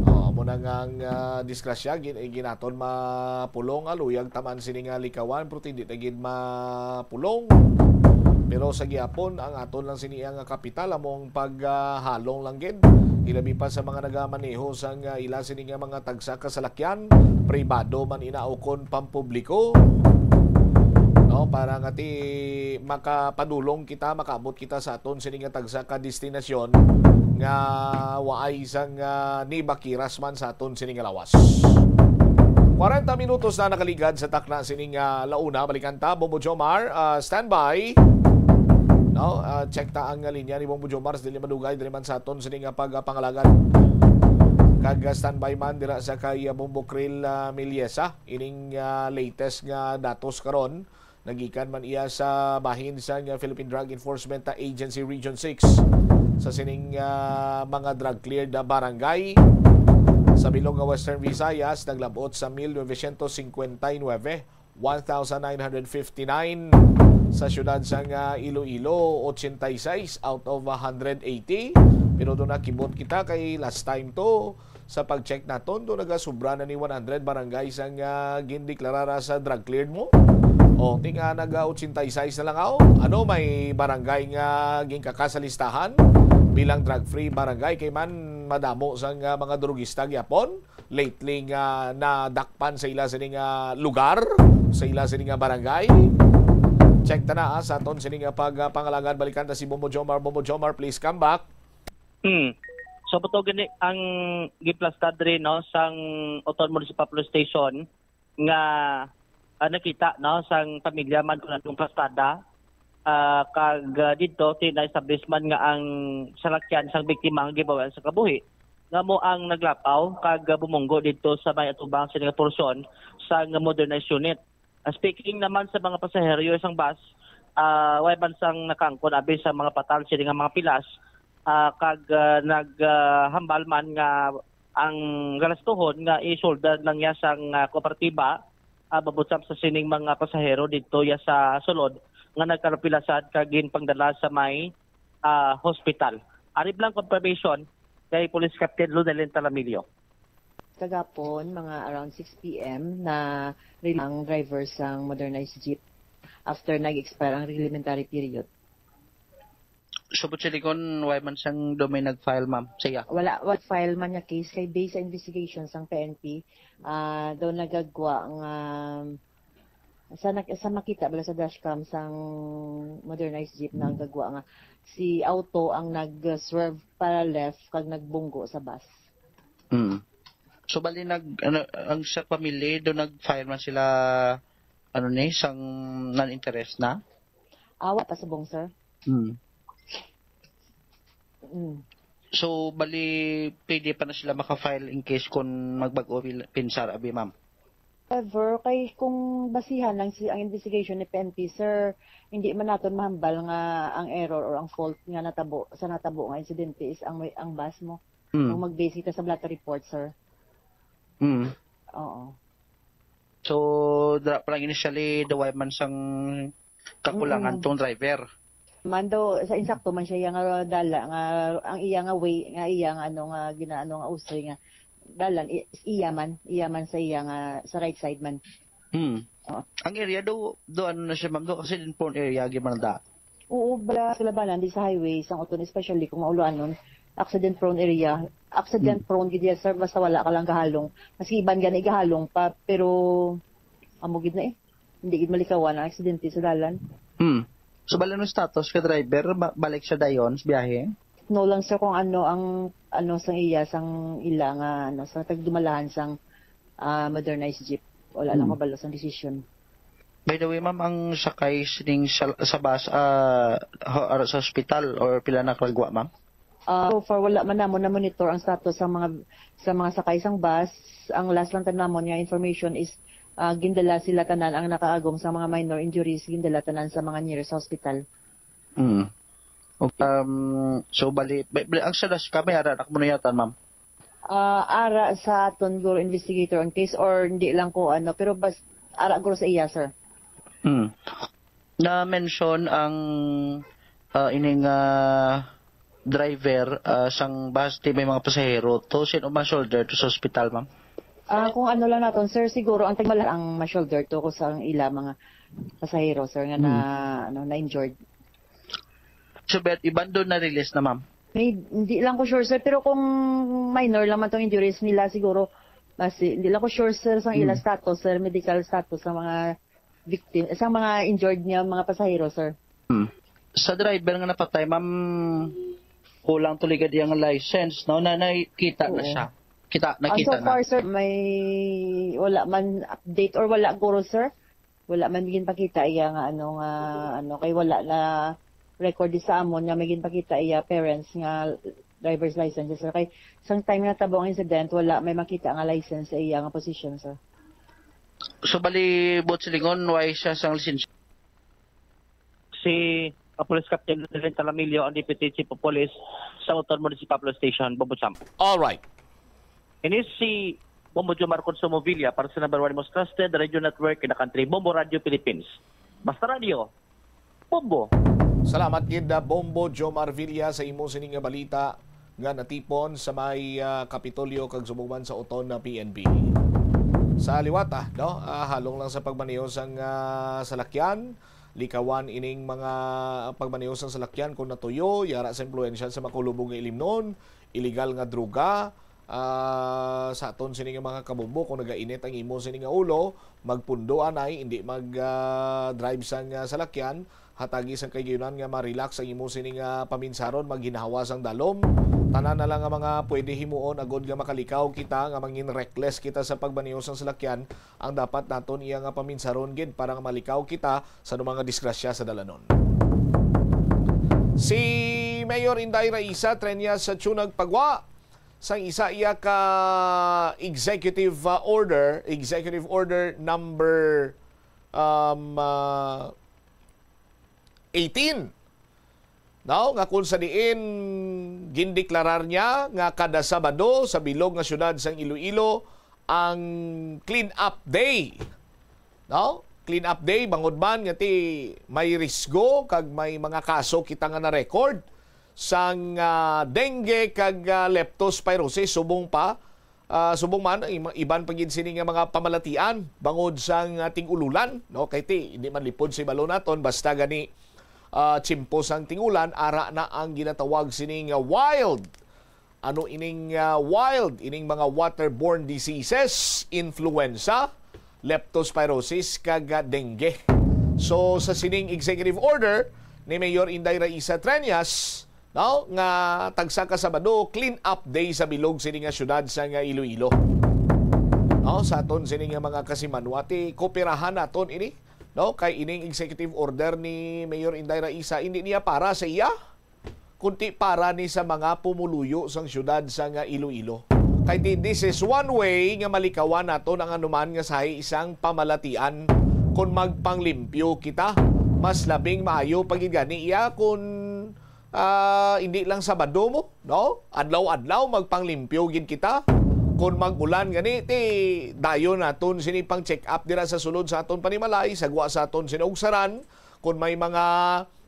Oh, amo na nga ang, ah, disgrasya, gin-, ginaton mapulong, ah, luyag taman sini nga likawan, pero hindi na gid mapulong. Pero sa gihapon, ang aton lang sini nga kapital, among paghalong lang gid. Ilabi pa sa mga nagamaneho sang, ah, ila sini nga mga tagsa ka salakyan, pribado man ina o kon pampubliko. No, para nga ti makapadulong kita, makaabot kita sa aton sini nga tagsa ka destinasyon nga waay sang, ah, nibakiras man sa aton sini nga lawas. Kwarenta minutos na nakaligad sa takna sini nga launa. Balikan ta, Bombo Jomar, ah, standby. No, ah, check ta ang linya ni Bombo Jomar sa dili madugay diri man sa aton sini nga pagpangalagan. Kag, ah, standby man dira sa kay, ah, Bombocril, ah, Miliesa. Ining, ah, latest nga datos karon, nagikan man iya sa bahin sang, ah, Philippine Drug Enforcement, ah, Agency Region six. Sa sining, ah, mga drug cleared na barangay sa bilog nga Western Visayas, naglabot sa mil novecientos cincuenta y nueve, one thousand nine hundred fifty-nine. Sa siyudad sang, ah, Iloilo, ochenta y seis out of a hundred eighty. Pero doon nakibot kita kay last time to, sa pag-check naton, doon nagasubra na ni one hundred barangay sang, ah, gindeklarara sa drug cleared mo. O, tinga naga ochenta y seis na lang ako. Ano, may barangay nga ginkaka sa listahan bilang drug-free barangay kay man madamo sang, ah, mga drugista gyapon lately nga nadakpan sa ila sini nga lugar, sa ila sini nga barangay. Check ta na, ah, sa aton sini nga pag, ah, pangalagad. Balikan ta si Bombo Jomar. Bombo Jomar, please come back. Hmm. So, buto gani ang giplastar diri, no, sang Oton Municipal Police Station nga, ah, nakita, no, sang pamilya man kung anong plastada. Ah, kag, ah, didto, ti-, na-establish man nga ang salakyan sang biktima ang gibawian sa kabuhi nga mo ang naglapaw kag, ah, bumunggo didto sa may atubang sini nga porsyon sang modernized unit. Ah, speaking naman sa mga pasahero sang bus, ah, way man sang nakaangkon abi sa mga patal sini nga mga pilas, ah, kag, ah, nag, ah, hambal man nga ang galastuhon nga i-shoulder lang niya sang, ah, kooperatiba, ah, mabutsap sa sining mga pasahero didto ya sa sulod nga nagkalapilasan kag ginpangdala sa may, ah, hospital. Ari lang confirmation kay Police Captain Lunelin Talamillo. Kagapon, mga around six p m, na-release ang driver sang modernized jeep after nag-expire ang reglementary period. Subot sa likon, why man sang do may nag-file, ma'am, siya? Wala, wala file man nga case kay based sa investigation sang P N P, ah, daw nagagwa nga sa nak-, sa makita bala sa dashcam sang modernized jeep, nagagwa nga si auto ang nag-swerve para left kag nagbunggo sa bus. Mm. So, bali nag-, ano, ang sa family do nag-file man sila, ano ni, sang non-interest na? Awa pa subong, sir. Mm. Mm. So, bali, pwede pa na sila maka-file in case kung magbag-o pil-, pinsar, abi, ma'am? However, kay kung basihan lang si, ang investigation ni P N P, sir, hindi man naton mahambal nga ang error or ang fault nga natabo, sa natabo nga insidente is ang, ang bus mo. Mm. Kung mag-base kita sa blotter report, sir. Mm. Oo. So, dra-, parang initially, daw wala man sang kakulangan Mm. tong driver. Man daw, sa insakto man siya, iya nga dala, nga, ang iya nga way, nga iya nga, ano, nga ginaano nga usoy nga dalan, i-, iya man, iya man sa iya nga, sa right side man. Hmm. Oo. Ang area do, do ano na siya, ma'am, do accident prone area, gyud man da. Oo, bala sa labanan, di sa highway, sang Oton, especially kung mauluanon, accident prone area. Accident Hmm. prone gid yan, sir, basta wala ka lang gahalong. Maski iban gani gahalong pa, pero amo gid na eh. Hindi gid malikawan ang aksidente sa dalan. Hmm. So, bali, ano status ka driver? Ba-, balik siya dayon sa biyahe? No lang, sir, kung ano ang, ano, sang iya, sang ila nga, ano, sa tagdumalahan sang, ah, modernized jeep. Wala lang Hmm. kabalo sang desisyon. By the way, ma'am, ang sakay sining sa, sa bus, ah, ha-, ara sa ospital or pila na kalagwa, ma'am? Ah, so far, wala man namon na-monitor ang status sa mga, sa mga sakay sang bus. Ang last lang tan namon nga information is, ah, gindala sila tanan ang nakaagom sa mga minor injuries, gindala tanan sa mga nearest hospital. Mm. Okay. Um, so, bali, bali, bali, ang sa dashcam, may ara na kamo niyatan, ma'am? Ah, ara sa aton guro investigator ang case or hindi lang ko ano, pero bas, ara guro sa iya, sir. Mm. Na-mention ang, ah, ining, ah, driver, ah, sang bus ti may mga pasahero to sin-o ma-shoulder to sa ospital, ma'am? Ah, kung ano lang naton, sir, siguro ang tagmala ang ma-shoulder to ko sa ila mga pasahero, sir, nga na, Hmm. ano, na-injured. So, but iban do na-release na, ma'am? May, hindi lang ko sure, sir, pero kung minor lang man tong injuries nila, siguro, mas, hindi lang ko sure, sir, sa ila Hmm. status, sir, medical status sa mga victim, sa mga injured niya, mga pasahero, sir. Hmm. Sa driver nga napatay, ma'am, kulang tuloy gid iyang license, no? Na nakita na Oo. siya. Kita, Ah, nakita so na. far, sir, may wala man update or wala guro, sir. Wala man ginpakita iya nga ano nga, ano, kay wala na record sa amon nga may ginpakita iya parents nga driver's license, sir. Kay sang time nga natabo ang incident, wala may makita nga license sa iya nga position, sir. So, bali, buot silingon, way siya sang lisensya? Si, ah, Police Captain Lorraine Talamillo, ang Deputy Chief of Police sa Oton Municipal Police Station, Bombo Champ. All right. Ini si Bombo Jomar Consumo Villa para sa number one most trusted radio network in the country, Bombo Radio Philippines. Basta Radio, Bombo. Salamat gid, ah, Bombo Jomar Villa, sa imo sini nga balita nga natipon sa may, ah, Kapitolyo kag subong man sa Oton na P N P. Sa liwat, ah, no? Ah, halong lang sa pagmaneho sang, ah, salakyan, likawan ining mga pagmaneho sang salakyan kung natuyo, yara sa impluwensya sa makulubog nga ilimnon, iligal nga droga, ah, sa aton sini nga mga kabombo, kung nagainit ang imo sini nga ulo, magpundo anay, hindi mag, ah, drive sang, ah, salakyan, hatagi sang kayunan nga ma-relax ang imo sini nga paminsaron, maghinhawa sang dalom. Tanan na lang nga mga pwede himuon agod nga makalikaw kita, nga mangin reckless kita sa pagmaneho sang salakyan, ang dapat naton iya nga paminsaron gid para nga malikaw kita sa anumang disgrasya sa dalanon. Si Mayor Inday Raisa Treñas Tiuna nagpagwa sang isa iya ka executive, uh, order, executive order number, um, uh, eighteen, no? Nga kung sa diin gindeklarar niya nga kada Sabado sa bilog nga siyudad sang Iloilo ang clean up day, no? Clean up day, bangod man nga ti may risgo kag may mga kaso kita nga na-record sang, ah, dengue kag, ah, leptospirosis, subong pa, ah, subong man ang ima-, iban pa gid sini nga mga pamalatian bangod sang, ah, ting-ululan, no? Kay ti, hindi man lipod sa ibalo naton, basta gani, ah, tiyempo sang ting-ulan, ara na ang ginatawag sini nga wild. Ano ining, ah, wild? Ining mga waterborne diseases, influenza, leptospirosis, kag, ah, dengue. So, sa sining executive order ni Mayor Inday Raisa Treñas, no, nga tagsa ka Sabado, clean up day sa bilog sini nga siyudad sa nga Iloilo. No, sa aton sini nga mga kasimanwa, ti kooperahan naton ini, no, kay ining executive order ni Mayor Inday Raisa, hindi niya para sa iya, kundi para ni sa mga pumuluyo sang siyudad sa nga Iloilo. Kay ti, this is one way nga malikawan naton ang anuman nga sahi sang pamalatian. Kon magpanglimpyo kita, mas labing maayo pa gid gani iya kon, ah, hindi lang Sabado mo, no? Adlaw-adlaw magpanglimpyo gid kita. Kon mag-ulan gani, ti dayon naton sini pang-check up dira sa sulod sa aton panimalay, sa gwa sa aton sini ugsaran. Kon may mga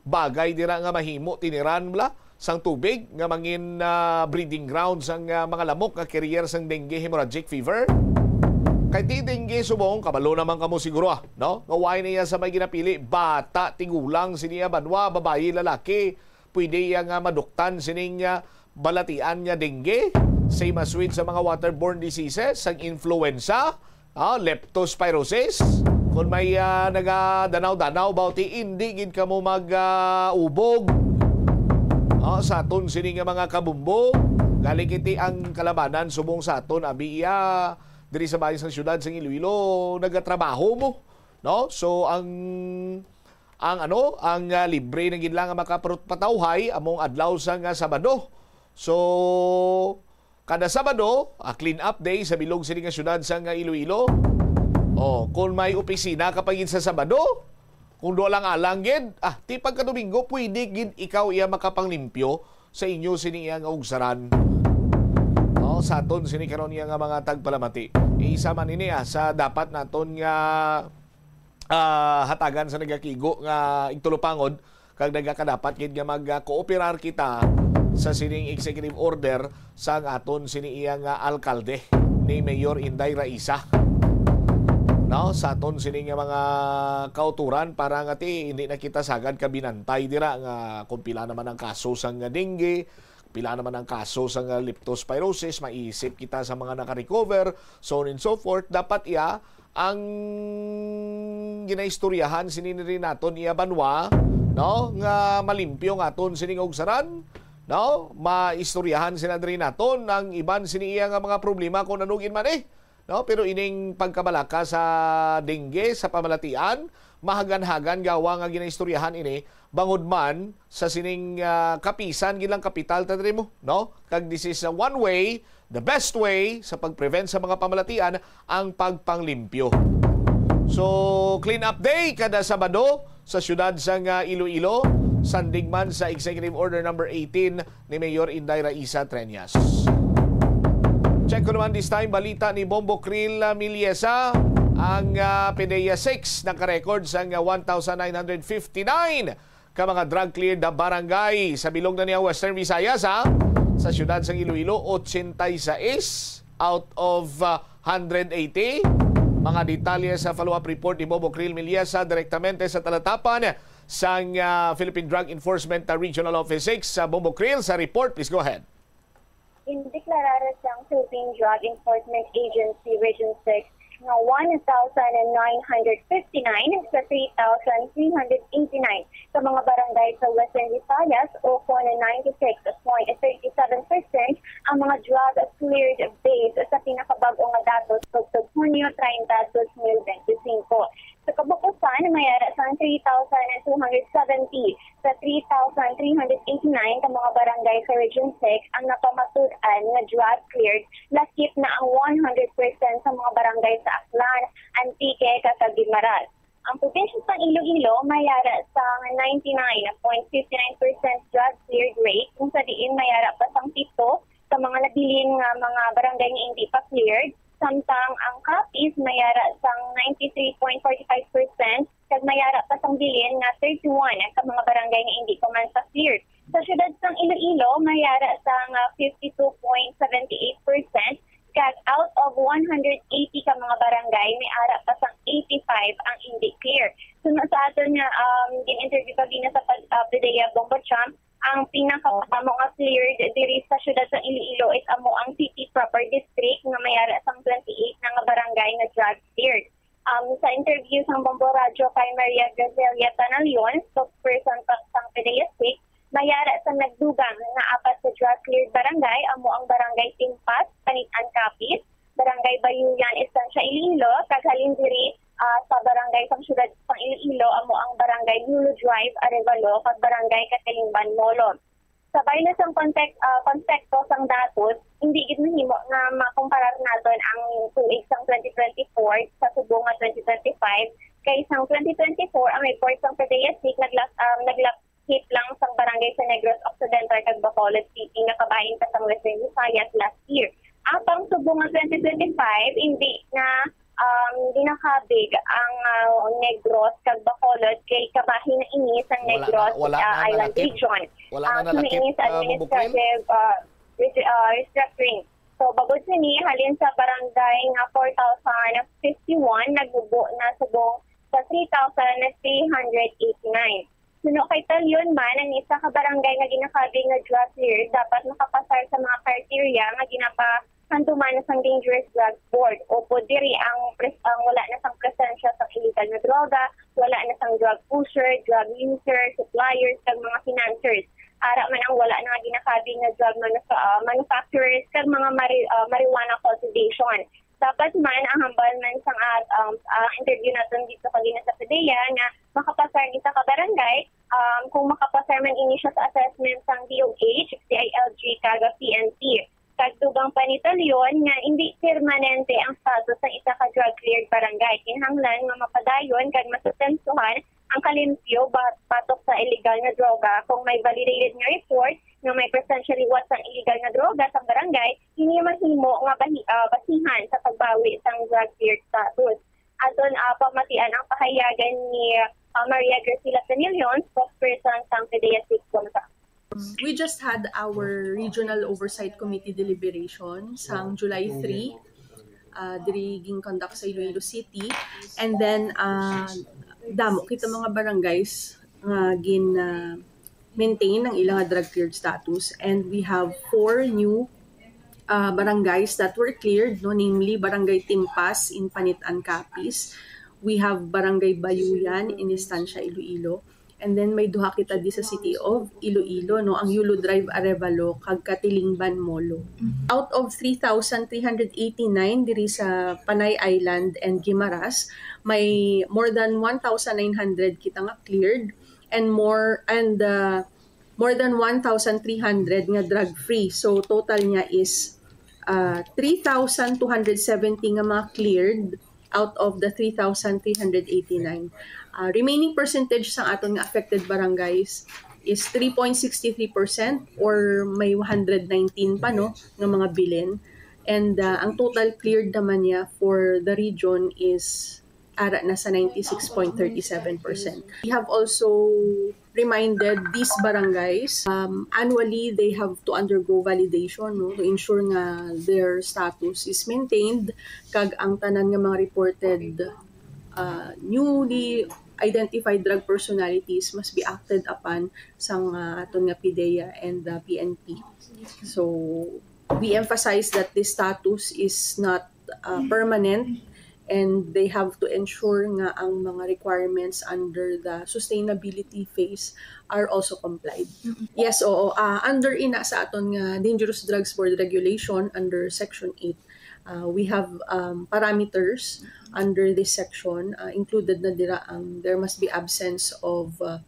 bagay dira nga mahimo tiniran bala sang tubig nga mangin, ah, breeding ground sang, ah, mga lamok nga carrier sang dengue hemorrhagic fever. Kay ti dengue subong, kabalo naman kamo siguro, ah, no? Nga why niya sa may ginapili, bata, tigulang, sini iya banwa, babayi, lalaki, pwede iya nga maduktan sining, ah, balatian nga dengue. Same as with sa mga waterborne diseases, sang influenza, ah, leptospirosis. Kung may, ah, nagadanaw-danaw, bawti, hindi gid kamo mag, ah, ubog. Ah, sa aton sini nga mga kabumbog, gali kiti ang kalabanan subong sa aton, abi iya, diri sa bahin sang siyudad sang Iloilo, nagatrabaho mo, no? So, ang, ang ano, ang, ah, libre na gid lang nga makapatawhay among adlaw sa nga Sabado. So, kada Sabado, ah, clean up day sa bilog sini nga siyudad sa nga Iloilo. Oh, kung may opisina ka pa gid sa Sabado, kung do lang alang gid, ah, ti pagka Domingo, pwede gid ikaw iya makapanglimpyo sa inyo sini iya nga ugsaran. Oh, sa aton sini karon iya nga mga tagpalamati. Isa man ini, ah, sa dapat naton nga, ah, hatagan sa nagakigo nga igtulupangod kag nagakadapat gid nga mag-kooperar kita sa sining executive order sang aton sini iya nga alkalde ni Mayor Inday Raisa. No, sa aton sini nga mga kauturan para nga ti hindi na kita sagad ka binantay dira nga kung pila naman ang kaso sang dengue, pila naman ang kaso sang leptospirosis, maisip kita sa mga naka-recover, so on and so forth. Dapat iya ang ginaistoryahan sini rin naton iya banwa, no, nga malimpyo nga aton sini nga ugsaran, no, maistoryahan sila diri naton ang iban sini iya nga mga problema kung ano gid man, eh, no, pero ining pagkabalaka sa dengue sa pamalatian, mahagan-hagan gawa nga ginaistoryahan ini bangod man sa sining, ah, kapisan gid lang kapital ta diri mo, no? Kag this is, ah, one way, the best way sa pag-prevent sa mga pamalatian ang pagpanglimpyo. So, clean up day kada Sabado sa siyudad sang, ah, Iloilo, sandig man sa Executive Order number eighteen ni Mayor Inday Raisa Treñas. Check ko naman this time, balita ni Bombo Krill, ah, Miliesa. Ang, ah, PDEA six nakarecord sang, ah, one thousand nine hundred fifty-nine ka mga drug cleared na barangay sa bilog na niya Western Visayas, ha? Sa siyudad sang Iloilo, ochenta y seis out of, ah, hundred eighty. Mga detalye sa follow-up report ni Bombo Krill Miliesa direktamente sa talatapan sang, ah, Philippine Drug Enforcement, ah, Regional Office six. Sa Bombo Krill, sa report, please go ahead. Indeklarara sang Philippine Drug Enforcement Agency Region six nga one thousand nine hundred fifty-nine sa three thousand three hundred eighty-nine ka mga barangay sa Western Visayas, o kon ninety-six point thirty-seven percent ang mga drug cleared based sa pinakabag-o nga datos tubtob Hunyo treinta, dos mil bente singko. Sa kabukusan, may ara sang three thousand two hundred seventy sa three thousand three hundred eighty-nine ka mga barangay sa Region six ang napamatud-an nga drug cleared, lakip na ang one hundred percent sa mga barangay sa Aklan, Antique, kag Guimaras. Ang probinsya sang Iloilo may ara sang ninety-nine point fifty-nine percent drug cleared rate, kung sa diin may ara pa sang pito ka mga nabilin nga mga barangay nga indi pa cleared, samtang ang Capiz may ara sang ninety-three point forty-five percent kag may ara pa sang bilin nga thirty-one ka mga barangay nga indi pa man pa cleared. Sa siyudad sang Iloilo, may ara sang, ah, fifty-two point seventy-eight percent, kag out of one hundred eighty ka mga barangay, may ara pa sang eighty-five ang indi clear. Suno sa aton nga, um, gin-interview kagina sa pag-, ah, PDEA Bombo Champ, ang pinakamadamo nga cleared diri sa siyudad sa Iloilo is amo ang City Proper District nga may ara sang twenty-eight na nga barangay nga drug cleared. Um, sa interview sang Bombo Radyo kay Maria Gracelia Tanalion, spokesperson pa sang PDEA six, may ara sang nagdugang nga apat ka drug cleared barangay, amo ang Barangay Timpas, Panit-an, Capiz, Barangay Bayuyan, Estancia, Iloilo, kag halin diri, ah, sa barangay sang siyudad sang Iloilo, amo ang Barangay Lulu Drive, Arevalo, kag Barangay Catilingban, Molo. Sa bahin na sang kontek-, ah, konteksto sang datos, hindi gid mahimo nga makumparar naton ang tuig sang twenty twenty-four sa subong nga twenty twenty-five, kay sang twenty twenty-four ang report sang PDEA six nagla-, ah, naglakip lang sang barangay sa Negros Occidental kag Bacolod City nga kabahin pa sang Western Visayas last year. Apang subong nga twenty twenty-five, hindi na, um, ginakabig ang, ah, Negros kag Bacolod kay kabahin na ini sa Wala na, Negros, wala ah, na Island nalakip. Region. Wala na Ah, nalakip, sumingis ah, Bubukil? Administrative, ah, restri-, ah, restructuring. So, bangod sini, halin sa barangay nga four thousand fifty-one, nagmubo na subong sa three thousand three hundred eighty-nine. Suno kay Talion man, ang isa ka barangay nga ginakabig nga drug cleared dapat makapasar sa mga criteria nga ginapahanduman sang Dangerous Drugs Board. Upod diri ang pres-, ang wala na sang presensya sang illegal nga droga, wala na sang drug pusher, drug user, suppliers, kag mga financiers. Ara man ang wala na nga ginakabig nga drug manufa-, ah, manufacturers kag mga mari-, ah, marijuana cultivation. Dapat man, ang hambal man sang, ah, um, ah, interview naton dito kagina sa PDEA nga makapasar ang isa ka barangay, um, kung makapasar man ini siya sa assessment sang D O H, C I L G, kag P N P. Kag dugang pa ni Talion nga hindi permanente ang status sang isa ka drug cleared barangay. Kinahanglan nga mapadayon kag masustensuhan ang kalimpyo ba-, batok sa illegal nga droga. Kung may validated nga report nga may presensya liwat sang illegal nga droga sa barangay, ini mahimo nga bahi-, ah, basihan sa pagbawi sang drug cleared status. Aton, ah, pamatian ang pahayagan ni, ah, Maria Graciela Tanilion, spokesperson sang PDEA six Bombo. We just had our Regional Oversight Committee deliberation sang July three, ah, diri gin-conduct sa Iloilo City. And then, ah, damo kita mga barangays nga gin, ah, maintain ang ilang drug cleared status. And we have four new, ah, barangays that were cleared, no, namely Barangay Timpas in Panit-an, Capiz. We have Barangay Bayuyan in Estancia, Iloilo. And then may duha kita di sa City of Iloilo, no, ang Yulo Drive, Arevalo, kag Catilingban, Molo. Mhm. Out of three thousand three hundred eighty-nine diri sa Panay Island and Guimaras, May more than one thousand nine hundred kita nga cleared and more, and, uh, more than one thousand three hundred nga drug-free. So, total niya is, uh, three thousand two hundred seventy nga mga cleared out of the three thousand three hundred eighty-nine. Uh, remaining percentage sa aton nga affected barangays is three point six three percent, or may one hundred nineteen pa, no, nga mga bilin. And, uh, ang total cleared naman niya for the region is ara na sa ninety-six point thirty-seven percent. We have also reminded these barangays, um, annually they have to undergo validation, no, to ensure nga their status is maintained, kag ang tanan nga mga reported, uh, newly identified drug personalities must be acted upon sang, uh, aton nga PDEA and the P N P. So, we emphasize that this status is not, uh, permanent, and they have to ensure nga ang mga requirements under the sustainability phase are also complied. Yes, oo. Ah, under ina sa aton nga Dangerous Drugs Board regulation, under Section eight, uh, we have, um, parameters under this section. Uh, included na dira ang there must be absence of, uh,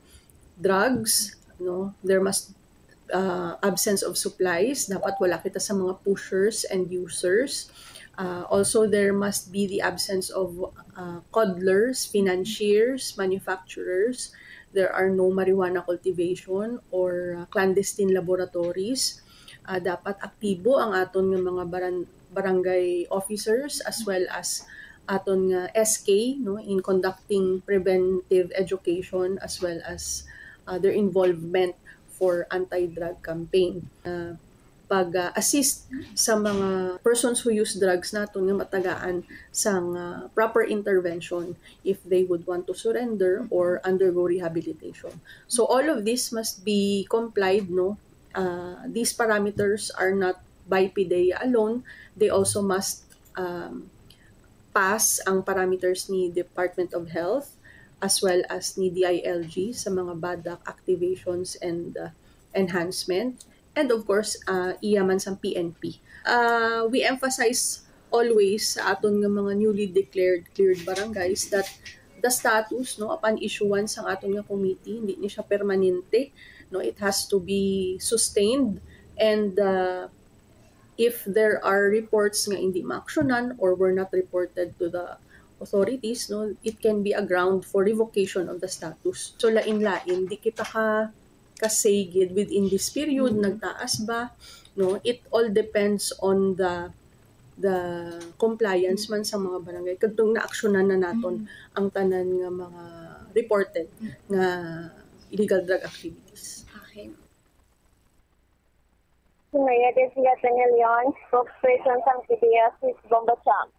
drugs, no? There must, uh, absence of supplies. Dapat wala kita sa mga pushers and users. Uh, also, there must be the absence of, uh, coddlers, financiers, manufacturers. There are no marijuana cultivation or, uh, clandestine laboratories. Uh, dapat aktibo ang aton nga mga baran-, barangay officers as well as aton nga S K, no, in conducting preventive education as well as, uh, their involvement for anti-drug campaign. Uh, pag, uh, assist sa mga persons who use drugs naton nga matagaan sang, uh, proper intervention if they would want to surrender or undergo rehabilitation. So all of this must be complied, no? Uh, these parameters are not by PDEA alone. They also must, um, pass ang parameters ni Department of Health as well as ni D I L G sa mga BADAC activations and, uh, enhancement. And of course, uh, iya man sang P N P. Uh, we emphasize always sa aton nga mga newly declared cleared barangays that the status, no, upon issuance sang aton nga committee, hindi ni siya permanente, no, it has to be sustained, and, uh, if there are reports nga hindi maaksyonan or were not reported to the authorities, no, it can be a ground for revocation of the status. So, lain-lain, di kita ka, ka-say gid within this period, Mm. nagtaas ba, no? It all depends on the, the compliance man sa mga barangay. Kadtong naaksyonan na naton Mm. ang tanan nga mga reported Mm. nga illegal drug activities. Okay. Maria Delcia Tanilion, spokesperson sang PDEA East Bombo Cham.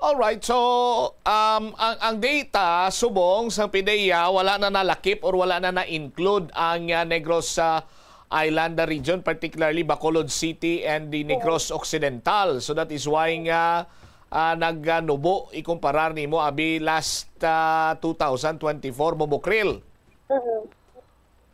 Alright, so, um, ang, ang data subong sang PDEA, wala na nalakip or wala na na-include ang, uh, Negros, uh, Island region, particularly Bacolod City and the Negros Occidental. So that is why nga, uh, nagnubo ikumparar nimo abi last, uh, two thousand twenty-four, Bombo Krill. Mhm.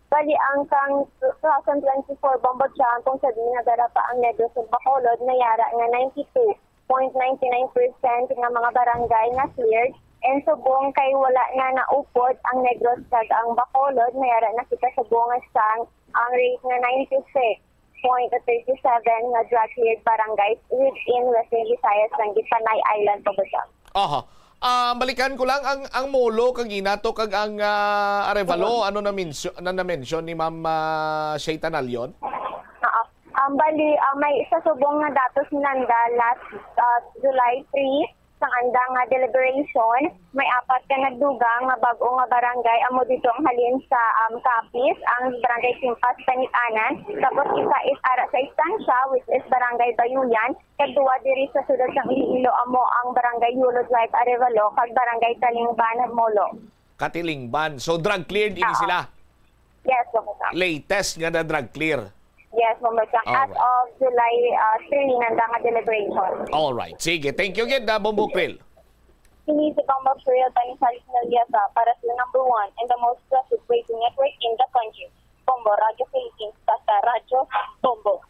Bali, ang sang two thousand twenty-four Bombo Cham, kung sa diin nga dara pa ang Negros ug Bacolod, may ara nga ninety-two point nine nine percent nga mga barangay nga cleared. And subong kay wala na naupod ang Negros kag ang Bacolod, may ara na kita subong nga sang ang rate nga ninety-six point thirty-seven nga drug cleared barangays within Western Visayas, Langgit, Panay Island, Bombo Cham. Aha. Ah, balikan ko lang ang, ang Molo kag Inato kag ang, ah, Arevalo, Oo. ano na mensyo-, na na-mention ni Ma'am, ah, Shay Tanalion? Oo. Um, bali, ah, may isa subong nga datos ni Nanda last, ah, July three, sang andang nga deliberation, may apat ka nagdugang nga bag-o nga barangay, amo dito ang halin sa, um, Capiz, ang Barangay Simpas, Panit-anan, tapos isa is ara sa Estancia, which is Barangay Bayuyan, kag duwa diri sa siyudad sang Iloilo, amo ang Barangay Yulo Drive, Arevalo, kag Barangay Talingban, Molo. Katilingban. So, drug cleared ini Oo. sila? Yes, Bombo Cham. Latest nga na drug clear? Yes, Bombo Cham. As Alright. of July, uh, three, nanda nga deliberation. Alright. Sige. Thank you again, da, Bombo Krill. Kini si Bombo Krill, Tani Salis Naliasa, para sa number one and the most trusted radio network in the country. Bombo, Radyo Philippines, basta Radyo Bombo.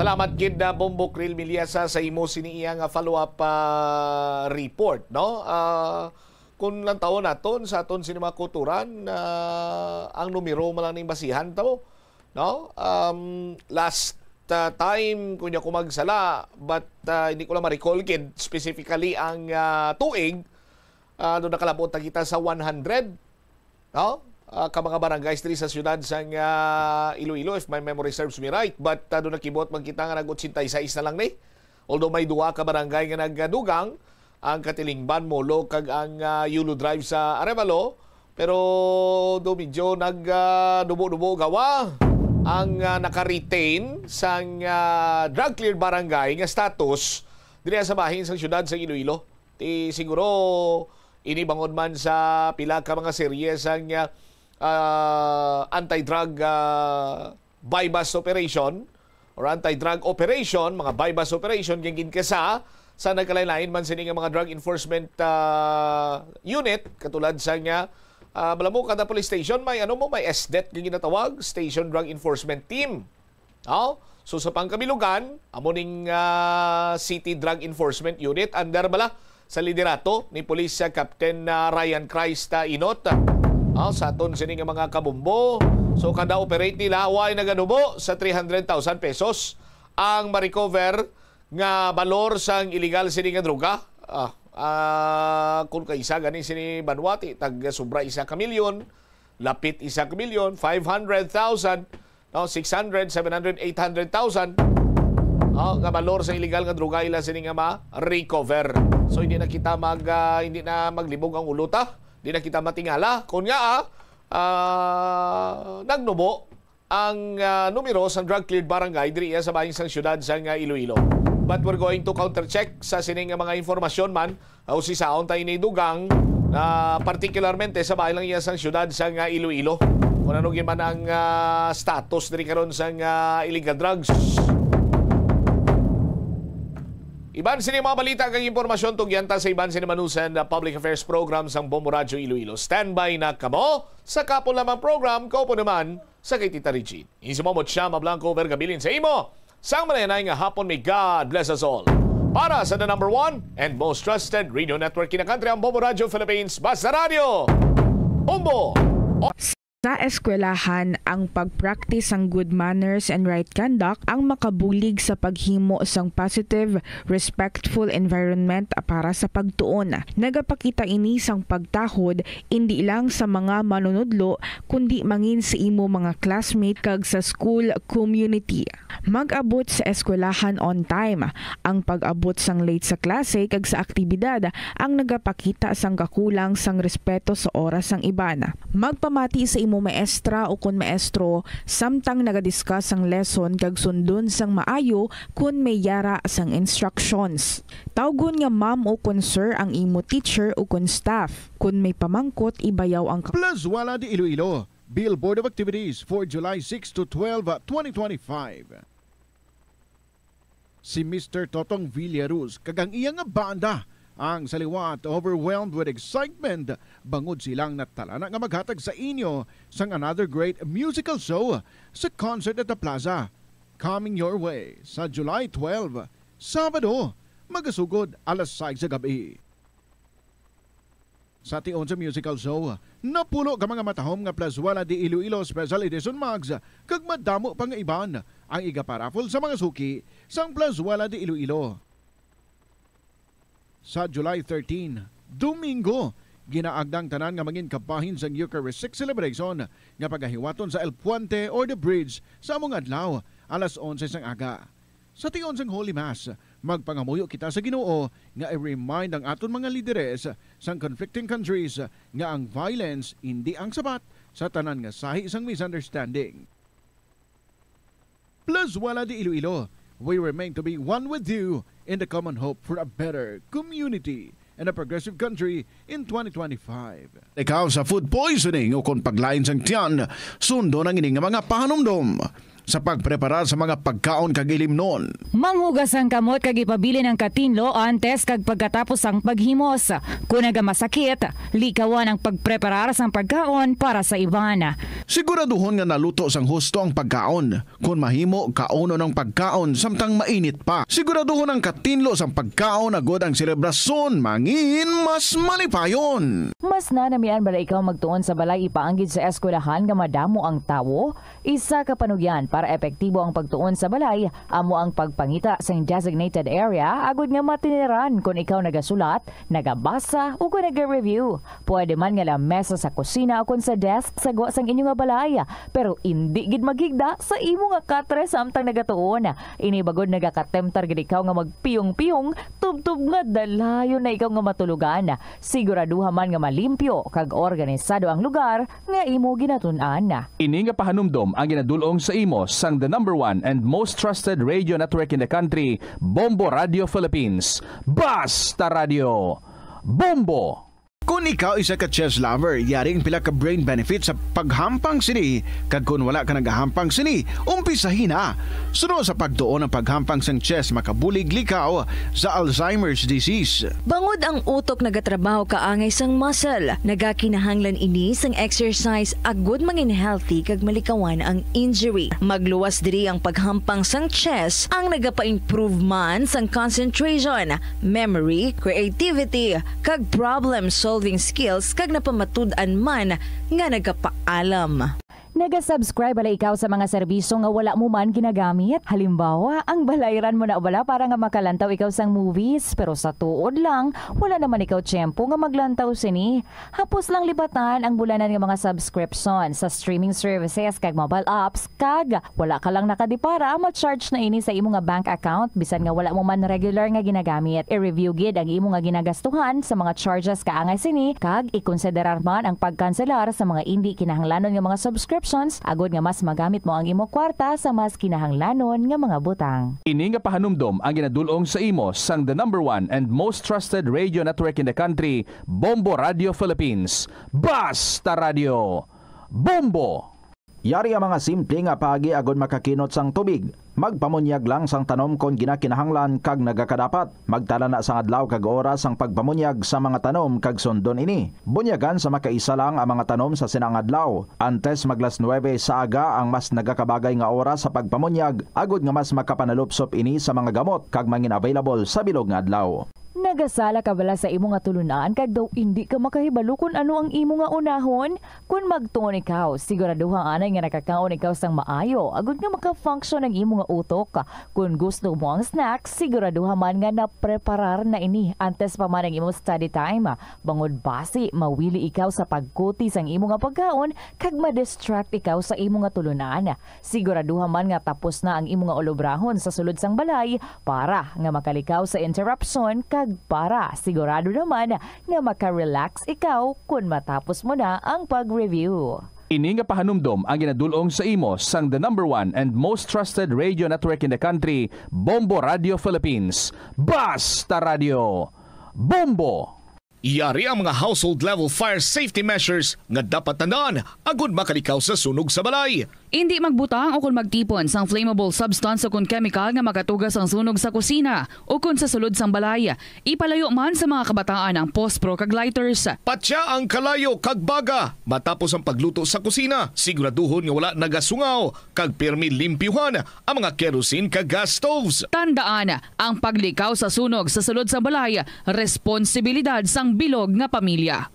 Salamat gid na Bombo Krill Milyasa sa imo sini iya nga follow-up, ah, report, no? Ah, kung lantawon naton sa aton sini mga kulturan, ah, ang numero man lang ning basihan ta mo, no? Um, last, ah, time, kung di ako magsala, but, ah, hindi ko lang ma-recall gid specifically ang, ah, tuig, ah, doon nakalabot na kita sa one hundred, no? Ah, ka mga barangays diri sa siyudad sang, ah, Iloilo, if my memory serves me right. But, ah, doon nakibot man kita nga nag-eighty-six na lang ni. Although may duha ka barangay nga nagdugang, ang Katilingban, Molo, kag ang, ah, Yulo Drive sa Arevalo. Pero do medyo nag, ah, dubo-dubo gawa ang, ah, naka-retain sang, ah, drug cleared barangay nga status diri sa bahin sang siyudad sa Iloilo. Ti siguro ini bangod man sa pila ka mga serye sang, ah, ah, anti-drug, ah, buy-bust operation or anti-drug operation, mga buy-bust operation nga ginkasa sa nagkalain-lain man sini nga mga drug enforcement, ah, unit, katulad sa nga, ah, Balamuc kada police station, may ano mo, may SDET nga ginatawag, Station Drug Enforcement Team. Oh, so sa pangkabilugan, amo ning, ah, City Drug Enforcement Unit under bala sa liderato ni Police, ah, Captain, ah, Ryan Christ, ah, Inot. Oh, sa aton sini nga mga kabombo. So kada operate nila, way naganubo sa three hundred thousand pesos ang ma-recover nga balor sang illegal sini nga droga. Ah, ah, kung kaisa gani sini banwa, ti tag sobra isa ka milyon, lapit isa ka milyon, five hundred thousand, no, six hundred, seven hundred, eight hundred thousand, no, nga balor sa illegal nga droga ila sini nga ma-recover. So hindi na kita mag, ah, hindi na maglibog ang ulo ta, hindi na kita matingala. Kung nga, ah, ah, nagnubo ang, ah, numero sang drug cleared barangay diri iya sa bahin sang siyudad sang, ah, Iloilo. But we're going to counter check sa sini nga mga impormasyon man, ah, usisaon ta ini dugang, ah, partikularmente sa bahin lang iya sang siyudad sang, ah, Iloilo. Kung ano gyud man ang, ah, status diri karon sang, ah, illegal drugs. Iban sini mga balita kag impormasyon, tugyan ta sa iban sini manusan na public affairs program sang Bombo Radyo Iloilo. Standby na kamo sa Kapon Lamang program. Kaupo naman sa kay Tita Regine. Insumamot siya, Mablanco, over gabilin sa imo sang malayanay nga hapon. May God bless us all. Para sa the number one and most trusted radio network in the country, ang Bombo Radyo Philippines, Basta Radyo. Bombo! Sa eskwelahan, ang pag-practice sang good manners and right conduct ang makabulig sa paghimo sang positive, respectful environment para sa pagtuon. Nagapakita ini sang pagtahod indi lang sa mga manunudlo, kundi mangin sa imo mga classmate kag sa school community. Mag-abot sa eskwelahan on time. Ang pag-abot sang late sa klase kag sa aktibidad ang nagapakita sang kakulang sang respeto sa oras sang iban. Magpamati sa imo maestra ukon maestro samtang nagadiscuss sang lesson kag sundon sang maayo kon may yara sang instructions. Tawgon nga ma'am ukon sir ang imo teacher ukon staff. Kon may pamangkot, ibayaw ang ka- Plazuela de Iloilo, Bill Board of Activities for July six to twelve, twenty twenty-five. Si Mister Totong Villaruz kag ang iya nga banda ang sa liwat overwhelmed with excitement bangod silang natalana nga maghatag sa inyo sang another great musical show sa Concert at the Plaza, coming your way sa July twelve, Sabado, magasugod alas sais sa gab-i. Sa tion sa musical show, napulo ka mga matahom nga Plazuela de Iloilo Special Edition mugs kag madamo pa nga iban ang igaparaffle sa mga suki sang Plazuela de Iloilo. Sa July thirteen, Domingo, ginaagda ang tanan nga mangin kabahin sang Eucharistic Celebration nga pagahiwaton sa El Puente or The Bridge sa among adlaw, alas onse sang aga. Sa tion sang Holy Mass, magpangamuyo kita sa Ginoo nga i-remind ang aton mga lideres sang conflicting countries nga ang violence indi ang sabat sa tanan nga sahi sang misunderstanding. Plazuela de Iloilo, we remain to be one with you in the common hope for a better community and a progressive country in twenty twenty-five. Ikaw sa food poisoning o kon paglain sang tiyan, sundon ang ini nga mga pahanumdom. sa pagpreparar sa mga pagkaon kag ilimnon. Manghugas ang kamot kag ipabilin ang katinlo antes kag pagkatapos sang paghimos. Kon nagamasakit, likawan ang pagpreparar sang pagkaon para sa iban. Siguraduhon nga naluto sang husto ang pagkaon. Kon mahimo, kaunon ang pagkaon samtang mainit pa. Siguraduhon ang katinlo sang pagkaon agod ang selebrasyon mangin mas malipayon. Mas nanamian bala ikaw magtuon sa balay ipaanggid sa eskwelahan nga madamo ang tawo? Isa ka panugyan para epektibo ang pagtuon sa balay amo ang pagpangita sang designated area agud nga matiniran kon ikaw nagasulat, nagabasa, ug kon naga-review. Pwede man nga lamesa sa kusina o kon sa desk sa gwa sang inyo nga balay, pero indi gid maghigda sa imo nga katre samtang nagatuon. Ini bagod nagakatemtar gid ikaw nga magpiyong-piyong tubtob nga dalayon na ikaw nga matulogan. Siguraduha man nga malimpyo kag organisado ang lugar nga imo ginatun-an. Ini nga pahanumdom ang ginadul-ong sa imo sang the number one and most trusted radio network in the country, Bombo Radio Philippines. Basta Radio! Bombo! Kon ikaw isa ka chess lover, yari ang pila ka brain benefits sa paghampang sini, kag kon wala ka nagahampang sini, umpisahi na. Suno sa pagtuon ang paghampang sang chess makabulig likaw sa Alzheimer's disease. Bangod ang utok nagatrabaho kaangay sang muscle, nagakinahanglan ini sang exercise agud mangin healthy kag malikawan ang injury. Magluwas diri ang paghampang sang chess ang nagapa-improve man sang concentration, memory, creativity, kag problem-solving skills kag napamatud-an man nga nagapaalam. Naga-subscribe bala ikaw sa mga serbisyo nga wala mo man ginagamit? Halimbawa, ang balayran mo na bala para nga makalantaw ikaw sang movies, pero sa tuod lang, wala naman ikaw tiyempo nga maglantaw sini. Hapos lang libatan ang bulanan nga mga subscription sa streaming services kag mobile apps, kag wala ka lang nakadipara, ma-charge na ini sa imo nga bank account bisan nga wala mo man regular nga ginagamit. I-review gid ang imo nga ginagastuhan sa mga charges kaangay sini, kag ikonsiderar man ang pagkanselar sa mga indi kinahanglanon nga mga subscriptions agud nga mas magamit mo ang imo kwarta sa mas kinahanglanon nga mga butang. Ini nga pahanumdom ang ginadul-ong sa imo sang the number one and most trusted radio network in the country, Bombo Radio Philippines. Basta Radio! Bombo! Yari ang mga simple nga paagi agud makakinot sang tubig. Magpamunyag lang sang tanom kon ginakinahanglan kag nagakadapat. Magtala na sang adlaw kag oras sang pagpamunyag sa mga tanom kag sundon ini. Bunyagan sa makaisa lang ang mga tanom sa sina nga adlaw. Antes mag las nuebe sa aga ang mas nagakabagay nga oras sa pagpamunyag, agud nga mas makapanalupsop ini sa mga gamot kag mangin-available sa bilog nga adlaw. Nagasala ka bala sa imo nga tulunan kag daw indi ka makahibalo kon ano ang imo nga unahon? Kon magtuon ikaw, siguraduha anay nga nakakaon ikaw sang maayo agud nga maka-function ang imo nga utok. Kon gusto mo ang snack, siguraduha man nga napreparar na ini antes pa man ang imo study time. Bangod basi mawili ikaw sa pagkuti sang imo nga pagkaon kag ma-distract ikaw sa imo nga tulunan. Siguraduha man nga tapos na ang imo nga ulobrahon sa sulod sang balay para nga makalikaw sa interruption kag para sigurado naman nga maka-relax ikaw kon matapos mo na ang pag-review. Ini nga pahanumdom ang ginadul-ong sa imo sang the number one and most trusted radio network in the country, Bombo Radio Philippines. Basta Radio! Bombo! Yari ang mga household level fire safety measures nga dapat tandaan agud makalikaw sa sunog sa balay. Indi magbutang ukon magtipon sang flammable substance ukon kemikal nga makatuga sang sunog sa kusina ukon sa sulod sang balay. Ipalayo man sa mga kabataan ang pospro kag lighters. Patya ang kalayo kag baga matapos ang pagluto sa kusina. Siguraduhon nga wala nagasungaw kag pirmi limpyuhan ang mga kerosene kag gas stoves. Tandaan, ang paglikaw sa sunog sa sulod sang balay responsibilidad sang bilog nga pamilya.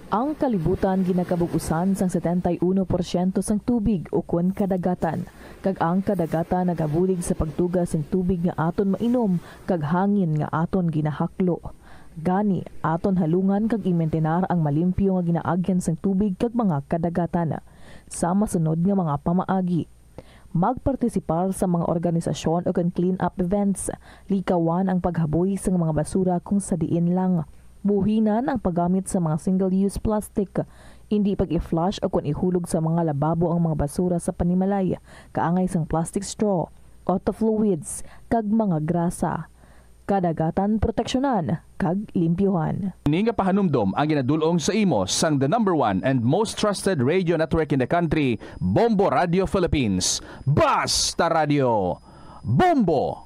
Ang kalibutan ginakabug-usan sang setenta y uno porsyento sang tubig ukon kadagatan, kag ang kadagatan nagabulig sa pagtuga sing tubig nga aton mainom kag hangin nga aton ginahaklo. Gani, aton halungan kag imintinar ang malimpyo nga ginaagyan sang tubig kag mga kadagatan. Sa masunod nga mga pamaagi, magpartisipar sa mga organisasyon ukon clean-up events. Likawan ang paghaboy sang mga basura kon sa diin lang. Buhinan ang paggamit sa mga single-use plastic. Indi pag-i-flush ukon ihulog sa mga lababo ang mga basura sa panimalay, kaangay sang plastic straw, auto fluids, kag mga grasa. kadagatan proteksyonan kag limpyuhan. Ini nga pahanumdom ang ginadul-ong sa imo sang the number one and most trusted radio network in the country, Bombo Radio Philippines. Basta Radio, Bombo!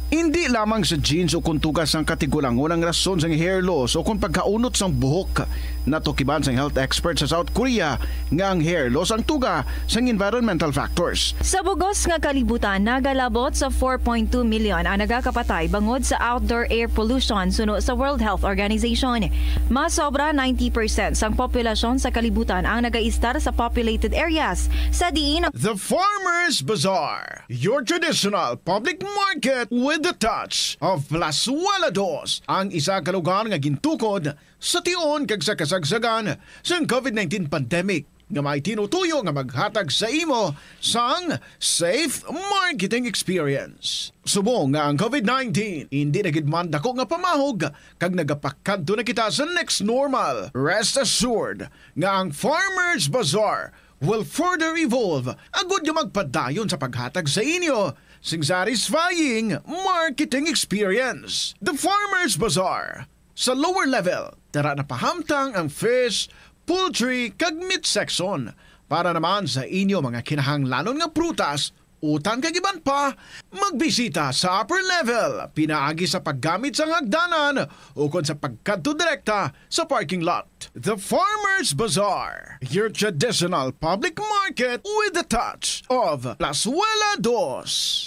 Indi lamang sa genes o kon tuga sang katigulangon ang rason sang hair loss o kon pagkaunot sang buhok. Natukiban sang health expert sa South Korea nga ang hair loss ang tuga sang environmental factors. Sa bugos nga kalibutan, nagalabot sa four point two million ang nagakapatay bangod sa outdoor air pollution, suno sa World Health Organization. Mas sobra ninety percent sang populasyon sa kalibutan ang nagaistar sa populated areas, sa diin ang The Farmers Bazaar, your traditional public market with the touch of Plazuela Dos, ang isa ka lugar nga gintukod sa tion kag sa kasagsagan sang covid nineteen pandemic, nga may tinutuyo nga maghatag sa imo sang safe marketing experience. Subong nga ang covid nineteen indi na gid man dako nga pamahog kag nagapakadto na kita sa next normal, rest assured nga ang Farmers Bazaar will further evolve agud nga magpadayon sa paghatag sa inyo sing satisfying marketing experience. The Farmers Bazaar, sa lower level, tara na pahamtang ang fish, poultry, kag meat section. Para naman sa inyo mga kinahanglanon nga prutas, utan kag iban pa, magbisita sa upper level, pinaagi sa paggamit sang hagdanan ukon sa pagkadto direkta sa parking lot. The Farmers Bazaar, your traditional public market with the touch of Plazuela Dos.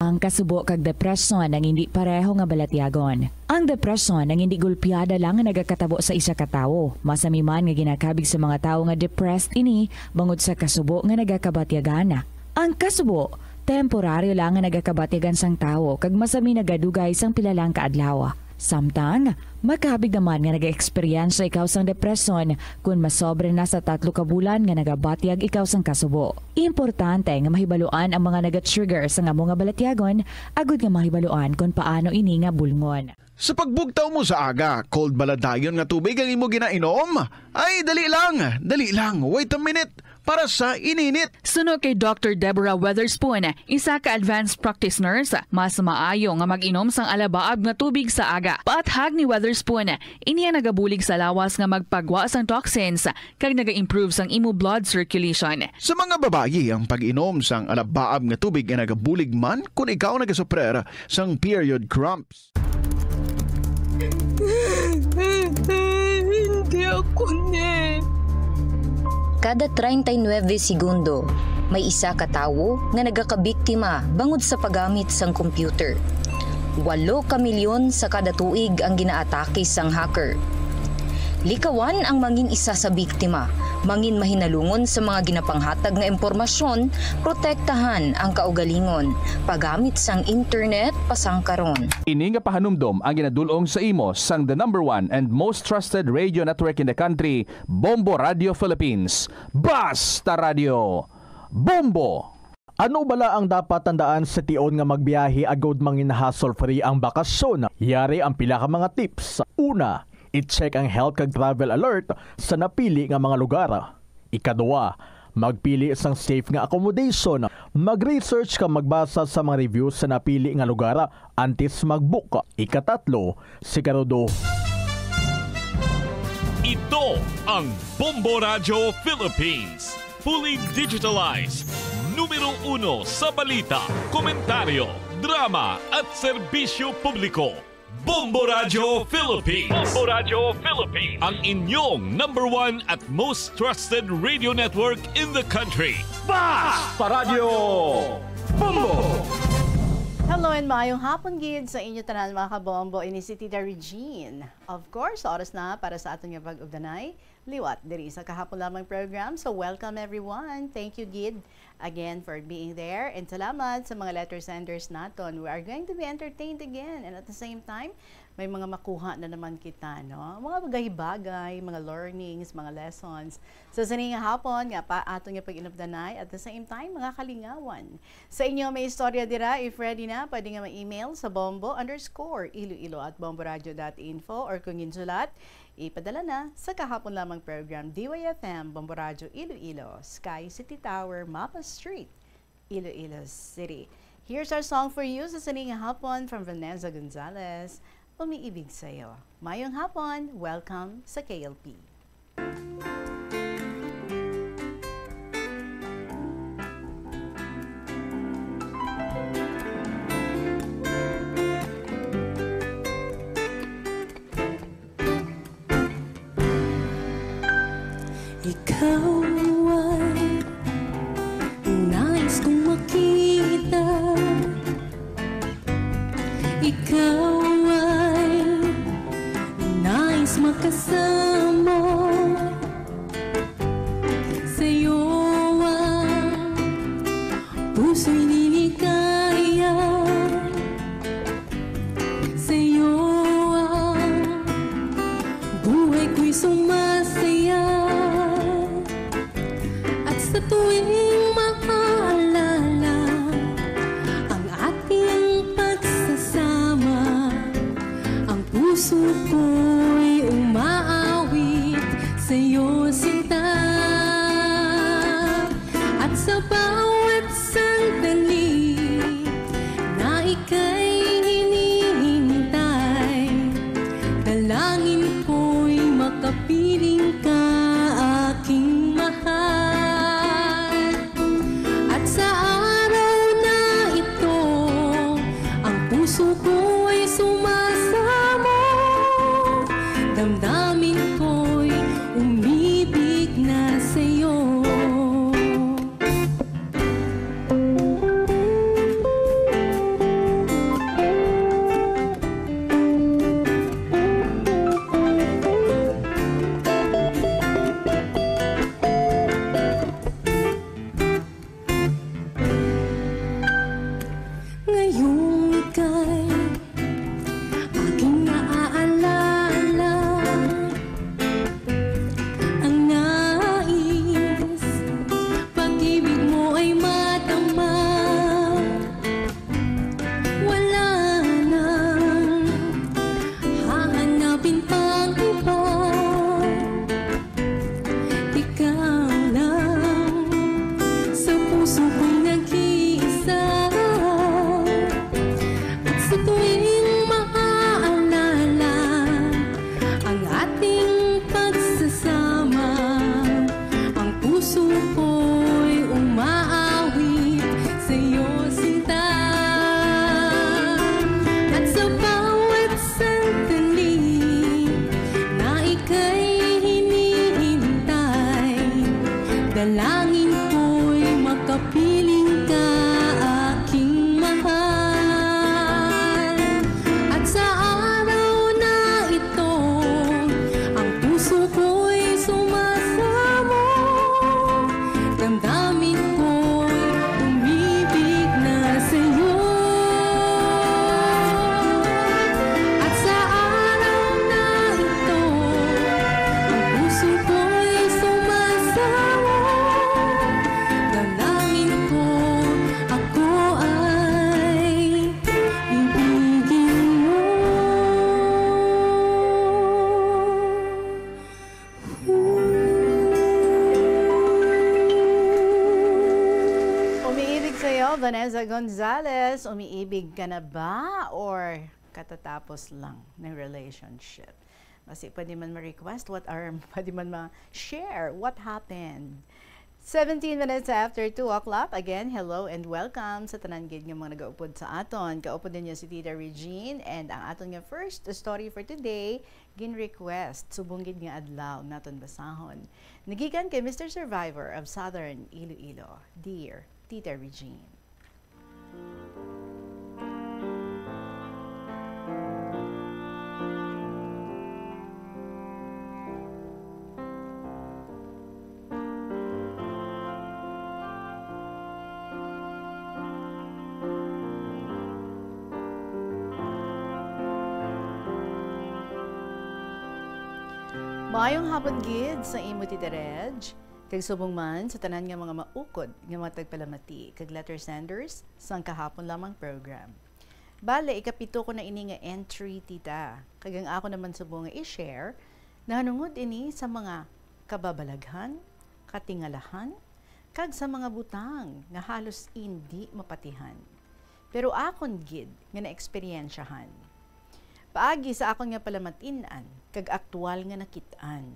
Ang kasubo kag depresyon ang indi pareho nga balatyagon. Ang depresyon ang indi gulpiada lang nga nagakatabo sa isa ka tawo. Masami man nga ginakabig sa mga tawo nga depressed ini bangod sa kasubo nga nagakabatyagan. Ang kasubo, temporaryo lang nga nagakabatyagan sang tawo kag masami nagadugay sang pila lang ka adlaw. Samtang, makabig naman nga nagaeksperyensya ikaw sang depresyon kon masobra na sa tatlo ka bulan nga nagabatyag ikaw sang kasubo. Importante nga mahibaluan ang mga nagatrigger sang amo nga balatyagon agud nga mahibaluan kon paano ini nga bulngon. Sa pagbugtaw mo sa aga, cold bala dayon nga tubig ang imo ginainom? Ay, dali lang, dali lang, wait a minute, para sa ininit. Suno kay Doctor Deborah Weatherspoon, isa ka advanced practice nurse, mas maayo nga mag-inom sang alabaab nga tubig sa aga. Paathag ni Weatherspoon, ini ang nagabulig sa lawas nga magpagwa sang toxins kag naga-improve sang imo blood circulation. Sa mga babayi, ang pag-inom sang alabaab nga tubig ay nagabulig man kon ikaw nagasuprer sang period cramps. Hindi ako ni. Kada treinta y nueve segundo, may isa ka tawo nga nagakabiktima bangod sa paggamit sang computer. Walo ka milyon sa kada tuig ang ginaatake sang hacker. Likawan ang mangin isa sa biktima, mangin mahinalungon sa mga ginapanghatag nga impormasyon, protektahan ang kaugalingon, paggamit sang internet pasangkaron. Ini nga pahanumdom ang ginadul-ong sa imo sang the number one and most trusted radio network in the country, Bombo Radio Philippines. Basta Radio, Bombo! Ano bala ang dapat tandaan sa tion nga magbiyahe agud mangin hassle-free ang bakasyon? Yari ang pila ka mga tips. Una, i-check ang health kag travel alert sa napili nga mga lugar. Ikaduha, magpili sang safe nga accommodation. Mag-research kag magbasa sa mga reviews sa napili nga lugar antes mag-book. Ikatatlo, sigurado. Ito ang Bombo Radyo Philippines. Fully digitalized. Numero uno sa balita, komentaryo, drama, at serbisyo publiko. Bombo Radyo Philippines. Bombo Radyo Philippines. Ang inyong number one at most trusted radio network in the country. Basta Radyo Bombo! Hello and maayong hapon gid sa inyo tanan, mga kabombo. Ini si Tita Regine. Of course, oras na para sa aton nga pag-ugdanay liwat diri sa Kahapon Lamang program. So, welcome everyone. Thank you gid again for being there. And salamat sa mga letter senders naton. We are going to be entertained again. And at the same time, may mga makuha na naman kita, no? Mga bagay-bagay, mga learnings, mga lessons. So, sa sini nga hapon, nga pa, aton nga pag-inugdanay. At the same time, mga kalingawan. Sa inyo may istorya dira, if ready na, pwede nga ma-email sa bombo underscore iloilo at bomboradio dot info or kung ginsulat, ipadala na sa Kahapon Lamang program, D Y F M, Bombo Radyo Iloilo, Sky City Tower, Mapa Street, Iloilo City. Here's our song for you sa sining nga hapon from Vanessa Gonzalez, Umiibig Sa'yo. Mayong hapon, welcome sa K L P. Ikaw ay nais kong makita. Ikaw ay nais makasama. Sa'yo ang puso'y liligaya. Sa'yo ang buhay ko'y sumasaya. At sa tuwing maaalala ang ating pagsasama, ang puso ko'y umaawit sa'yo, sinta. At sa bawat sandali na ika'y hinihintay, dalangin ko'y makapiling ka, aking mahal. At sa araw na ito, ang puso ko'y sumasamo, damdamin ko'y umibig na sa'yo. Ngayong ika'y aking naaalala, ang nais, pag-ibig mo ay madama. Wala nang hahanapin pang iba. Ikaw lang sa puso ko'y nag-iisa. At sa tuwing maaalala ang ating pagsasama, ang puso ko'y umaawit sa'yo, sinta. At sa bawat sandali na ika'y hinihintay, dalangin ko'y makapiling ka, aking mahal. At sa araw na ito, ang puso ko'y sumasamo, damdamin ko'y umibig na sa'yo. At sa araw na ito, ang puso ko'y sumasamo, dalangin ko ako ay ibigin mo. Umiibig sa'yo, Vanessa Gonzalez. Umiibig ka na ba? Or katatapos lang ng relationship? Basi pwede man ma-request, what are, pwede man ma-share, what happened? Seventeen minutes after two o'clock. Again, hello and welcome sa tanan gid nga mga nagaupod sa aton. Kaupod ninyo si Tita Regine, and ang aton nga first story for today, gin-request subong gid nga adlaw naton basahon. Nagikan kay Mister Survivor of Southern Iloilo. Dear Tita Regine. Maayong hapon gid sa imo, Tita Reg. Kag subong man sa tanan nga mga maukod nga mga tagpalamati kag letter senders sang kahapon lamang program. Bale, ikapito ko na ini nga entry, tita. Kag ang ako naman subong nga i-share, nahanungod ini sa mga kababalaghan, katingalahan, kag sa mga butang nga halos indi mapatihan. pero akon gid nga naeksperyensyahan. Paagi sa akon nga palamatin-an kag aktuwal nga nakit-an.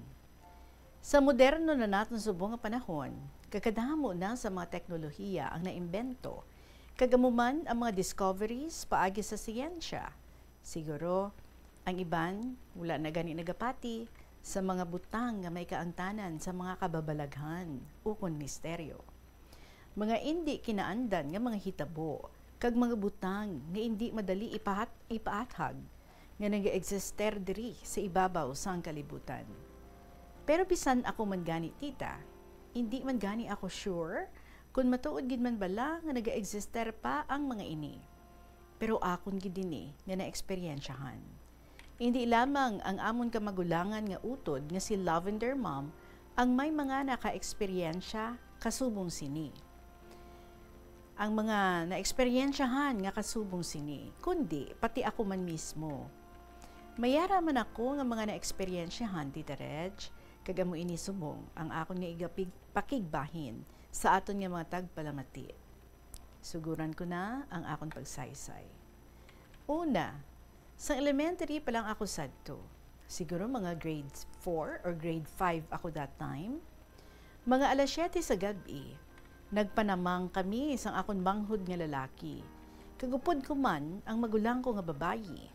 Sa moderno na naton subong nga panahon, kag kadamo na sa mga teknolohiya ang naimbento, kag amo man ang mga discoveries paagi sa siyensya. Siguro, ang iban wala na gani nagapati sa mga butang nga may kaangtanan sa mga kababalaghan ukon misteryo. Mga indi kinaandan nga mga hitabo, kag mga butang nga indi madali ipahat-, ipaathag nga nagaeksister diri sa ibabaw sang kalibutan. Pero bisan ako man gani, tita, indi man gani ako sure kon matuod gid man bala nga nagaeksister pa ang mga ini. Pero akon gid ini nga naeksperyensyahan. Indi lamang ang amon kamagulangan nga utod nga si Lavender Mom ang may mga nakaeksperyensya kasubong sini. Ang mga naeksperyensyahan nga kasubong sini, kundi pati ako man mismo. May ara man ako nga mga naeksperyensyahan, Tita Reg, kag amo ini subong ang akon nga igapig-, pakigbahin sa aton nga mga tagpalamati. Suguran ko na ang akon pagsaysay. Una, sang elementary pa lang ako sadto, siguro mga grade four or grade five ako that time, mga alas siyete sa gab-i, nagpanamang kami sang akon manghod nga lalaki, kag upod ko man ang magulang ko nga babayi.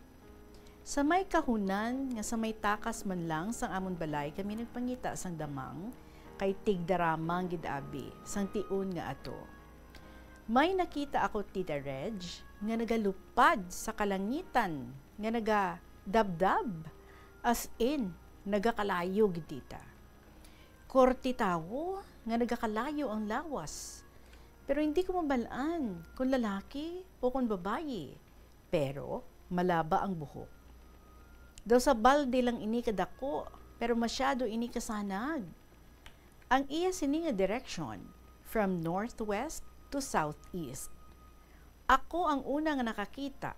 Sa may kahunan nga sa may takas man lang sang amon balay kami nagpangita sang damang, kay tigdaramang gid abi sang tion nga ato. May nakita ako, Tita Reg, nga nagalupad sa kalangitan nga nagadabdab, as in, nagakalayo gid, tita. Korte tawo nga nagakalayo ang lawas. Pero hindi ko mabal-an kon lalaki o kon babayi. Pero malaba ang buhok. Daw sa balde lang ini kadako, pero masyado ini kasanag. Ang iya sini nga direksyon, from northwest to southeast. Ako ang una nga nakakita,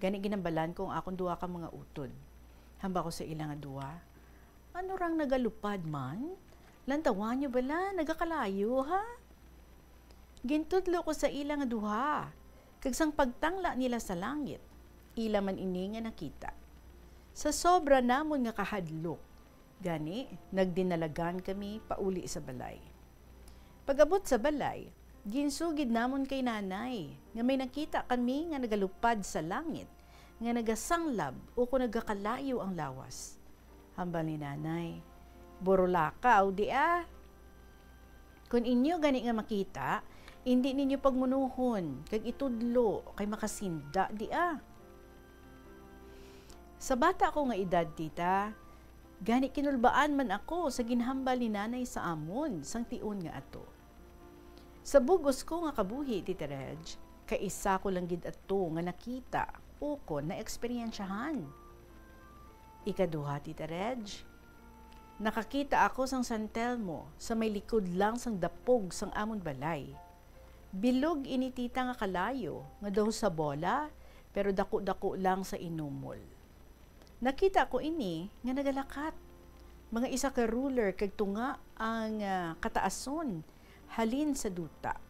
gani ginhambalan ko ang akon duha ka mga utod. Hambal ko sa ila nga duha, "Ano rang nagalupad man? Lantawan niyo bala, nagakalayo, ha?" Gintudlo ko sa ila nga duha, kag sang pagtangla nila sa langit, ila man ini nga nakita. Sa sobra namon nga kahadlok, gani, nagdinalagan kami pauli sa balay. Pag-abot sa balay, ginsugid namon kay nanay nga may nakita kami nga nagalupad sa langit, nga nagasanglab o kon nagakalayo ang lawas. Hambal ni nanay, "Burulaka, aw di ah. Kon inyo gani nga makita, indi ninyo pagmunuhon kag itudlo kay makasinda di ah." Sa bata ko nga edad, tita, gani kinulbaan man ako sa ginhambal ni nanay sa amon sang tion nga ato. Sa bug-os ko nga kabuhi, Tita Reg, kaisa ko lang gid ato nga nakita ukon naeksperyensyahan. Ikaduha, Tita Reg, nakakita ako sang San Telmo sa may likod lang sang dapog sang amon balay. Bilog ini, tita, nga kalayo, nga daw sa bola, pero daku-daku lang sa inumol. Nakita ko ini nga nagalakat. Mga isa ka ruler kag tunga ang, ah, kataason halin sa duta.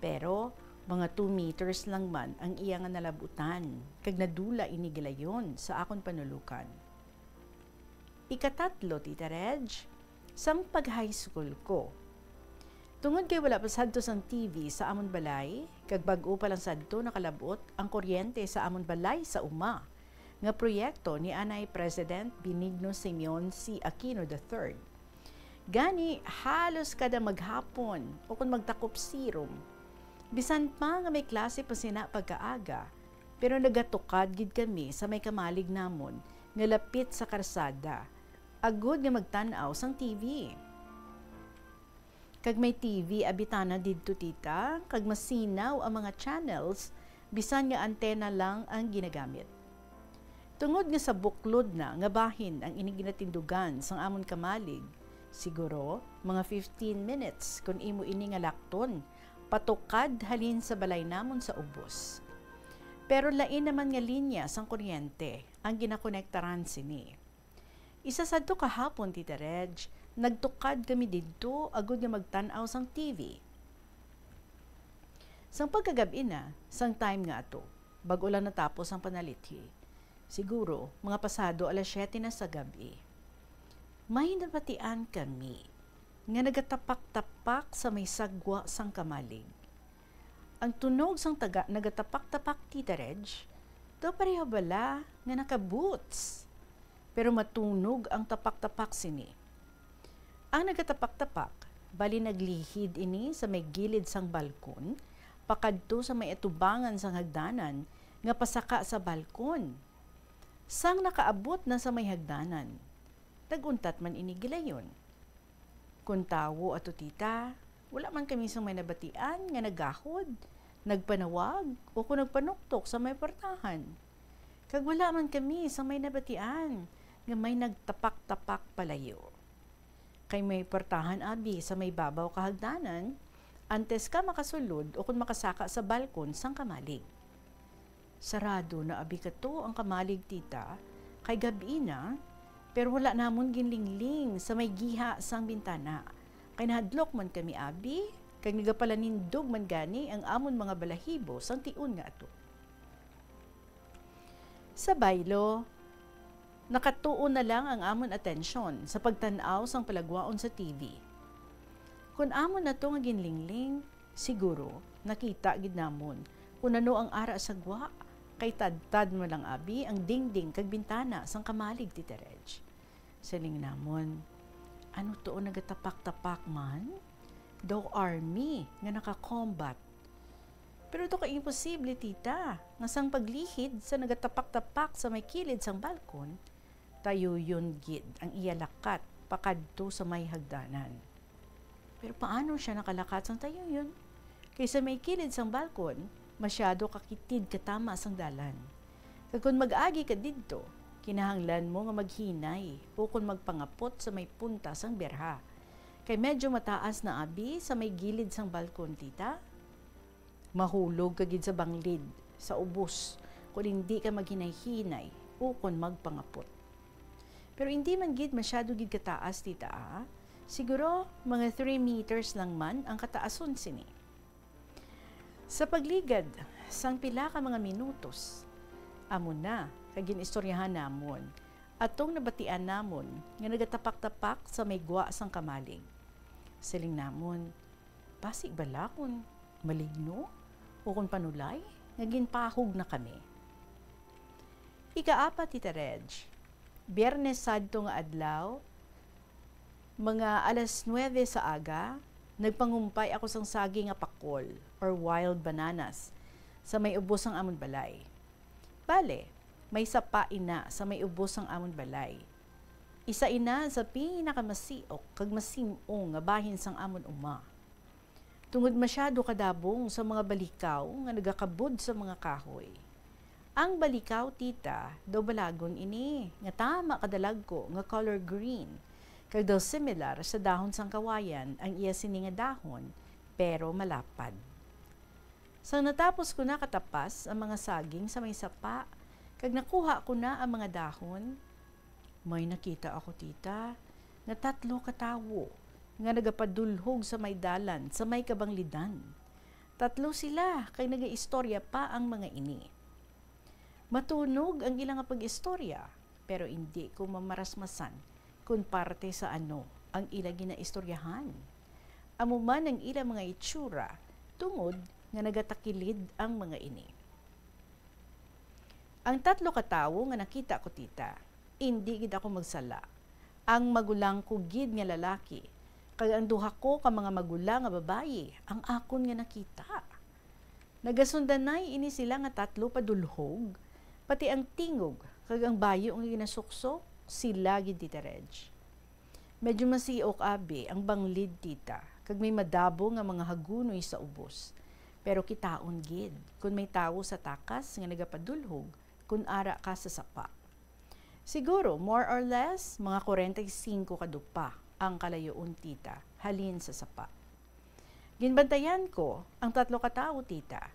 Pero mga two meters lang man ang iya nga nalabutan, kag nadula ini gilayon sa akon panulukan. Ikatatlo, Tita Reg, sang pag-high school ko. Tungod kay wala pa sadto sang T V sa amon balay, kag bag-o pa lang sadto nakalab-ot ang kuryente sa amon balay sa uma, nga proyekto ni anay President Benigno Simeon C. Aquino the third. Gani, halos kada maghapon o kon magtakop sirom, bisan pa nga may klase pa sina pagkaaga, pero nagatukad gid kami sa may kamalig namon nga lapit sa karsada, agod nga magtan-aw sang T V. Kag may T V abitana didto, tita, kag masinaw ang mga channels, bisan nga antena lang ang ginagamit. Tungod nga sa buklod na nga bahin ang ini ginatindugan sang amon kamalig, siguro mga fifteen minutes kon imo ini nga lakton, patukad halin sa balay namon sa ubos. Pero lain naman nga linya sang kuryente ang ginakonektaran sini. Isa sadto ka hapon, Tita Reg, nagtukad kami didto agod nga magtan-aw sang T V. Sang pagkagab-i na, sang time nga ato, bag-o lang natapos ang panalithi. Siguro, mga pasado alas siyete na sa gab-i. May nabatian kami nga nagatapak-tapak sa may sagwa sang kamalig. Ang tunog sang taga nagatapak-tapak, Tita Reg, daw pareho bala nga naka-boots. Pero matunog ang tapak-tapak sini. Ang nagatapak-tapak, bali naglihid ini sa may gilid sang balkon, pakadto sa may atubangan sang hagdanan nga pasaka sa balkon. Sang nakaabot na sa may hagdanan, nag-untat man ini gilayon. Kon tawo ato, Tita, wala man kami sang may nabatian nga naggahod, nagpanawag, o kon nagpanuktok sa may puwertahan. Kag wala man kami sang may nabatian nga may nagtapak-tapak palayo. Kay may puwertahan abi sa may babaw ka hagdanan, antes ka makasulod o kon makasaka sa balkon sang kamalig. Sarado na abi kato ang kamalig, Tita, kay gab-i na, pero wala namon ginlingling sa may giha sang bintana, kay nahadlok man kami abi, kag nagapalanindog man gani ang amon mga balahibo sang tion nga ato. Sa baylo, nakatuon na lang ang amon atensyon sa pagtan-aw sang palagwaon sa T V. Kon amon na to nga ginlingling, siguro nakita gid namon kon ano ang ara sa gwa, kay tadtad man lang abi ang dingding kag bintana sang kamalig, Tita Reg. Siling namon, "Ano to ang nagatapak-tapak man? Daw army nga naka-combat." Pero to ka imposible, Tita, nga sang paglihid sa nagatapak-tapak sa may kilid sang balkon, tayuyon gid ang iya lakat pakadto sa may hagdanan. Pero paano sia nakalakat sang tayuyon? Kay sa may kilid sang balkon, masyado ka kitid katama sang dalan. Kag kon mag-agi ka didto, kinahanglan mo nga maghinay ukon magpangapot sa may punta sang berha. Kay medyo mataas na abi sa may gilid sang balkon, Tita. Mahulog ka gid sa banglid, sa ubos, kon indi ka maghinay-hinay ukon magpangapot. Pero indi man gid masyado gid kataas, Tita, ah. Siguro mga three meters lang man ang kataason sini. Sa pagligad sang pila ka mga minutos, amo na ka gin-istoryahan namon atong nabatian namon nga nagatapak-tapak sa may gwa sang kamalig. Siling namon, "Basi bala kon maligno o kon panulay nga ginpahog na kami." Ikaapat, Tita Reg, Biyernes sadto nga adlaw, mga alas nuebe sa aga, nagpangumpay ako sang saging nga pakol or wild bananas sa may ubos sang amon balay. Bale, may sapa ina sa may ubos sang amon balay. Isa ina sa pinakamasiok kag masim-ong nga bahin sang amon uma, tungod masyado kadabong sa mga balikaw nga nagakabud sa mga kahoy. Ang balikaw, Tita, daw balagon ini nga tama kadalagko nga color green, kag daw similar sa dahon sang kawayan ang iya sini nga dahon, pero malapad. Sang natapos ko na katapas ang mga saging sa may sapa, kag nakuha ko na ang mga dahon, may nakita ako, Tita, nga tatlo ka tawo nga nagapadulhog sa may dalan sa may kabanglidan. Tatlo sila, kay nagaistorya pa ang mga ini. Matunog ang ila nga pag-istorya, pero indi ko mamarasmasan kon parte sa ano ang ila ginaistoryahan. Amo man ang ila mga itsura, tungod nga nagatakilid ang mga ini. Ang tatlo ka tawo nga nakita ko, Tita, indi gid ako magsala. Ang magulang ko gid nga lalaki, kag ang duha ko ka mga magulang nga babayi, ang akon nga nakita. Nagasundanay ini sila nga tatlo padulhog, pati ang tingog kag ang bayo nga ginasuksok, sila gid, Tita Reg. Medyo masiok abi ang banglid, Tita, kag may madabo nga mga hagunoy sa ubos. Pero kitaon gid kon may tawo sa takas nga nagapadulhog kon ara ka sa sapa. Siguro, more or less, mga kwarenta y singko ka dupa ang kalayoon, Tita, halin sa sapa. Ginbantayan ko ang tatlo ka tawo, Tita,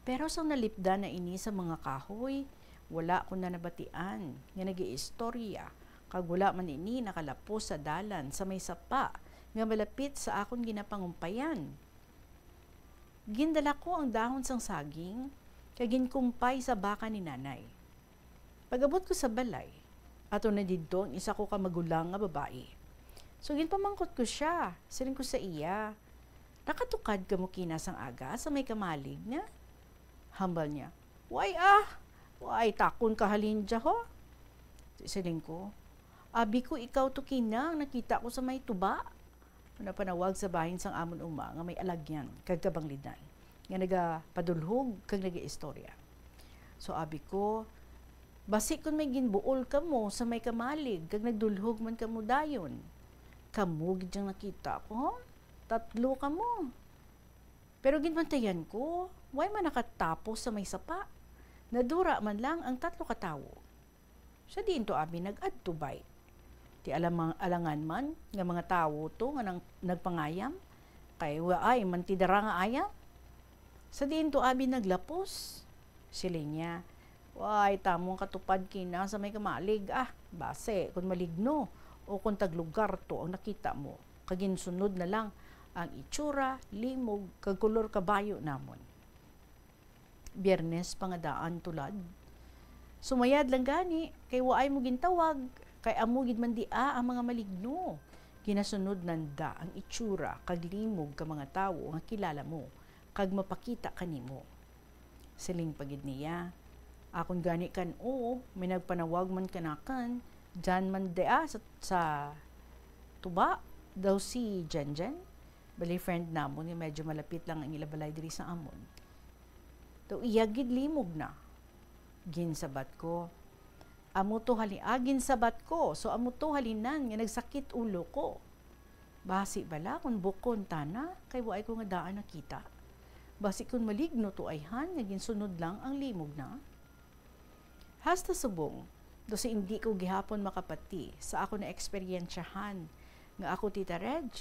pero sang nalipdan na ini sa mga kahoy, wala ko na nabatian nga nagaistorya, kag wala man ini nakalapos sa dalan sa may sapa nga malapit sa akon ginapangumpayan. Gindala ko ang dahon sang saging kag ginkumpay sa baka ni nanay. Pag-abot ko sa balay, ato na didto ang isa ko ka magulang nga babayi. So ginpamangkot ko sia, siling ko sa iya, "Nakatukad kamo kina sang aga sa may kamalig nga?" Hambal niya, "Way ah, way takon ka halin dya ho." Siling ko, "Abi ko ikaw to kina ang nakita ko sa may tuba." Napanawag sa bahin sang amon uma nga may alagyan kag kabanglidan nga nagapadulhog kag nagaistorya. So abi ko, "Basi kon may ginbuol kamo sa may kamalig kag nagdulhog man kamo dayon, kamo gid ang nakita ko, ho? Tatlo kamo." Pero ginbantayan ko, way man nakatapos sa may sapa. Nadura man lang ang tatlo ka tawo. Sa diin to abi nag-adto bay? Ti alam-, alangan man nga mga tawo to nga nang-, nagpangayam, kay waay man ti dara nga ayam. Sa diin to abi naglapos? Siling niya, "Way tamong katupad kina sa may kamalig, ah, basi kon maligno o kon taglugar to ang nakita mo, kag ginsunod na lang ang itsura, limog, kag kolor kabayo namon." Biyernes pa nga daan tulad. Sumayad lang gani, kay waay mo gintawag, kay amo gid man dia ang mga maligno. Ginasunod nanda ang itsura kag limog ka mga tawo nga kilala mo, kag mapakita kanimo. Siling pa gid niya, "Akon gani kan-o, may nagpanawag man kanakan, dyan man dia sa, sa tuba, daw si Jenjen." Bali, friend namon nga medyo malapit lang ang ila balay diri sa amon. Daw iya gid limog na. Ginsabat ko, "Amo to hali-, ah, ginsabat ko, so amo to halinan nga nagsakit ulo ko. Basi bala kon bukon tana, kay waay ko nga daan nakita. Basi kon maligno to ayhan nga ginsunod lang ang limog na." Hasta subong, daw si indi ko gihapon makapati sa ako naeksperyensyahan nga ako, Tita Reg,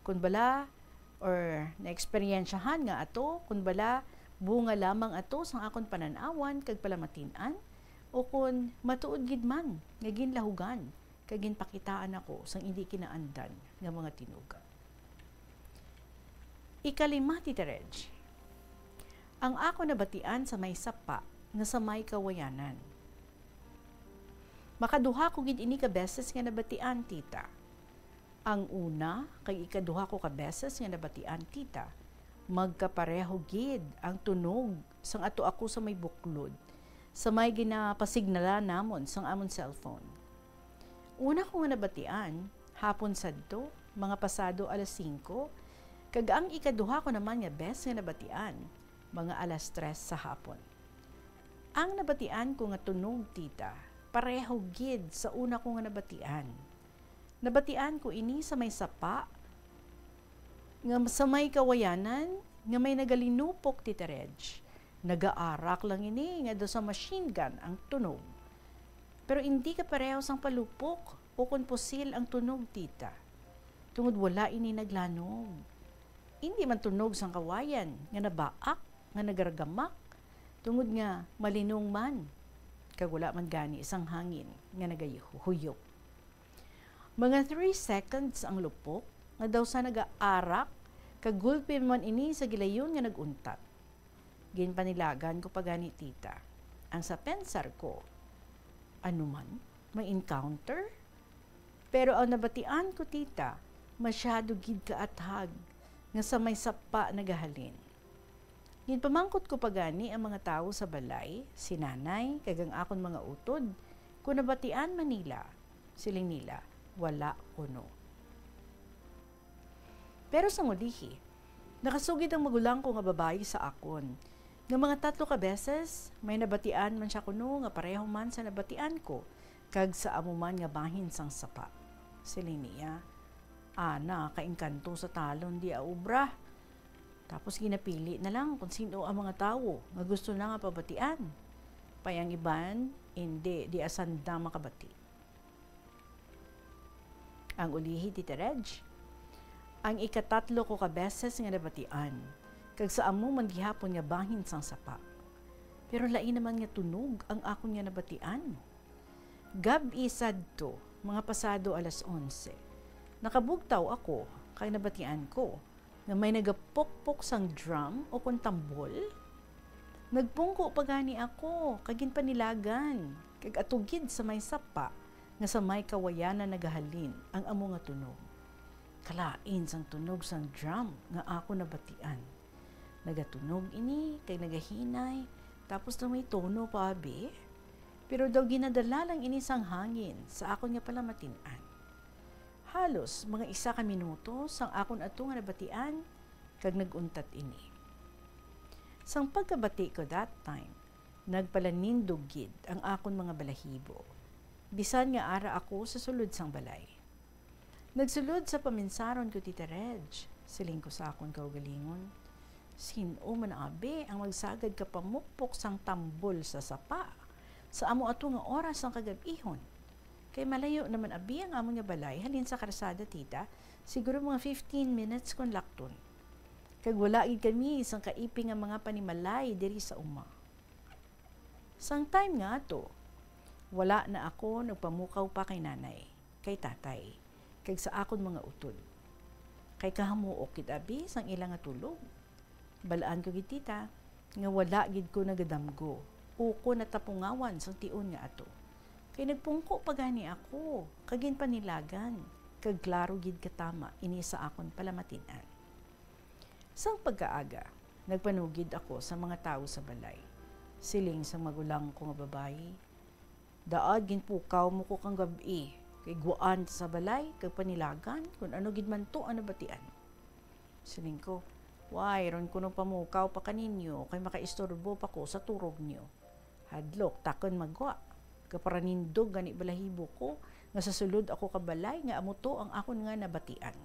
kun bala, or naeksperyensyahan nga ato, kun bala, bunga lamang ato sang akon panan-awan kag palamatin-an, o kun matuod gid man nga ginlahugan kag ginpakitaan ako sang indi kinaandan nga mga tinuga. Ikalima, Tita Reg, ang ako nabatian sa may sapa nga sa may kawayanan. Makaduha ko gid ini ka beses nga nabatian, Tita. Ang una kag ikaduha ko ka beses nga nabatian, Tita, magkapareho gid ang tunog sang ato ako sa may buklod, sa may ginapasignalan namon sang amon cellphone. Una ko nga nabatian, hapon sadto, mga pasado alas singko, kag ang ikaduha ko naman nga bes nga nabatian, mga alas tres sa hapon. Ang nabatian ko nga tunog, Tita, pareho gid sa una ko nga nabatian. Nabatian ko ini sa may sapa, nga sa may kawayanan, nga may nagalinupok, Tita Reg. Nagaarak lang ini nga daw sa machine gun ang tunog. Pero indi kapareho sang palupok o kon pusil ang tunog, Tita. Tungod wala ini naglanog. Indi man tunog sang kawayan nga nabaak, nga nagaragamak, tungod nga malinong man, kag wala man gani sang hangin nga nagahuyop. Mga three seconds ang lupok, nga daw sa nagaarak, kag gulpi man ini sa gilayon nga nag-untat. Ginpanilagan ko pa gani, Tita. Ang sa pensar ko, ano man, may encounter? Pero ang nabatian ko, Tita, masyado gid kaathag nga sa may sapa nagahalin. Ginpamangkot ko pa gani ang mga tawo sa balay, si Nanay, kag ang akon mga utod, kon nabatian man nila. Siling nila, "Wala kuno." Pero sang ulihi, nakasugid ang magulang ko nga babayi sa akon, nga mga tatlo ka beses may nabatian man sia kuno nga pareho man sa nabatian ko, kag sa amo man nga bahin sang sapa. Siling niya, "Ana ka engkanto sa talon di a obra." Tapos ginapili na lang kung sino ang mga tawo nga gusto na nga pabatian. Pay ang iban, indi, di asanda makabati. Ang ulihi, Tita Reg, ang ikatatlo ko ka beses nga nabatian, kag sa amo man gihapon nga bahin sang sapa. Pero lain naman nga tunog ang akon nga nabatian. Gab-i sadto, mga pasado alas onse, nakabugtaw ako kag nabatian ko nga may nagapukpok sang drum o kon tambol? Nagpungko pa gani ako kag ginpanilagan, kag atugid sa may sapa nga sa may kawayanan nagahalin ang amo nga tunog. Kalain sang tunog sang drum nga ako nabatian. Nagatunog ini kag nagahinay, tapos na may tono pa, abi. Pero daw ginadala lang ini sang hangin sa akon nga palamatinan. Halos mga isa ka minuto sang akon ato nga nabatian, kag nag-untat ini. Sang pagkabati ko that time, nagpalanindog gid ang akon mga balahibo, bisan nga ara ako sa sulod sang balay. "Nagsulod sa paminsaron ko, Tita Reg," siling ko sa akon kaugalingon. "Sin-o man abi ang magsagad ka pamukpok sang tambol sa sapa sa amo ato nga oras sang kagab-ihon? Kay malayo naman abi ang amon nga balay halin sa karsada, tita, siguro mga fifteen minutes kon lakton. Kag wala gid kami sang kaipi nga mga panimalay diri sa uma." Sang time nga ato, wala na ako nagpamukaw pa kay nanay, kay tatay, kag sa akon mga utod. Kay kahamuok gid abi sang ila nga tulog. Balaan ko gid, tita, nga wala gid ko nagadamgo ukon natapungawan sang tion nga ato. Kay nagpungko pa gani ako, kag ginpanilagan, kag klaro gid katama ini sa akon palamatinan. Sang pagkaaga, nagpanugid ako sa mga tawo sa balay. Siling sang magulang ko nga babayi, "Daad ginpukaw mo ko kang gab-i, kay guwaan ta sa balay kag panilagan kon ano gid man to ang nabatian." Siling ko, "Wayron kuno pamukaw pa kaninyo, kay makaistorbo pa ko sa turog niyo. Hadlok ta kon magwa, kaparanindog gani balahibo ko nga sa sulod ako ka balay nga amo to ang akon nga nabatian."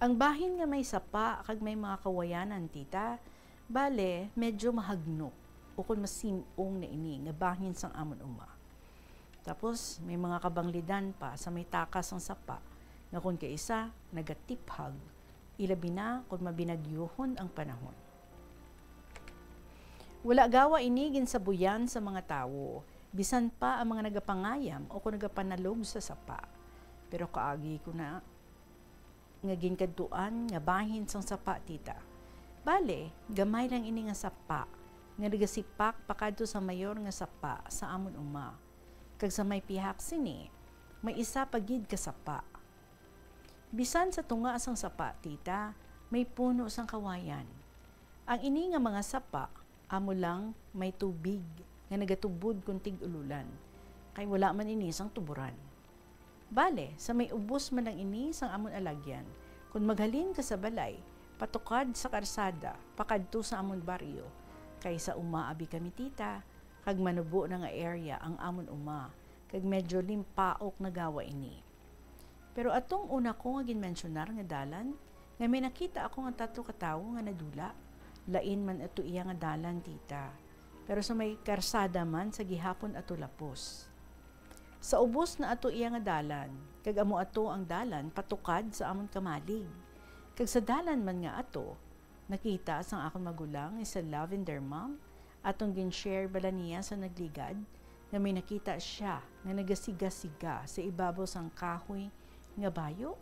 Ang bahin nga may sapa kag may mga kawayanan, tita, bale, medyo mahagnop, ukon masim-ong na ini nga bahin sang amon uma. Tapos, may mga kabanglidan pa sa may takas sang sapa, nga kon kaisa, nagatiphag, ilabi na kon mabinagyohon ang panahon. Wala gawa ini ginsabuyan sa mga tawo, bisan pa ang mga nagapangayam o kon nagapanalog sa sapa. Pero kaagi ko na nga ginkadtuan nga bahin sang sapa, tita. Bale, gamay lang ini nga sapa nga nagasipak pakadto sa mayor nga sapa sa amon uma, kag sa may pihak sini, may isa pa gid ka sapa. Bisan sa tunga sang sapa, tita, may puno sang kawayan. Ang ini nga mga sapa, amo lang may tubig nga nagatubod kon tig-ululan, kay wala man ini sang tuburan. Bale, sa may ubos man lang ini sang amon alagyan, kon maghalin ka sa balay, patukad sa karsada, pakadto sa amon baryo, kay sa uma abi kami, tita, kag manubo na nga area ang amon uma, kag medyo limpaok na gawa ini. Pero atong una ko nga ginmensyonar nga dalan, nga may nakita ako nga tatlo ka tawo nga nadula. Lain man ato iya nga dalan, tita, pero sa may karsada man sa gihapon ato lapos. Sa ubos na ato iya nga dalan, kag amo ato ang dalan patukad sa amon kamalig. Kag sa dalan man nga ato, nakita sang akon magulang nga si Lavender Ma'am, aton gin-share bala niya sa nagligad, nga may nakita siya nga nagasiga-siga sa ibabaw sang kahoy nga bayo,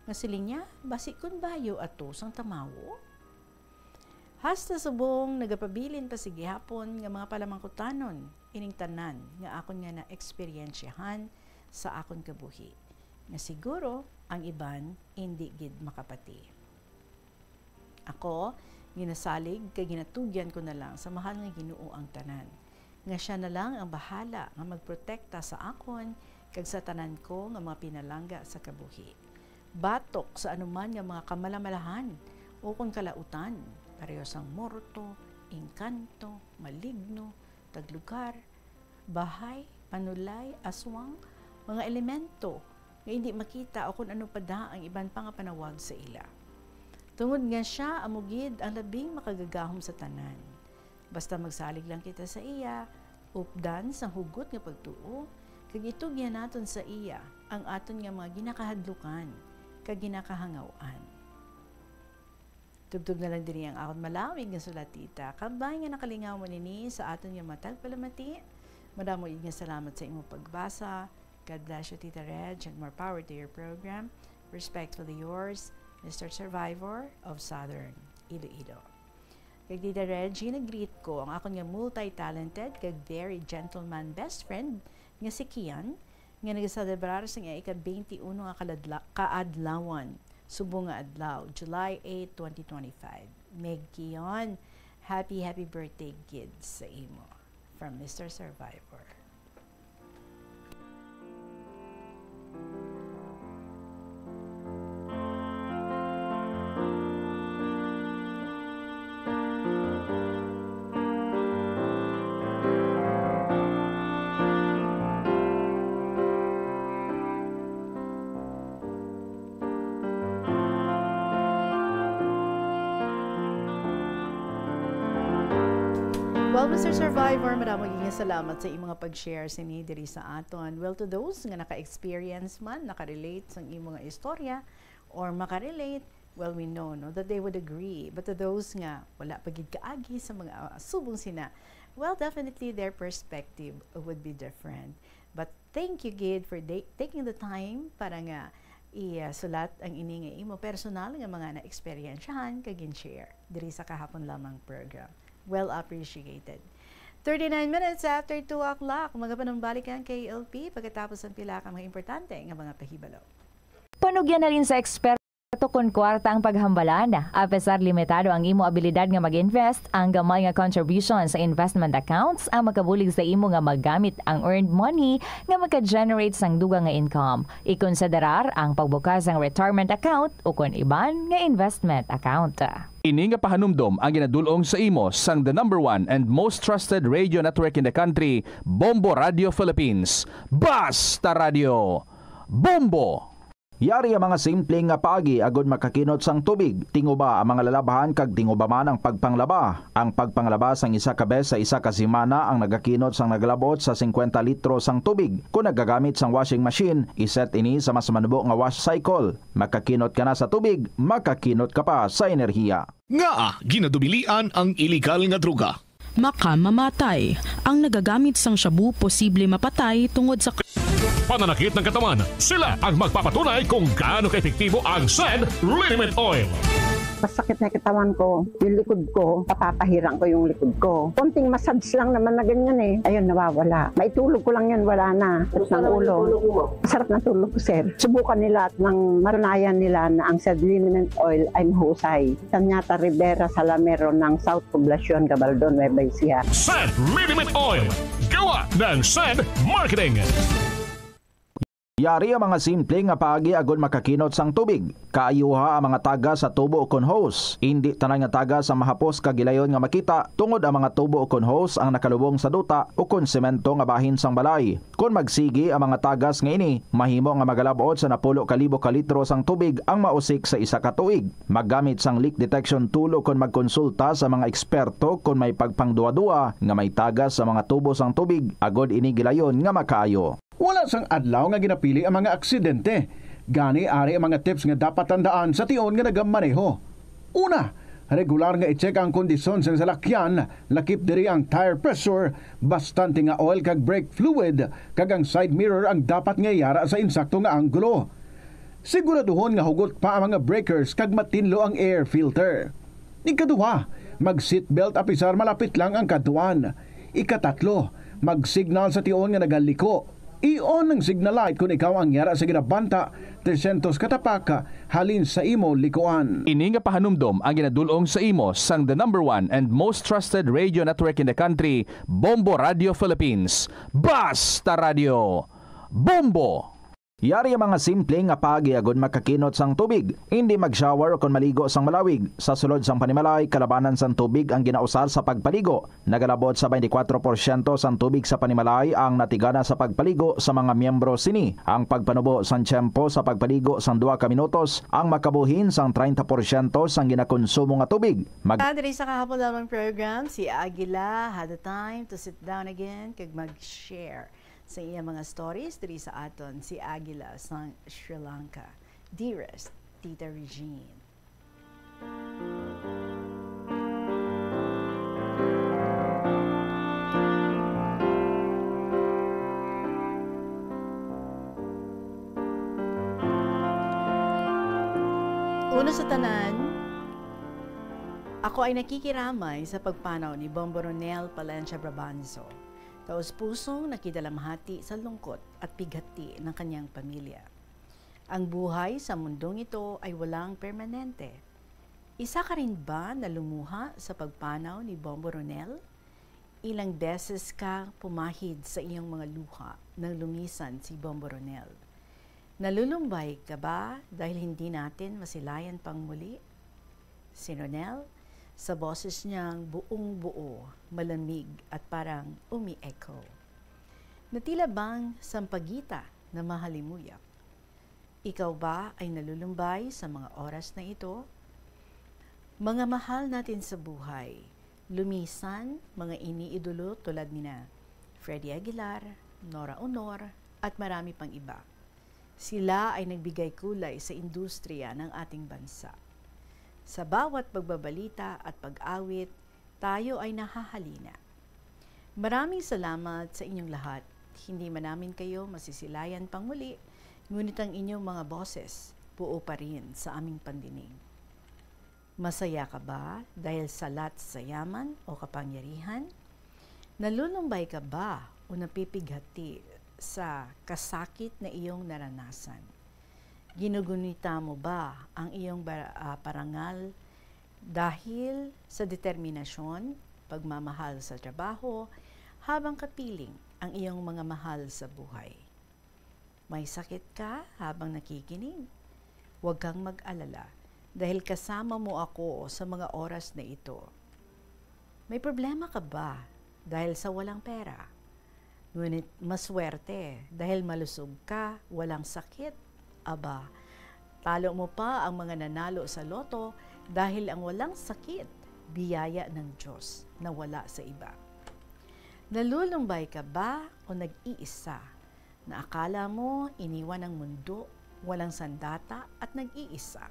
nga siling niya, basi kon bayo ato sang tamawo. Hasta subong nagapabilin pa sa gihapon nga mga palamangkutanon ining tanan nga akon nga naeksperyensyahan sa akon kabuhi, nga siguro ang iban indi gid makapati. Ako, ginasalig kag ginatugyan ko na lang sa mahal nga Ginoo ang tanan, nga sia na lang ang bahala nga magprotekta sa akon kag sa tanan ko nga mga pinalangga sa kabuhi, batok sa anuman nga mga kamalamalahan ukon kalautan, pareho sang morto, engkanto, maligno, taglugar, bahay, panulay, aswang, mga elemento nga indi makita, o kon ano pa da ang iban pa nga panawag sa ila. Tungod nga sia amo gid ang labing makagagahom sa tanan. Basta magsalig lang kita sa iya, updan sang hugot nga pagtuo, kag itugyan naton sa iya ang aton nga mga ginakahadlukan kag ginakahangaw-an. Tubtob na lang diri ang akon malawig nga sulat, tita. Kabay nga nakalingaw mo nini sa aton nga matag palamati. Madamo gid nga salamat sa imong pagbasa. God bless you, Tita Reg, and more power to your program. Respectfully yours, Mister Survivor of Southern Iloilo. Kag Tita Reggie, nag-greet ko ang akon nga multi-talented kag very gentleman best friend nga si Kian, nga nagaselebrar sa iya ika-twenty-one nga kaladla-, kaadlawan subong nga adlaw, July eight, twenty twenty-five. Meg Kian, happy, happy birthday, gid, sa imo. From Mister Survivor. Well, Mister Survivor, madamo gid nga salamat sa imong pag-share sini diri sa aton. Well, to those nga naka-experience man, naka-relate sang imo nga istorya, or makarelate, well, we know, no, that they would agree. But to those nga wala pa gid kaagi sa mga, ah, subong sina, well, definitely their perspective would be different. But thank you gid for da-, taking the time para nga isulat ang ini nga imo personal nga mga naeksperyensyahan kag gin-share diri sa kahapon lamang program. Well appreciated. Thirty-nine minutes after two o'clock, magapanumbalik ang K L P pagkatapos ang pila ka mga importante nga mga pahibalo. Panugyan na rin sa eksperto kon kwarta ang paghambalan. Apesar limitado ang imo abilidad nga mag-invest, ang gamay nga contribution sa investment accounts ang makabulig sa imo nga magamit ang earned money nga maka-generate sang dugang nga income. Ikonsiderar ang pagbukas sang retirement account ukon iban nga investment account. Ini nga pahanumdom ang ginadul-ong sa imo sang the number one and most trusted radio network in the country, Bombo Radio Philippines. Basta Radio, Bombo! Yari ang mga simple nga paagi agud makakinot sang tubig. Tinguba ang mga lalabhan kag tinguba man ang pagpanglaba. Ang pagpanglaba sang isa ka bes sa isa ka semana ang nagakinot sang nagalab-ot sa singkwenta litro sang tubig. Kon nagagamit sang washing machine, iset ini sa mas manubo nga wash cycle. Makakinot ka na sa tubig, makakinot ka pa sa enerhiya. Ngaa ginadubilian ang iligal nga droga? Makamamatay. Ang nagagamit sang shabu posible mapatay tungod sa Pananakit ng katawan, sila ang magpapatunay kung gaano kaepektibo ang Send Liniment Oil. Masakit na katawan ko, yung likod ko, papapahirang ko yung likod ko. Konting massage lang naman na ganyan eh. Ayun, nawawala. Maitulog ko lang yun, wala na. Sarap ng ulo. Sarap ng tulog ko, sir. Subukan nila at nang matunayan nila na ang Send Liniment Oil ay mahusay. Tanyata Rivera Salamero ng South Poblacion, Gabaldon, Nueva Ecija. Send Liniment Oil. Gawa ng Send Marketing. Yari ang mga simple nga paagi agud makakinot sang tubig. Kaayuha ang mga tagas sa tubo ukon hose. Indi tanan nga tagas ang mahapos kag gilayon nga makita, tungod ang mga tubo ukon hose ang nakalubong sa duta ukon semento nga bahin sang balay. Kon magsigi ang mga tagas nga ini, mahimo nga magalab-ot sa napulo ka libo ka litro sang tubig ang mausik sa isa ka tuig. Maggamit sang leak detection tool ukon magkonsulta sa mga eksperto kon may pagpangduha-duha nga may tagas sa mga tubo sang tubig, agud ini gilayon nga makaayo. Wala sang adlaw nga ginapili ang mga aksidente. Gani, ari ang mga tips nga dapat tandaan sa tion nga nagamaneho. Una, regular nga i-check ang kondisyon sang salakyan, lakip diri ang tire pressure, bastante nga oil kag brake fluid, kag ang side mirror ang dapat nga yara sa insakto nga anggulo. Siguraduhon nga hugot pa ang mga breakers kag matinlo ang air filter. Ikaduha, mag-seatbelt apisar malapit lang ang kadtuan. Ikatatlo, mag-signal sa tion nga nagaliko. I-on ang signal light kon ikaw ang yara sa ginabanta tresyentos ka tapak halin sa imo likuan. Ini nga pahanumdom ang ginadul-ong sa imo sang the number one and most trusted radio network in the country, Bombo Radio Philippines. Basta Radio, Bombo! Yari ang mga simple nga paagi agud makakinot sang tubig. Indi mag-shower ukon maligo sang malawig. Sa sulod sang panimalay, kalabanan sang tubig ang ginausar sa pagpaligo. Nagalabot sa twenty-four porsyento sang tubig sa panimalay ang natigana sa pagpaligo sa mga miyembro sini. Ang pagpanubo sang tiyempo sa pagpaligo sang duha ka minutos ang makabuhin sang treinta porsyento sang ginakonsumo nga tubig. Mag- Ah, diri sa kahapon lamang program, si Aguila had the time to sit down again kag mag-share sa iya mga stories diri sa aton, si Aguila sa Sri Lanka. Dearest Tita Regine. Sa tanan, ako ay nakikiramay sa pagpanaw ni Bombo Ronel Palencia Brabanzo, taus-pusong nakidalamhati sa lungkot at pighati ng kanyang pamilya. Ang buhay sa mundong ito ay walang permanente. Isa ka rin ba na lumuha sa pagpanaw ni Bombo Ronel? Ilang beses ka pumahid sa iyong mga luha nang lumisan si Bombo Ronel. Nalulumbay ka ba dahil hindi natin masilayan pang muli? Si Ronel, sa boses niyang buong-buo, malamig at parang umi-echo, na tila bang sampagita na mahalimuyak. Ikaw ba ay nalulumbay sa mga oras na ito? Mga mahal natin sa buhay, lumisan, mga iniidolo tulad nina Freddy Aguilar, Nora Honor, at marami pang iba. Sila ay nagbigay kulay sa industriya ng ating bansa. Sa bawat pagbabalita at pag-awit, tayo ay nahahalina. Maraming salamat sa inyong lahat. Hindi man namin kayo masisilayan pang muli, ngunit ang inyong mga boses buo pa rin sa aming pandinig. Masaya ka ba dahil salat sa yaman o kapangyarihan? Nalulumbay ka ba o napipighati sa kasakit na iyong naranasan? Ginugunita mo ba ang iyong ba-, ah, parangal dahil sa determinasyon, pagmamahal sa trabaho, habang kapiling ang iyong mga mahal sa buhay? May sakit ka habang nakikinig? Huwag kang mag-alala, dahil kasama mo ako sa mga oras na ito. May problema ka ba dahil sa walang pera? Ngunit maswerte dahil malusog ka, walang sakit. Aba, talo mo pa ang mga nanalo sa loto, dahil ang walang sakit, biyaya ng Diyos na wala sa iba. Nalulumbay ka ba o nag-iisa? Na akala mo iniwan ang mundo, walang sandata at nag-iisa?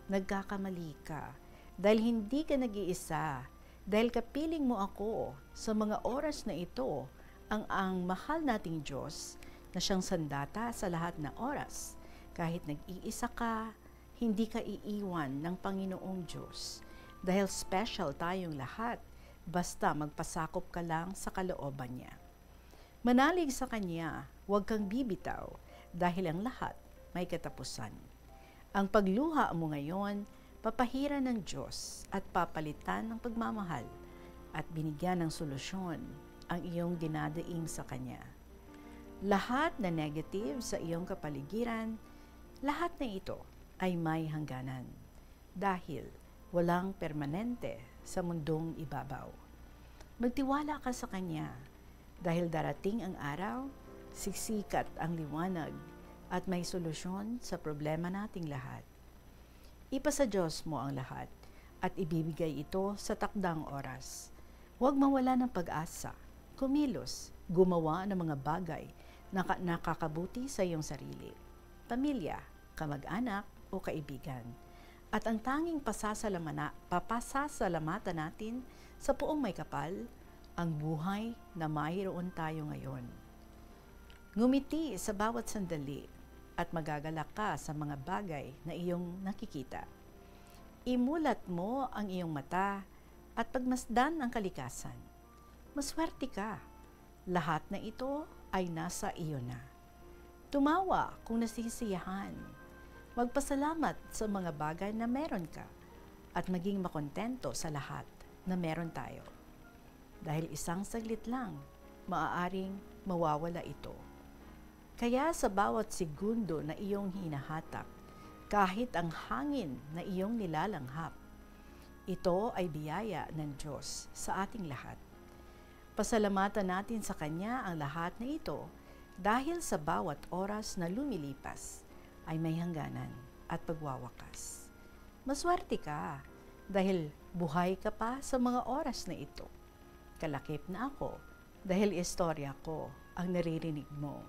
Nagkakamali ka, dahil hindi ka nag-iisa, dahil kapiling mo ako. Sa mga oras na ito, ang, ang mahal nating Diyos na siyang sandata sa lahat na oras. Kahit nag-iisa ka, hindi ka iiwan ng Panginoong Diyos, dahil special tayong lahat, basta magpasakop ka lang sa kalooban niya. Manalig sa Kanya, huwag kang bibitaw, dahil ang lahat may katapusan. Ang pagluha mo ngayon, papahiran ng Diyos at papalitan ng pagmamahal at binigyan ng solusyon ang iyong dinadaing sa Kanya. Lahat na negative sa iyong kapaligiran, lahat na ito ay may hangganan, dahil walang permanente sa mundong ibabaw. Magtiwala ka sa Kanya, dahil darating ang araw, sisikat ang liwanag, at may solusyon sa problema nating lahat. Ipasa Diyos mo ang lahat, at ibibigay ito sa takdang oras. Huwag mawala ng pag-asa. Kumilos, gumawa ng mga bagay na ka-, nakakabuti sa iyong sarili, pamilya, kamag-anak, o kaibigan. At ang tanging pasasalamana-, papasasalamatan natin sa Poong May Kapal, ang buhay na mayroon tayo ngayon. Ngumiti sa bawat sandali at magagalak ka sa mga bagay na iyong nakikita. Imulat mo ang iyong mata at pagmasdan ang kalikasan. Maswerte ka. Lahat na ito ay nasa iyo na. Tumawa kung nasisiyahan. Magpasalamat sa mga bagay na meron ka at maging makontento sa lahat na meron tayo. Dahil isang saglit lang, maaaring mawawala ito. Kaya sa bawat segundo na iyong hinahatak, kahit ang hangin na iyong nilalanghap, ito ay biyaya ng Diyos sa ating lahat. Pasalamatan natin sa Kanya ang lahat na ito, dahil sa bawat oras na lumilipas ay may hangganan at pagwawakas. Maswerte ka dahil buhay ka pa sa mga oras na ito. Kalakip na ako dahil istorya ko ang naririnig mo.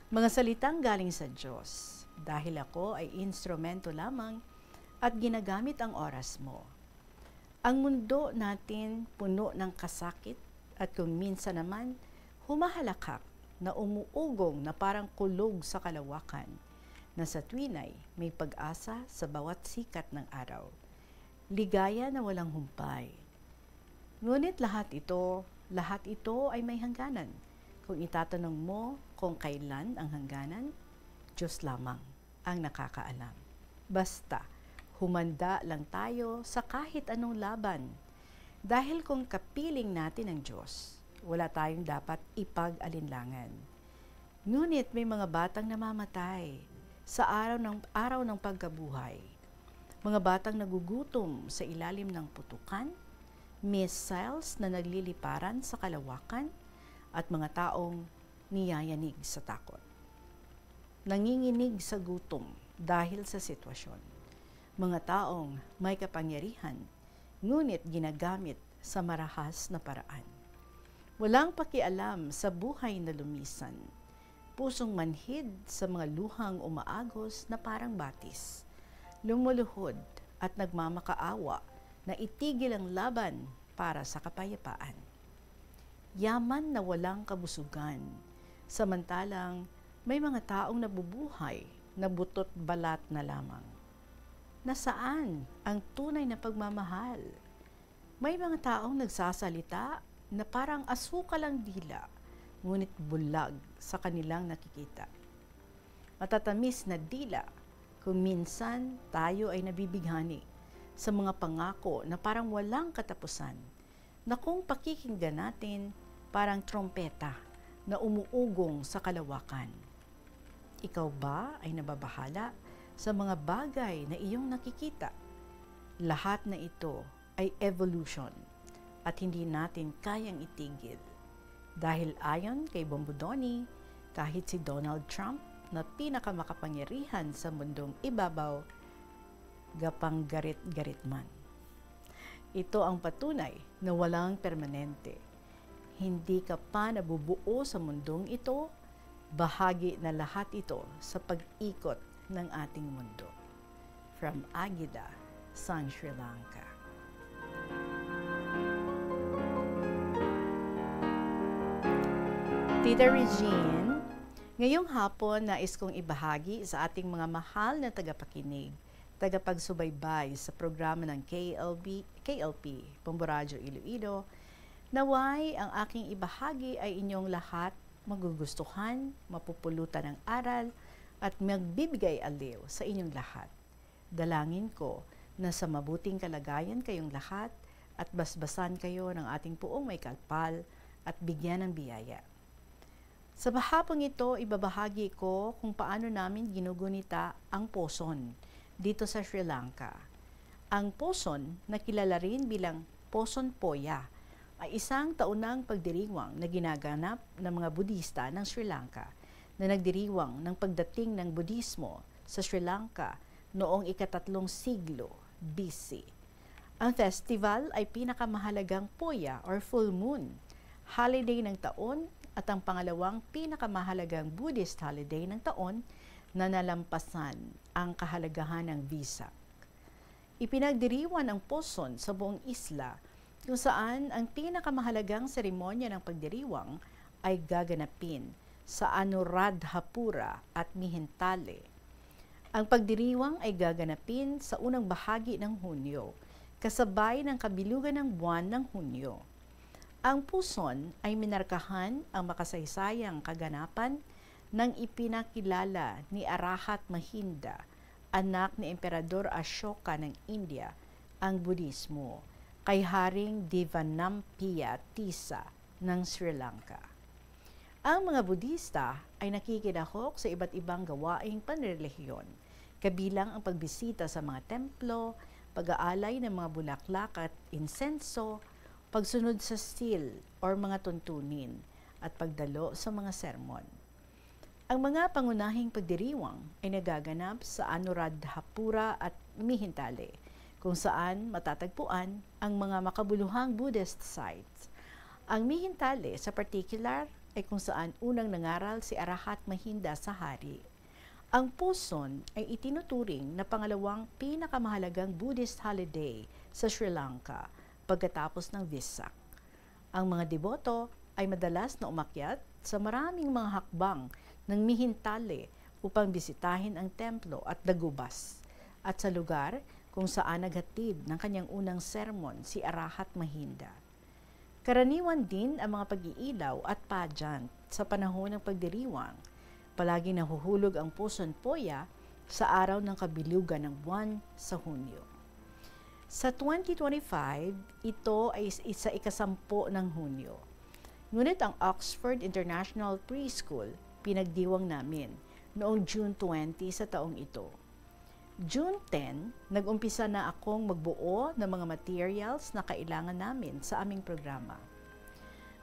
Mga salitang galing sa Diyos, dahil ako ay instrumento lamang at ginagamit ang oras mo. Ang mundo natin puno ng kasakit at kung minsan naman humahalakhak na umuugong na parang kulog sa kalawakan. na sa tuwinay may pag-asa sa bawat sikat ng araw. Ligaya na walang humpay. Ngunit lahat ito, lahat ito ay may hangganan. Kung itatanong mo kung kailan ang hangganan, Diyos lamang ang nakakaalam. Basta, humanda lang tayo sa kahit anong laban. Dahil kung kapiling natin ang Diyos, wala tayong dapat ipag-alinlangan. Ngunit may mga batang namamatay sa araw ng, araw ng pagkabuhay. Mga batang nagugutom sa ilalim ng putukan, missiles na nagliliparan sa kalawakan, at mga taong niyayanig sa takot. Nanginginig sa gutom dahil sa sitwasyon. Mga taong may kapangyarihan, ngunit ginagamit sa marahas na paraan. Walang pakialam sa buhay na lumisan. Pusong manhid sa mga luhang umaagos na parang batis. Lumuluhod at nagmamakaawa na itigil ang laban para sa kapayapaan. Yaman na walang kabusugan, samantalang may mga taong nabubuhay na butot balat na lamang. Nasaan ang tunay na pagmamahal? May mga taong nagsasalita na parang asukal ang dila, ngunit bulag sa kanilang nakikita. Matatamis na dila kung minsan tayo ay nabibighani sa mga pangako na parang walang katapusan, na kung pakikinggan natin, parang trompeta na umuugong sa kalawakan. Ikaw ba ay nababahala sa mga bagay na iyong nakikita? Lahat na ito ay evolution at hindi natin kayang itigil. Dahil ayon kay Bombodoni, kahit si Donald Trump na pinakamakapangyarihan sa mundong ibabaw, gapanggarit-garit man. Ito ang patunay na walang permanente. Hindi ka pa nabubuo sa mundong ito, bahagi na lahat ito sa pag-ikot ng ating mundo. From Agida, sang Sri Lanka. Tita Regine, ngayong hapon nais kong ibahagi sa ating mga mahal na tagapakinig, tagapagsubaybay sa programa ng K L B, K L P, Bombo Radyo Iloilo, naway ang aking ibahagi ay inyong lahat magugustuhan, mapupulutan ng aral, at magbibigay aliw sa inyong lahat. Dalangin ko na sa mabuting kalagayan kayong lahat at basbasan kayo ng ating Poong May Kalpal at bigyan ng biyaya. Sa bahapong ito, ibabahagi ko kung paano namin ginugunita ang poson dito sa Sri Lanka. Ang poson, na kilala rin bilang Poson Poya, ay isang taunang pagdiriwang na ginaganap ng mga Budista ng Sri Lanka na nagdiriwang ng pagdating ng Budismo sa Sri Lanka noong ikatatlong siglo B C. Ang festival ay pinakamahalagang Poya or full moon holiday ng taon at ang pangalawang pinakamahalagang Buddhist holiday ng taon na nalampasan ang kahalagahan ng Vesak. Ipinagdiriwang ang Poson sa buong isla, kung saan ang pinakamahalagang seremonya ng pagdiriwang ay gaganapin sa Anuradhapura at Mihentale. Ang pagdiriwang ay gaganapin sa unang bahagi ng Hunyo, kasabay ng kabilugan ng buwan ng Hunyo. Ang Puson ay minarkahan ang makasaysayang kaganapan nang ipinakilala ni Arahat Mahinda, anak ni Emperador Ashoka ng India, ang Budismo kay Haring Devanampiya Tisa ng Sri Lanka. Ang mga Budista ay nakikidahok sa iba't ibang gawaing panrelihiyon, kabilang ang pagbisita sa mga templo, pag-aalay ng mga bulaklak at insenso, pagsunod sa seal or mga tuntunin, at pagdalo sa mga sermon. Ang mga pangunahing pagdiriwang ay nagaganap sa Anuradhapura at Mihintale, kung saan matatagpuan ang mga makabuluhang Buddhist sites. Ang Mihintale, sa partikular, ay kung saan unang nangaral si Arahat Mahinda sa hari. Ang Puson ay itinuturing na pangalawang pinakamahalagang Buddhist holiday sa Sri Lanka pagkatapos ng Vesak. Ang mga deboto ay madalas na umakyat sa maraming mga hakbang ng Mihintale upang bisitahin ang templo at dagubas, at sa lugar kung saan naghatid ng kanyang unang sermon si Arahat Mahinda. Karaniwan din ang mga pag-iilaw at pageant sa panahon ng pagdiriwang. Palaging nahuhulog ang Poson Poya sa araw ng kabilugan ng buwan sa Hunyo. Sa twenty twenty-five, ito ay is-, sa ika-sampu ng Hunyo. Ngunit ang Oxford International Preschool pinagdiwang namin noong June twenty sa taong ito. June ten, nag-umpisa na akong magbuo ng mga materials na kailangan namin sa aming programa.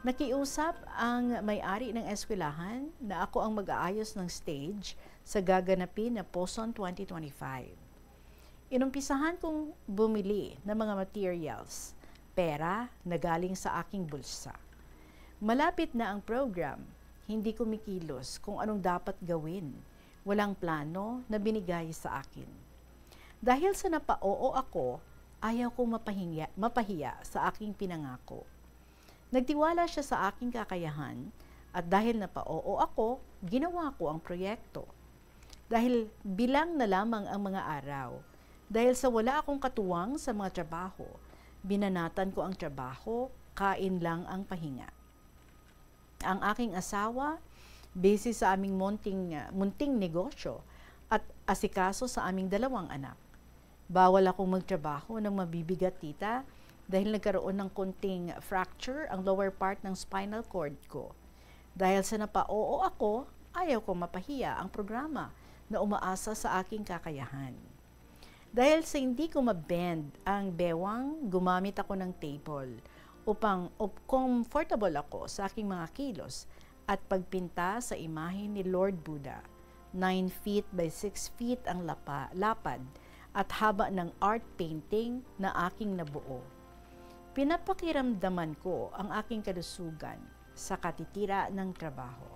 Nakiusap ang may-ari ng eskwelahan na ako ang mag-aayos ng stage sa gaganapin na Poson twenty twenty-five. Inumpisahan kong bumili ng mga materials, pera na galing sa aking bulsa. Malapit na ang program, hindi kumikilos kung anong dapat gawin. Walang plano na binigay sa akin. Dahil sa napa-oo ako, ayaw ko mapahiya, mapahiya sa aking pinangako. Nagtiwala siya sa aking kakayahan, at dahil napa-oo ako, ginawa ko ang proyekto. Dahil bilang na lamang ang mga araw, dahil sa wala akong katuwang sa mga trabaho, binanatan ko ang trabaho, kain lang ang pahinga. Ang aking asawa, busy sa aming munting, munting negosyo at asikaso sa aming dalawang anak. Bawal akong magtrabaho ng mabibigat, tita, dahil nagkaroon ng konting fracture ang lower part ng spinal cord ko. Dahil sa napa-oo ako, ayaw ko mapahiya ang programa na umaasa sa aking kakayahan. Dahil sa hindi ko ma-bend ang bewang, gumamit ako ng table upang op-, comfortable ako sa aking mga kilos at pagpinta sa imahe ni Lord Buddha. Nine feet by six feet ang lapa-, lapad at haba ng art painting na aking nabuo. Pinapakiramdaman ko ang aking kalusugan sa katitira ng trabaho.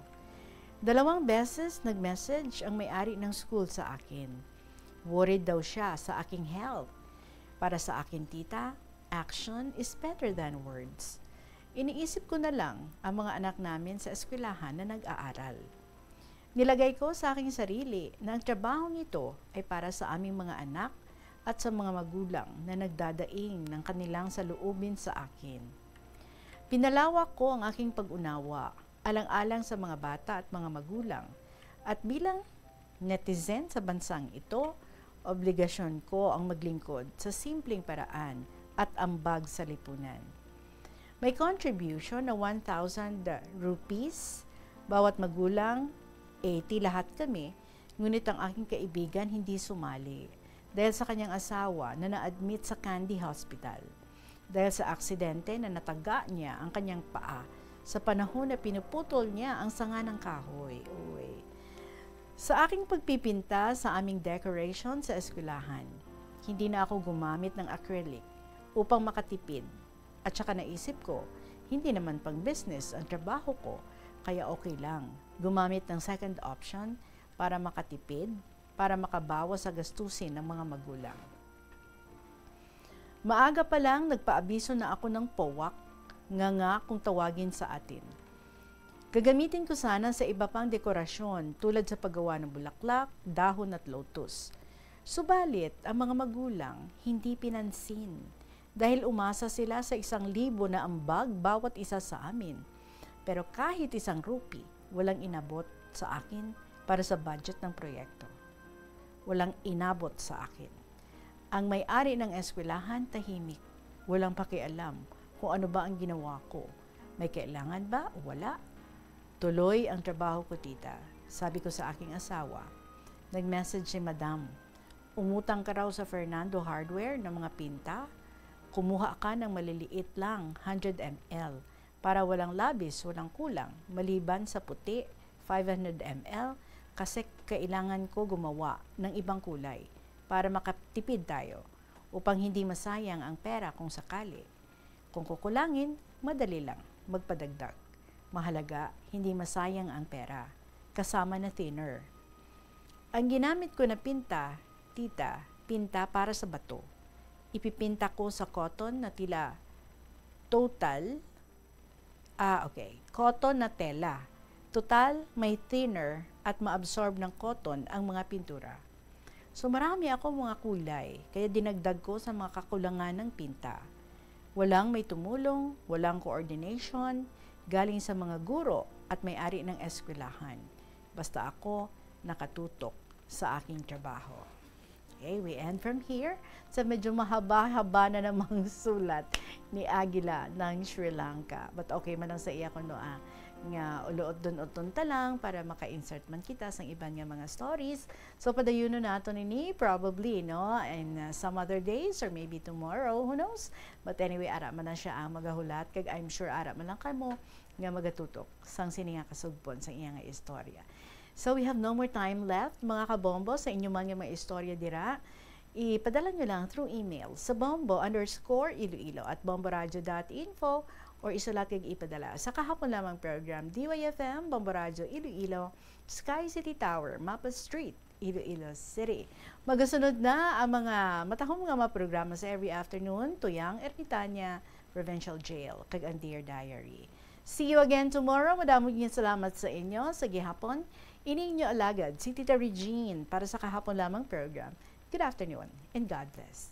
Dalawang beses nag-message ang may-ari ng school sa akin. Worried daw siya sa aking health. Para sa akin, tita, action is better than words. Iniisip ko na lang ang mga anak namin sa eskwelahan na nag-aaral. Nilagay ko sa aking sarili na ang trabahong ito ay para sa aming mga anak at sa mga magulang na nagdadaing ng kanilang saloobin sa akin. Pinalawak ko ang aking pag-unawa, alang-alang sa mga bata at mga magulang. At bilang netizen sa bansang ito, obligasyon ko ang maglingkod sa simpleng paraan at ambag sa lipunan. May contribution na one thousand rupees bawat magulang, eighty lahat kami, ngunit ang aking kaibigan hindi sumali dahil sa kanyang asawa na na-admit sa Kandy Hospital dahil sa aksidente na nataga niya ang kanyang paa sa panahon na pinuputol niya ang sanga ng kahoy. Uy. Sa aking pagpipinta sa aming decoration sa eskwelahan, hindi na ako gumamit ng acrylic upang makatipid. At saka naisip ko, hindi naman pang business ang trabaho ko, kaya okay lang gumamit ng second option para makatipid, para makabawas sa gastusin ng mga magulang. Maaga pa lang, nagpaabiso na ako ng POWAC nga nga kung tawagin sa atin. Gagamitin ko sana sa iba pang dekorasyon tulad sa paggawa ng bulaklak, dahon at lotus. Subalit, ang mga magulang hindi pinansin dahil umasa sila sa isang libo na ambag bawat isa sa amin. Pero kahit isang rupi, walang inabot sa akin para sa budget ng proyekto. Walang inabot sa akin. Ang may-ari ng eskwelahan tahimik, walang pakialam kung ano ba ang ginawa ko. May kailangan ba o wala? Tuloy ang trabaho ko, tita, sabi ko sa aking asawa. Nag-message si Madam. Umutang ka raw sa Fernando Hardware ng mga pinta. Kumuha ka ng maliliit lang, hundred M L, para walang labis, walang kulang, maliban sa puti, five hundred M L, kasi kailangan ko gumawa ng ibang kulay para makatipid tayo, upang hindi masayang ang pera kung sakali. Kung kukulangin, madali lang magpadagdag. Mahalaga, hindi masayang ang pera, kasama na thinner. Ang ginamit ko na pinta, tita, pinta para sa bato. Ipipinta ko sa cotton na tila total, ah, okay, cotton na tela. Total, may thinner at maabsorb ng cotton ang mga pintura. So marami ako mga kulay, kaya dinagdag ko sa mga kakulangan ng pinta. Walang may tumulong, walang coordination, galing sa mga guro at may-ari ng eskwelahan. Basta ako nakatutok sa aking trabaho. Okay, we end from here. So medyo mahaba-haba na namang sulat ni Aguila ng Sri Lanka. But okay man ang sa iya kuno, ah, nga uluot dun uton ta lang para maka-insert man kita sang iban nga mga stories. So padayunon nato nini probably, no, in uh, some other days or maybe tomorrow, who knows? But anyway, ara man na siya ang magahulat, kag I'm sure ara man lang kamo nga magatutok sang sini nga kasugpon sang iya nga istorya. So we have no more time left, mga kabombo, sa inyo man nga mga istorya dira. Ipadala nyo lang through email sa bombo underscore iloilo at bomboradio dot info or isulat kag ipadala sa kahapon lamang program, D Y F M, Bombo Radio Iloilo, Sky City Tower, Mapa Street, Iloilo City. Magasunod na ang mga matahom nga mga programa sa every afternoon, Tuyang Ermitaña, Provincial Jail, kag ang Dear Diary. See you again tomorrow. Madamo nga salamat sa inyo. Sa gihapon, ini inyo alagad, si Tita Regine, para sa kahapon lamang program. Good afternoon and God bless.